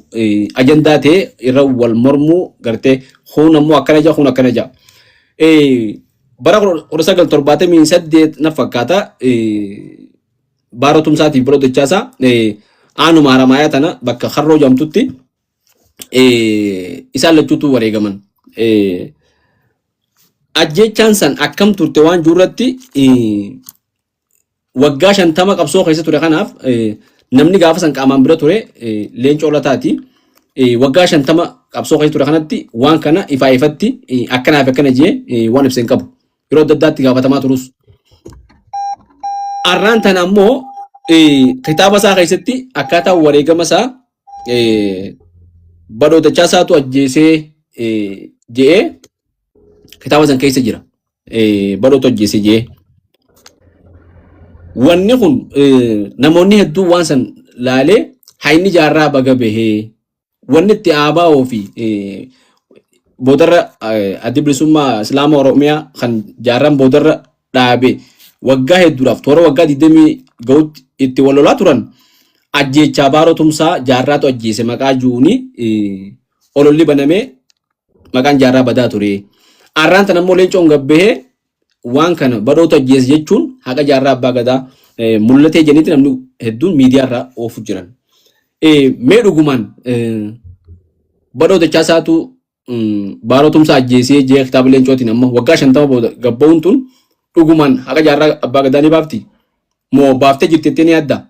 ajandaa ta'e irra wal mormuu gartee kun ammoo akkana jaa kun akkana jaa. Bara 1978 na fakkaata Baaroo Tumsaatiif Biroo Dachaasaa aanuma Haramaayaa tana bakka Harroo jedhamtutti isaan lachuutu wareegaman. Ajjeechaan san akkam turte waan jiru irratti waggaa 50 qabsoo keessa ture kanaaf namni gaafa san qaamaan bira ture Leencoo Lataati. Waggaa 50 qabsoo keessa ture kanatti waan kana ifaa ifatti akkanaa fi akkana jee waan ibsa hin qabu. Yeroo adda addaatti gaafatamaa turus. Arraan tana ammoo kitaaba isaa keessatti akkaataa wareegama isaa Badhoo Dachaasaatu ajjeesee je'ee kitaaba san keessa jira. Badhootu ajjeesee je'ee. Wanni kun namoonni hedduun waan san laalee hayni jaarraa baga bahee wanni itti ABO fi boodarra Addi Bilisummaa Islaama Oromiyaa kan jaarraan boodarra dhaabe waggaa hedduudhaaf toora waggaa 20 ga'utti itti wal lolaa turan, ajjeechaa Baaroo Tumsaa jaarraatu ajjeese maqaa juuni ololli banamee maqaan jaarraa badaa ture. Arraan tan ammoo Leencoon gabbahee waan kana badhootu ajjeese jechuun haqa jaarraa abbaa gadaa mul'atee jenitti namni hedduun miidiyaa irraa oofu jiran. Mee dhugumaan Badhoo Dachaasaatu Baaroo Tumsaa ajjeesee jee kitaaba Leencootiin amma waggaa 50 booda gabba'uun tun dhugumaan haqa jaarraa abbaa gadaa ni baafti? Moo baaftee jirti jettee ni yaaddaa?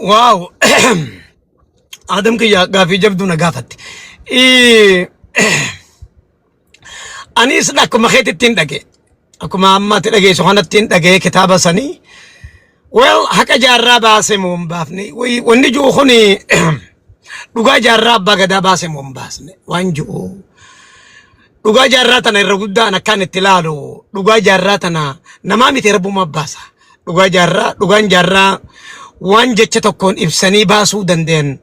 Waaw! Adam kiyya, gaafii jabduu na gaafatte. Anis akkuma keetitti hin dhage. Akkuma ammaatti dhageessu kanatti hin dhagee kitaaba sanii. Well, haqa jaarraa baase moo hin baafne? Wanni jiru kuni dhugaa jaarraa abbaa gadaa baase moo hin baasne? Waan jiru. Dhugaa jaarraa tana irra guddaan akkaan itti ilaalu, dhugaa jaarraa tana namaa miti, rabbuma baasa. Dhugaa jaarraa, dhugaan jaarraa waan jecha tokkoon ibsanii baasuu danda'an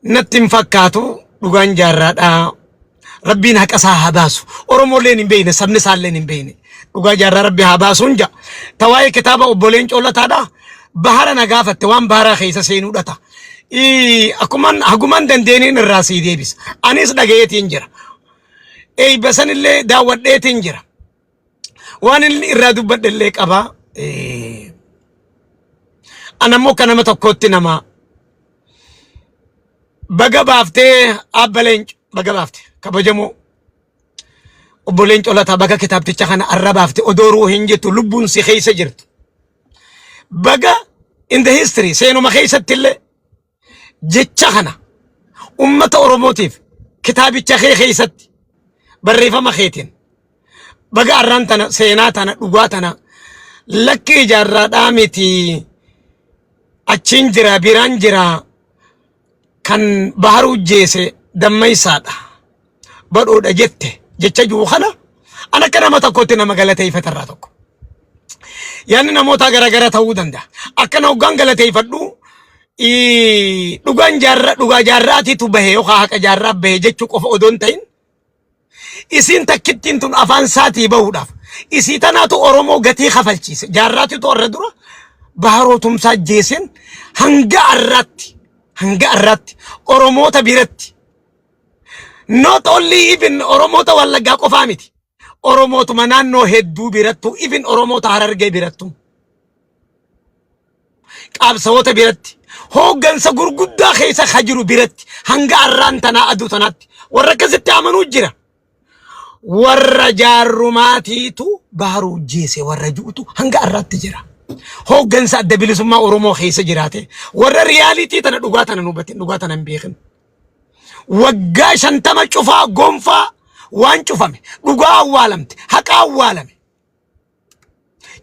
natti hin fakkaatu. Dhugaan jaarraadha. Rabbiin haqa isaa haa baasu. Oromolleen hin beekne, sabni isaalleen hin beekne. Dhugaa jaarraa Rabbi haa baasuun ja'a. Ta waa'ee kitaaba obbo Leencoo Lataadha. Bahara na gaafatte, waan baharaa keessa seenuu dhata. Akkuman haguman dandeeniin irraa sii deebisa. Anis dhagayeetiin jira. Eeyba sanillee daawwadheetiin jira. Waan inni irraa dubbadhe illee qaba. Ana immoo akka nama tokkootti nama baga baaftee, abba Leenco, baga baafte. Kabajamoo obbo Leencoo Lataa, baga kitaabticha kana arra baafte. Odoo ruuhiin jirtu, lubbuun si keessa jirtu, baga in the history, seenuma keessatti illee jecha kana ummata Oromootiif kitaabicha kee keessatti barreeffama keetiin baga arraan tana seenaa tana, dhugaa tana, lakkii jaarraadhaa miti, achiin jira, biraan jira, kan baharuu jeese dammaysaadha, badhoodha jette jecha jiru kana, an akka nama tokkotti nama galateeffatarraa tokko. Yaadni namootaa garaagara ta'uu danda'a. Akkana hoggaan galateeffadhu, dhugaan jaarraa, dhugaa jaarraatiitu bahe yookaan haqa jaarraa bahe jechuu qofa odoo hin ta'in, isiin takkittiin tun afaan isaatii bahuudhaaf isii tanaatu Oromoo gatii kafalchiise. Jaarraatitu irra dura Baharoo Tumsaa jeeseen hanga arraatti Oromoota biratti, not only even Oromoota Wallaggaa qofaa miti, Oromootuma naannoo hedduu birattu, even Oromoota Harargee birattu, qabsaa'ota biratti, hooggansa gurguddaa keessa ka jiru biratti, hanga arraan tanaa aduu tanaatti warra akkasitti amanuu jira. Warra jaarrumaatiitu baharuu jeese warra ju'utu hanga arraatti jira. Hooggansa Adda Bilisummaa Oromoo keessa jiraate warra reality tana, dhugaa tana nu hubatin, dhugaa tana hin beekin. Waggaa 50 cufaa gonfaa waan cufame, dhugaa awwaalamte, haqa awwaalame.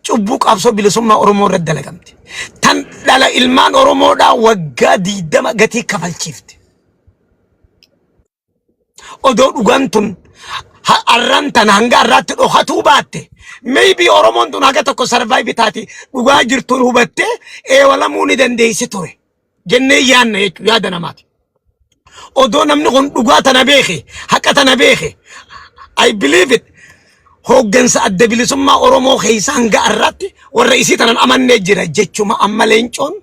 Cubbuu qabsoo bilisummaa Oromoo irratti dalagamte. Tan dhala ilmaan Oromoodhaa waggaa 20 gatii kafalchiifte. Odoo dhugaan tun arran tana hanga arraatti dhokatuu baatte, maybe Oromoon tun haga tokko survive taati, dhugaa jirtuun hubattee eewalamuu ni dandeessi ture jennee yaanna jechuudha, yaada namaati. Odoo namni kun dhugaa tana beeke, haqa tana beeke, I believe it. Hooggansa Adda Bilisummaa Oromoo keessa hanga arraatti warra isii tanan amannee jira jechuma. Amma Leencoon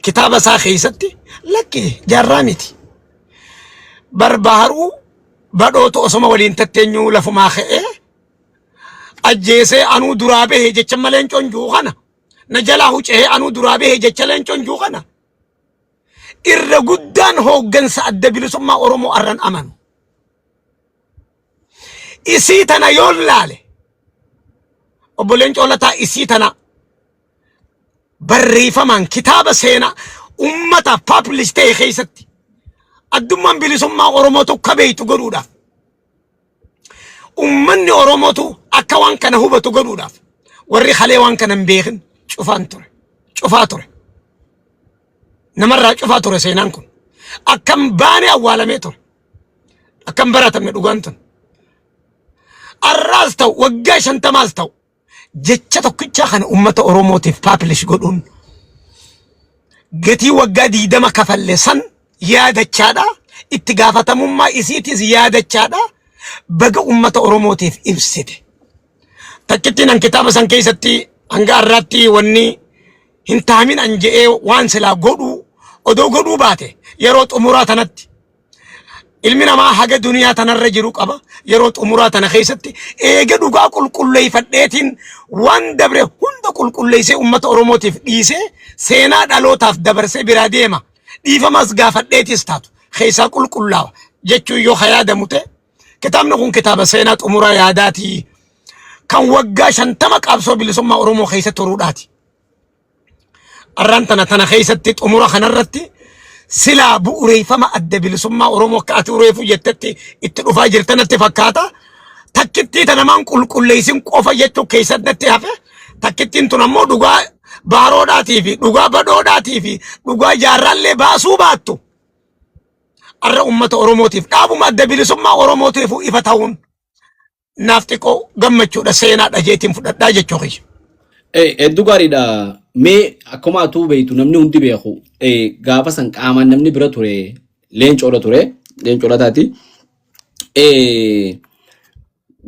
kitaaba isaa keessatti lakki jaarraa miti. Barbaaruu badhootu osoma waliin tatteenyuu lafumaa ka'ee ajjeesee anuu duraa bahe jecha malee, Leencoon jiru kana na jalaa hucee anuu duraa bahe jecha Leencoon jiru kana irra guddaan hooggansa Adda Bilisummaa Oromoo arran amanu. Isii tana yoo laale, obbo Leencoo Lataa isii tana barreeffamaan kitaaba seenaa ummataaf publish ta'e keessatti addummaan bilisummaa Oromootu akka beektu godhuudhaaf, ummanni Oromootu akka waan kana hubatu godhuudhaaf, warri halee waan kana hin beekin cufaan ture, cufaa ture. Namarraa cufaa ture seenaan kun. Akkam baanee awwaalamee ture. Akkam baratamne dhugaan tun. Arraas ta'u waggaa 50s ta'u jecha tokkichaa kana uummata Oromootiif publish godhuun gatii waggaa 20 kafalle san yaadachaadha. Itti gaafatamummaa isiitis yaadachaadha. Baga uummata Oromootiif ibsite. Takkittiin an kitaaba san keessatti hanga har'aatti wanni hin taamin an je'ee waan silaa godhuu odoo godhuu baate, yeroo xumuraa tanatti ilmi namaa haga duniyaa tanarra jiru qaba. Yeroo xumuraa tana keessatti eega dhugaa qulqulleeffadheetiin waan dabre hunda qulqulleessee uummata Oromootiif dhiisee, seenaa dhalootaaf dabarsee biraa deema, dhiifamas gaafadheetis taatu keessaa qulqullaawa jechuun yoo yaadamu ta'e, kitaabni kun kitaaba seenaa xumuraa yaadaatii kan waggaa 50 qabsoo bilisummaa Oromoo keessa turuudhaati. Arraan tana tana keessatti xumura kanarratti silaa bu'uureeffama Adda Bilisummaa Oromoo akka ati ureefu jettetti itti dhufaa jirtanatti fakkaata. Takkittii tana namaan qulqulleessin qofa jechuu keessatti natti hafe. Takkittiin tun ammoo dhugaa baaroodhaatii fi dhugaa badhoodhaatii fi dhugaa jaarraallee baasuu baattu. Arra uummata Oromootiif, dhaabuma Adda Bilisummaa Oromootiif ifa ta'uun naaf xiqqoo gammachuudha, seenaadha jeetiin fudhadhaa jechuu kiyya. Hedduu gaariidha. Mee akkuma atuu beektu, namni hundi beeku, gaafa san qaamaan namni bira ture leencoodha ture. Leencoodha taati.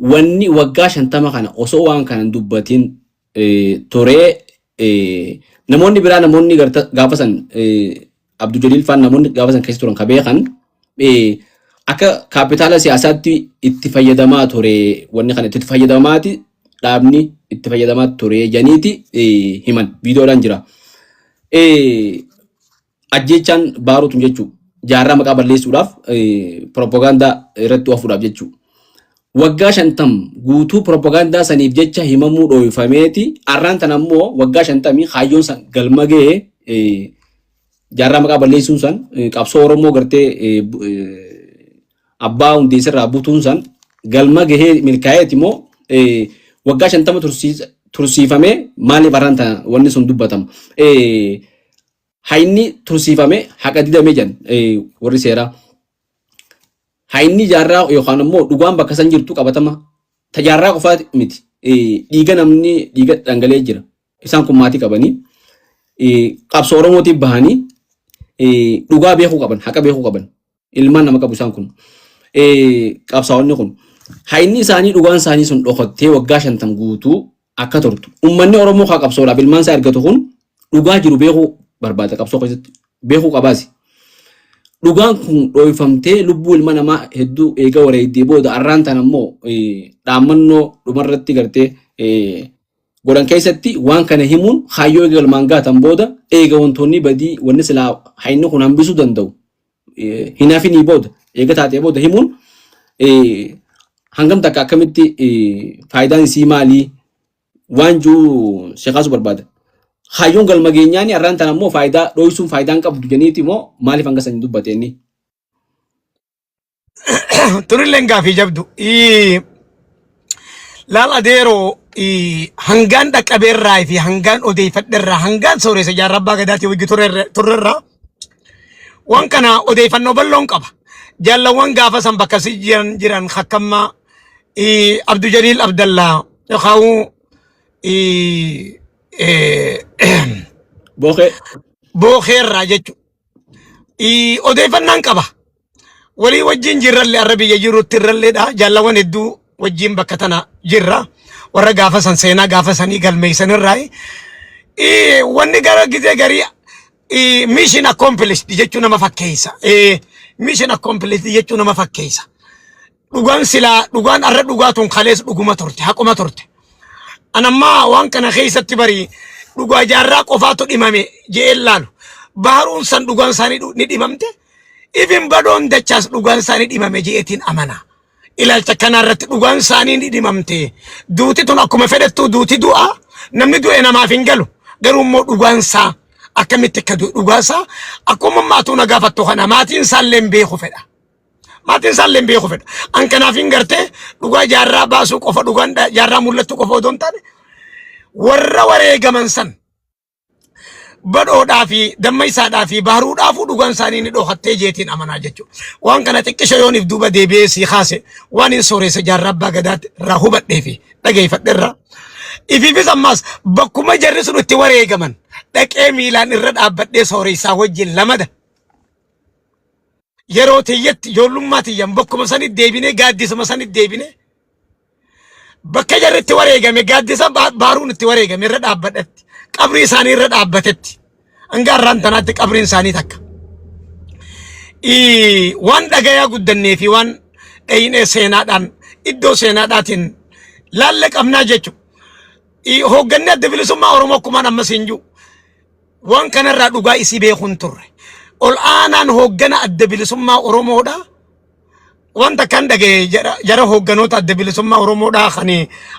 Wanni waggaa 50 kana osoo waan kana hin dubbatin turee, namoonni biraa, namoonni gaafa san Abdul Jaliil faan, namoonni gaafa san keessa turan ka beekan, akka kaapitaala siyaasaatti itti fayyadamaa ture, wanni kana itti fayyadamaati, dhaabni itti fayyadamaa ture janiiti himan, viidiyoodhaan jira. Ajjeechaan baaruutu jechuudha. Jaarraa maqaa balleessuudhaaf, propagaandaa irratti oofuudhaaf jechuudha. Waggaa 50 guutuu propagaandaa saniif jecha himamuu dhooyfameeti. Arraan tan ammoo waggaa 50 kaayyoon san galma ga'ee, jaarraa maqaa balleessuun san, qabsoo Oromoo gartee abbaa hundeessarraa butuun san galma gahee milkaa'eeti moo, waggaa 50 tursiifamee maaliif arraan tana wanni sun dubbatama? Hayni tursiifame haqa didame jedhan warri seeraa. Hayni jaarraa yookaan immoo dhugaan bakka san jirtu qabatama. Ta jaarraa qofaa miti. Dhiiga namni dhiiga dhangala'ee jira. Isaan kun maatii qabanii qabsoo Oromootiif bahanii dhugaa beekuu qaban, haqa beekuu qaban. Ilmaan nama qabu isaan kun. Qabsaa'onni kun. Hayni isaanii, dhugaan isaanii sun dhokattee waggaa 50 guutuu akka turtu. Uummanni Oromoo kaa qabsoodhaaf ilmaan isaa argatu kun dhugaa jiru beekuu barbaada, qabsoo keessatti beekuu qabaasi. Dhugaan kun dhooyfamtee lubbuu ilma namaa hedduu eega wareeddee booda, arraan tan ammoo dhaammannoo dhumarratti gartee godhan keessatti waan kana himuun, kaayyoo eega galmaan gaatan booda, eega wantoonni badii wanni silaa hayni kun hambisuu danda'u hin hafinii booda, eega taatee booda himuun hangam takka akkamitti, faayidaan isii maalii waan jiru si kaasuu barbaada. Kaayyoon galma geenyaani arraan tan ammoo faayidaa dhooysuun faayidaan qabdu jeniiti moo, maaliif hanga san dubbate inni? Tunilleen gaafii jabdu. Laal adeeroo, hangaan dhaqqabeerraa fi hangaan odeeffadherraa, hangaan sooressa jaarraa abbaa gadaatii wajji turrerraa waan kana odeeffannoo bal'oon qaba. Jaallawwan gaafa san bakka si jiran jiran hakkamma Abdu Jaliil Abdallaa yookaan Bookee. Bookeerraa jechuudha. Odeeffannaan qaba. Walii wajjin jirrallee, arra biyya jirutti irralleedha. Jaallawwan hedduu wajjin bakka tana jirra. Warra gaafa san seenaa gaafa sanii galmeessan irraa. Wanni gara gizee garii mission accomplished jechuu nama fakkeessa. Mission accomplished jechuu nama fakkeessa. Dhugaan silaa, dhugaan arra dhugaa tun kalees dhuguma turte, haquma turte. Anammaa waan kana keessatti bari dhugaa jaarraa qofaatu dhimame je'een laalu. Baaruun san dhugaan isaanii ni dhimamte. Ifin badoon dachaas dhugaan isaanii dhimame je'eetiin amana. Ilaalcha kanaa irratti dhugaan isaanii ni dhimamte. Duuti tun akkuma fedhettuu duuti du'a. Namni du'e namaaf hin galu. Garuu immoo dhugaan isaa akkamitti akka du'e, dhugaa isaa akkuma maatuu na gaafattu kana maatiin isaallee hin beeku fedha. Maatiin isaallee hin beeku fedha. An kanaaf hin gartee dhugaa jaarraa baasuu qofa, dhugaan jaarraa mul'achuu qofa odoo hin taane, warra wareegaman san Badhoodhaa fi Dammaysaadhaa fi Bahruudhaafuu dhugaan isaanii ni dhokattee jeetiin amanaa jechuudha. Waan kana xiqqisha yooniif duuba deebi'ee sii kaase waan hin sooressa jaarraa abbaa gadaatti irraa hubadhee fi dhageeffadhe irraa. Ifiifis ammaas bakkuma jarri sun itti wareegaman dhaqee miilaan irra dhaabbadhee sooressaa wajjin lamada. Yeroo tiyyatti ijoollummaa tiyyan bakkuma sanitti deebinee gaaddisuma sanitti deebinee bakka jarri itti wareegame gaaddisa baaruun itti wareegame irra dhaabbadhetti qabrii isaanii irra dhaabbatetti hanga har'aan tanaatti qabriin isaanii takka. Waan dhagayaa guddannee fi waan dhayinee seenaadhaan iddoo seenaadhaatiin laalle qabnaa jechuudha. Hoogganni adda bilisummaa Oromoo akkumaan ammas hin jiru. Waan kanarraa dhugaa isii beekuun turre. Ol aanaan hooggana adda bilisummaa Oromoodha. Wanta kan dhagaye jara hoogganoota adda bilisummaa Oromoodha kan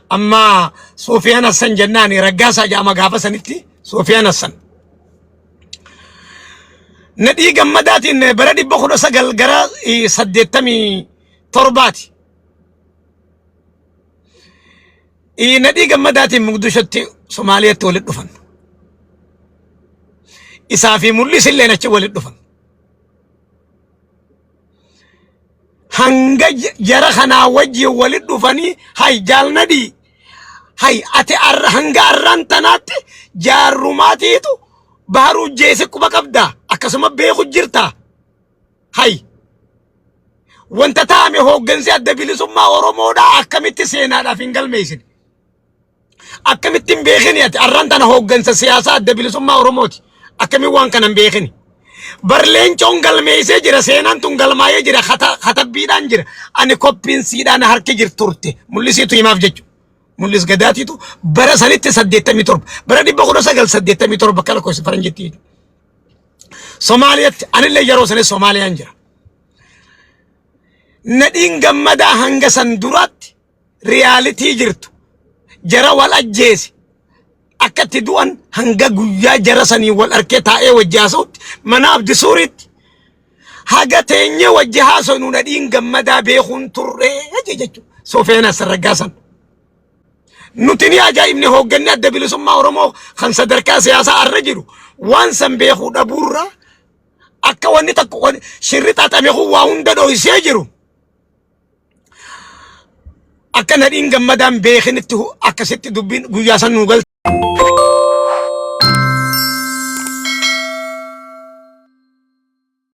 amma Soofiyaan Hassan jennaan Raggaasaa jedhama gaafa sanitti Soofiyaan Hassan. Nadhii Gammadaatiin bara 1900 gara 87ti. Nadhii Gammadaatiin Mugdishotti Somaaliyaatti walitti dhufan. Isaa fi Mul'is illee achi walitti dhufan. Hanga jara kanaa wajjin walitti dhufanii hay jaal Nadhii hay ati hanga arraan tanaatti jaarrumaatiitu baharuu jeese quba qabdaa akkasuma beeku jirtaa hay wanta taa'ame hooggansi adda bilisummaa Oromoodhaa akkamitti seenaadhaaf hin galmeessine. Akkamitti hin beekini ati arraan tana hooggansa siyaasaa adda bilisummaa Oromooti. Akkamiin waan kana hin beekini. Bar leencoon galmeessee jira seenaan tun galmaa'ee jira katabbiidhaan jira. Ani koppiin siidhaan harki jirtu turte mul'isiitu himaaf jechuudha. Mul'is gadaatiitu bara sanitti 87 bara 1987 akka lakkoofsa faranjitti jechuudha. Somaaliyaatti anillee yeroo sanis Somaaliyaan jira. Nadhiin gammadaa hanga san duraatti riyaalitii jirtu jara wal ajjeese akka itti du'an hanga guyyaa jara sanii wal arkee taa'ee wajji haasa'utti mana abdi suuriitti haga teenyee wajji haasa'nu nadhiin gammadaa beekuun turree jechuudha. Soofiyaan Asarraggaasan. Nuti ni ajaa'ibne hoogganni adda bilisummaa Oromoo kan sadarkaa siyaasaa arra jiru waan san beekuu dhabuurra akka wanni tokko shirri xaxame kun waa hunda dhoysee jiru. Akka nadhiin gammadaan beekinitti akkasitti dubbiin guyyaa san nuu galte.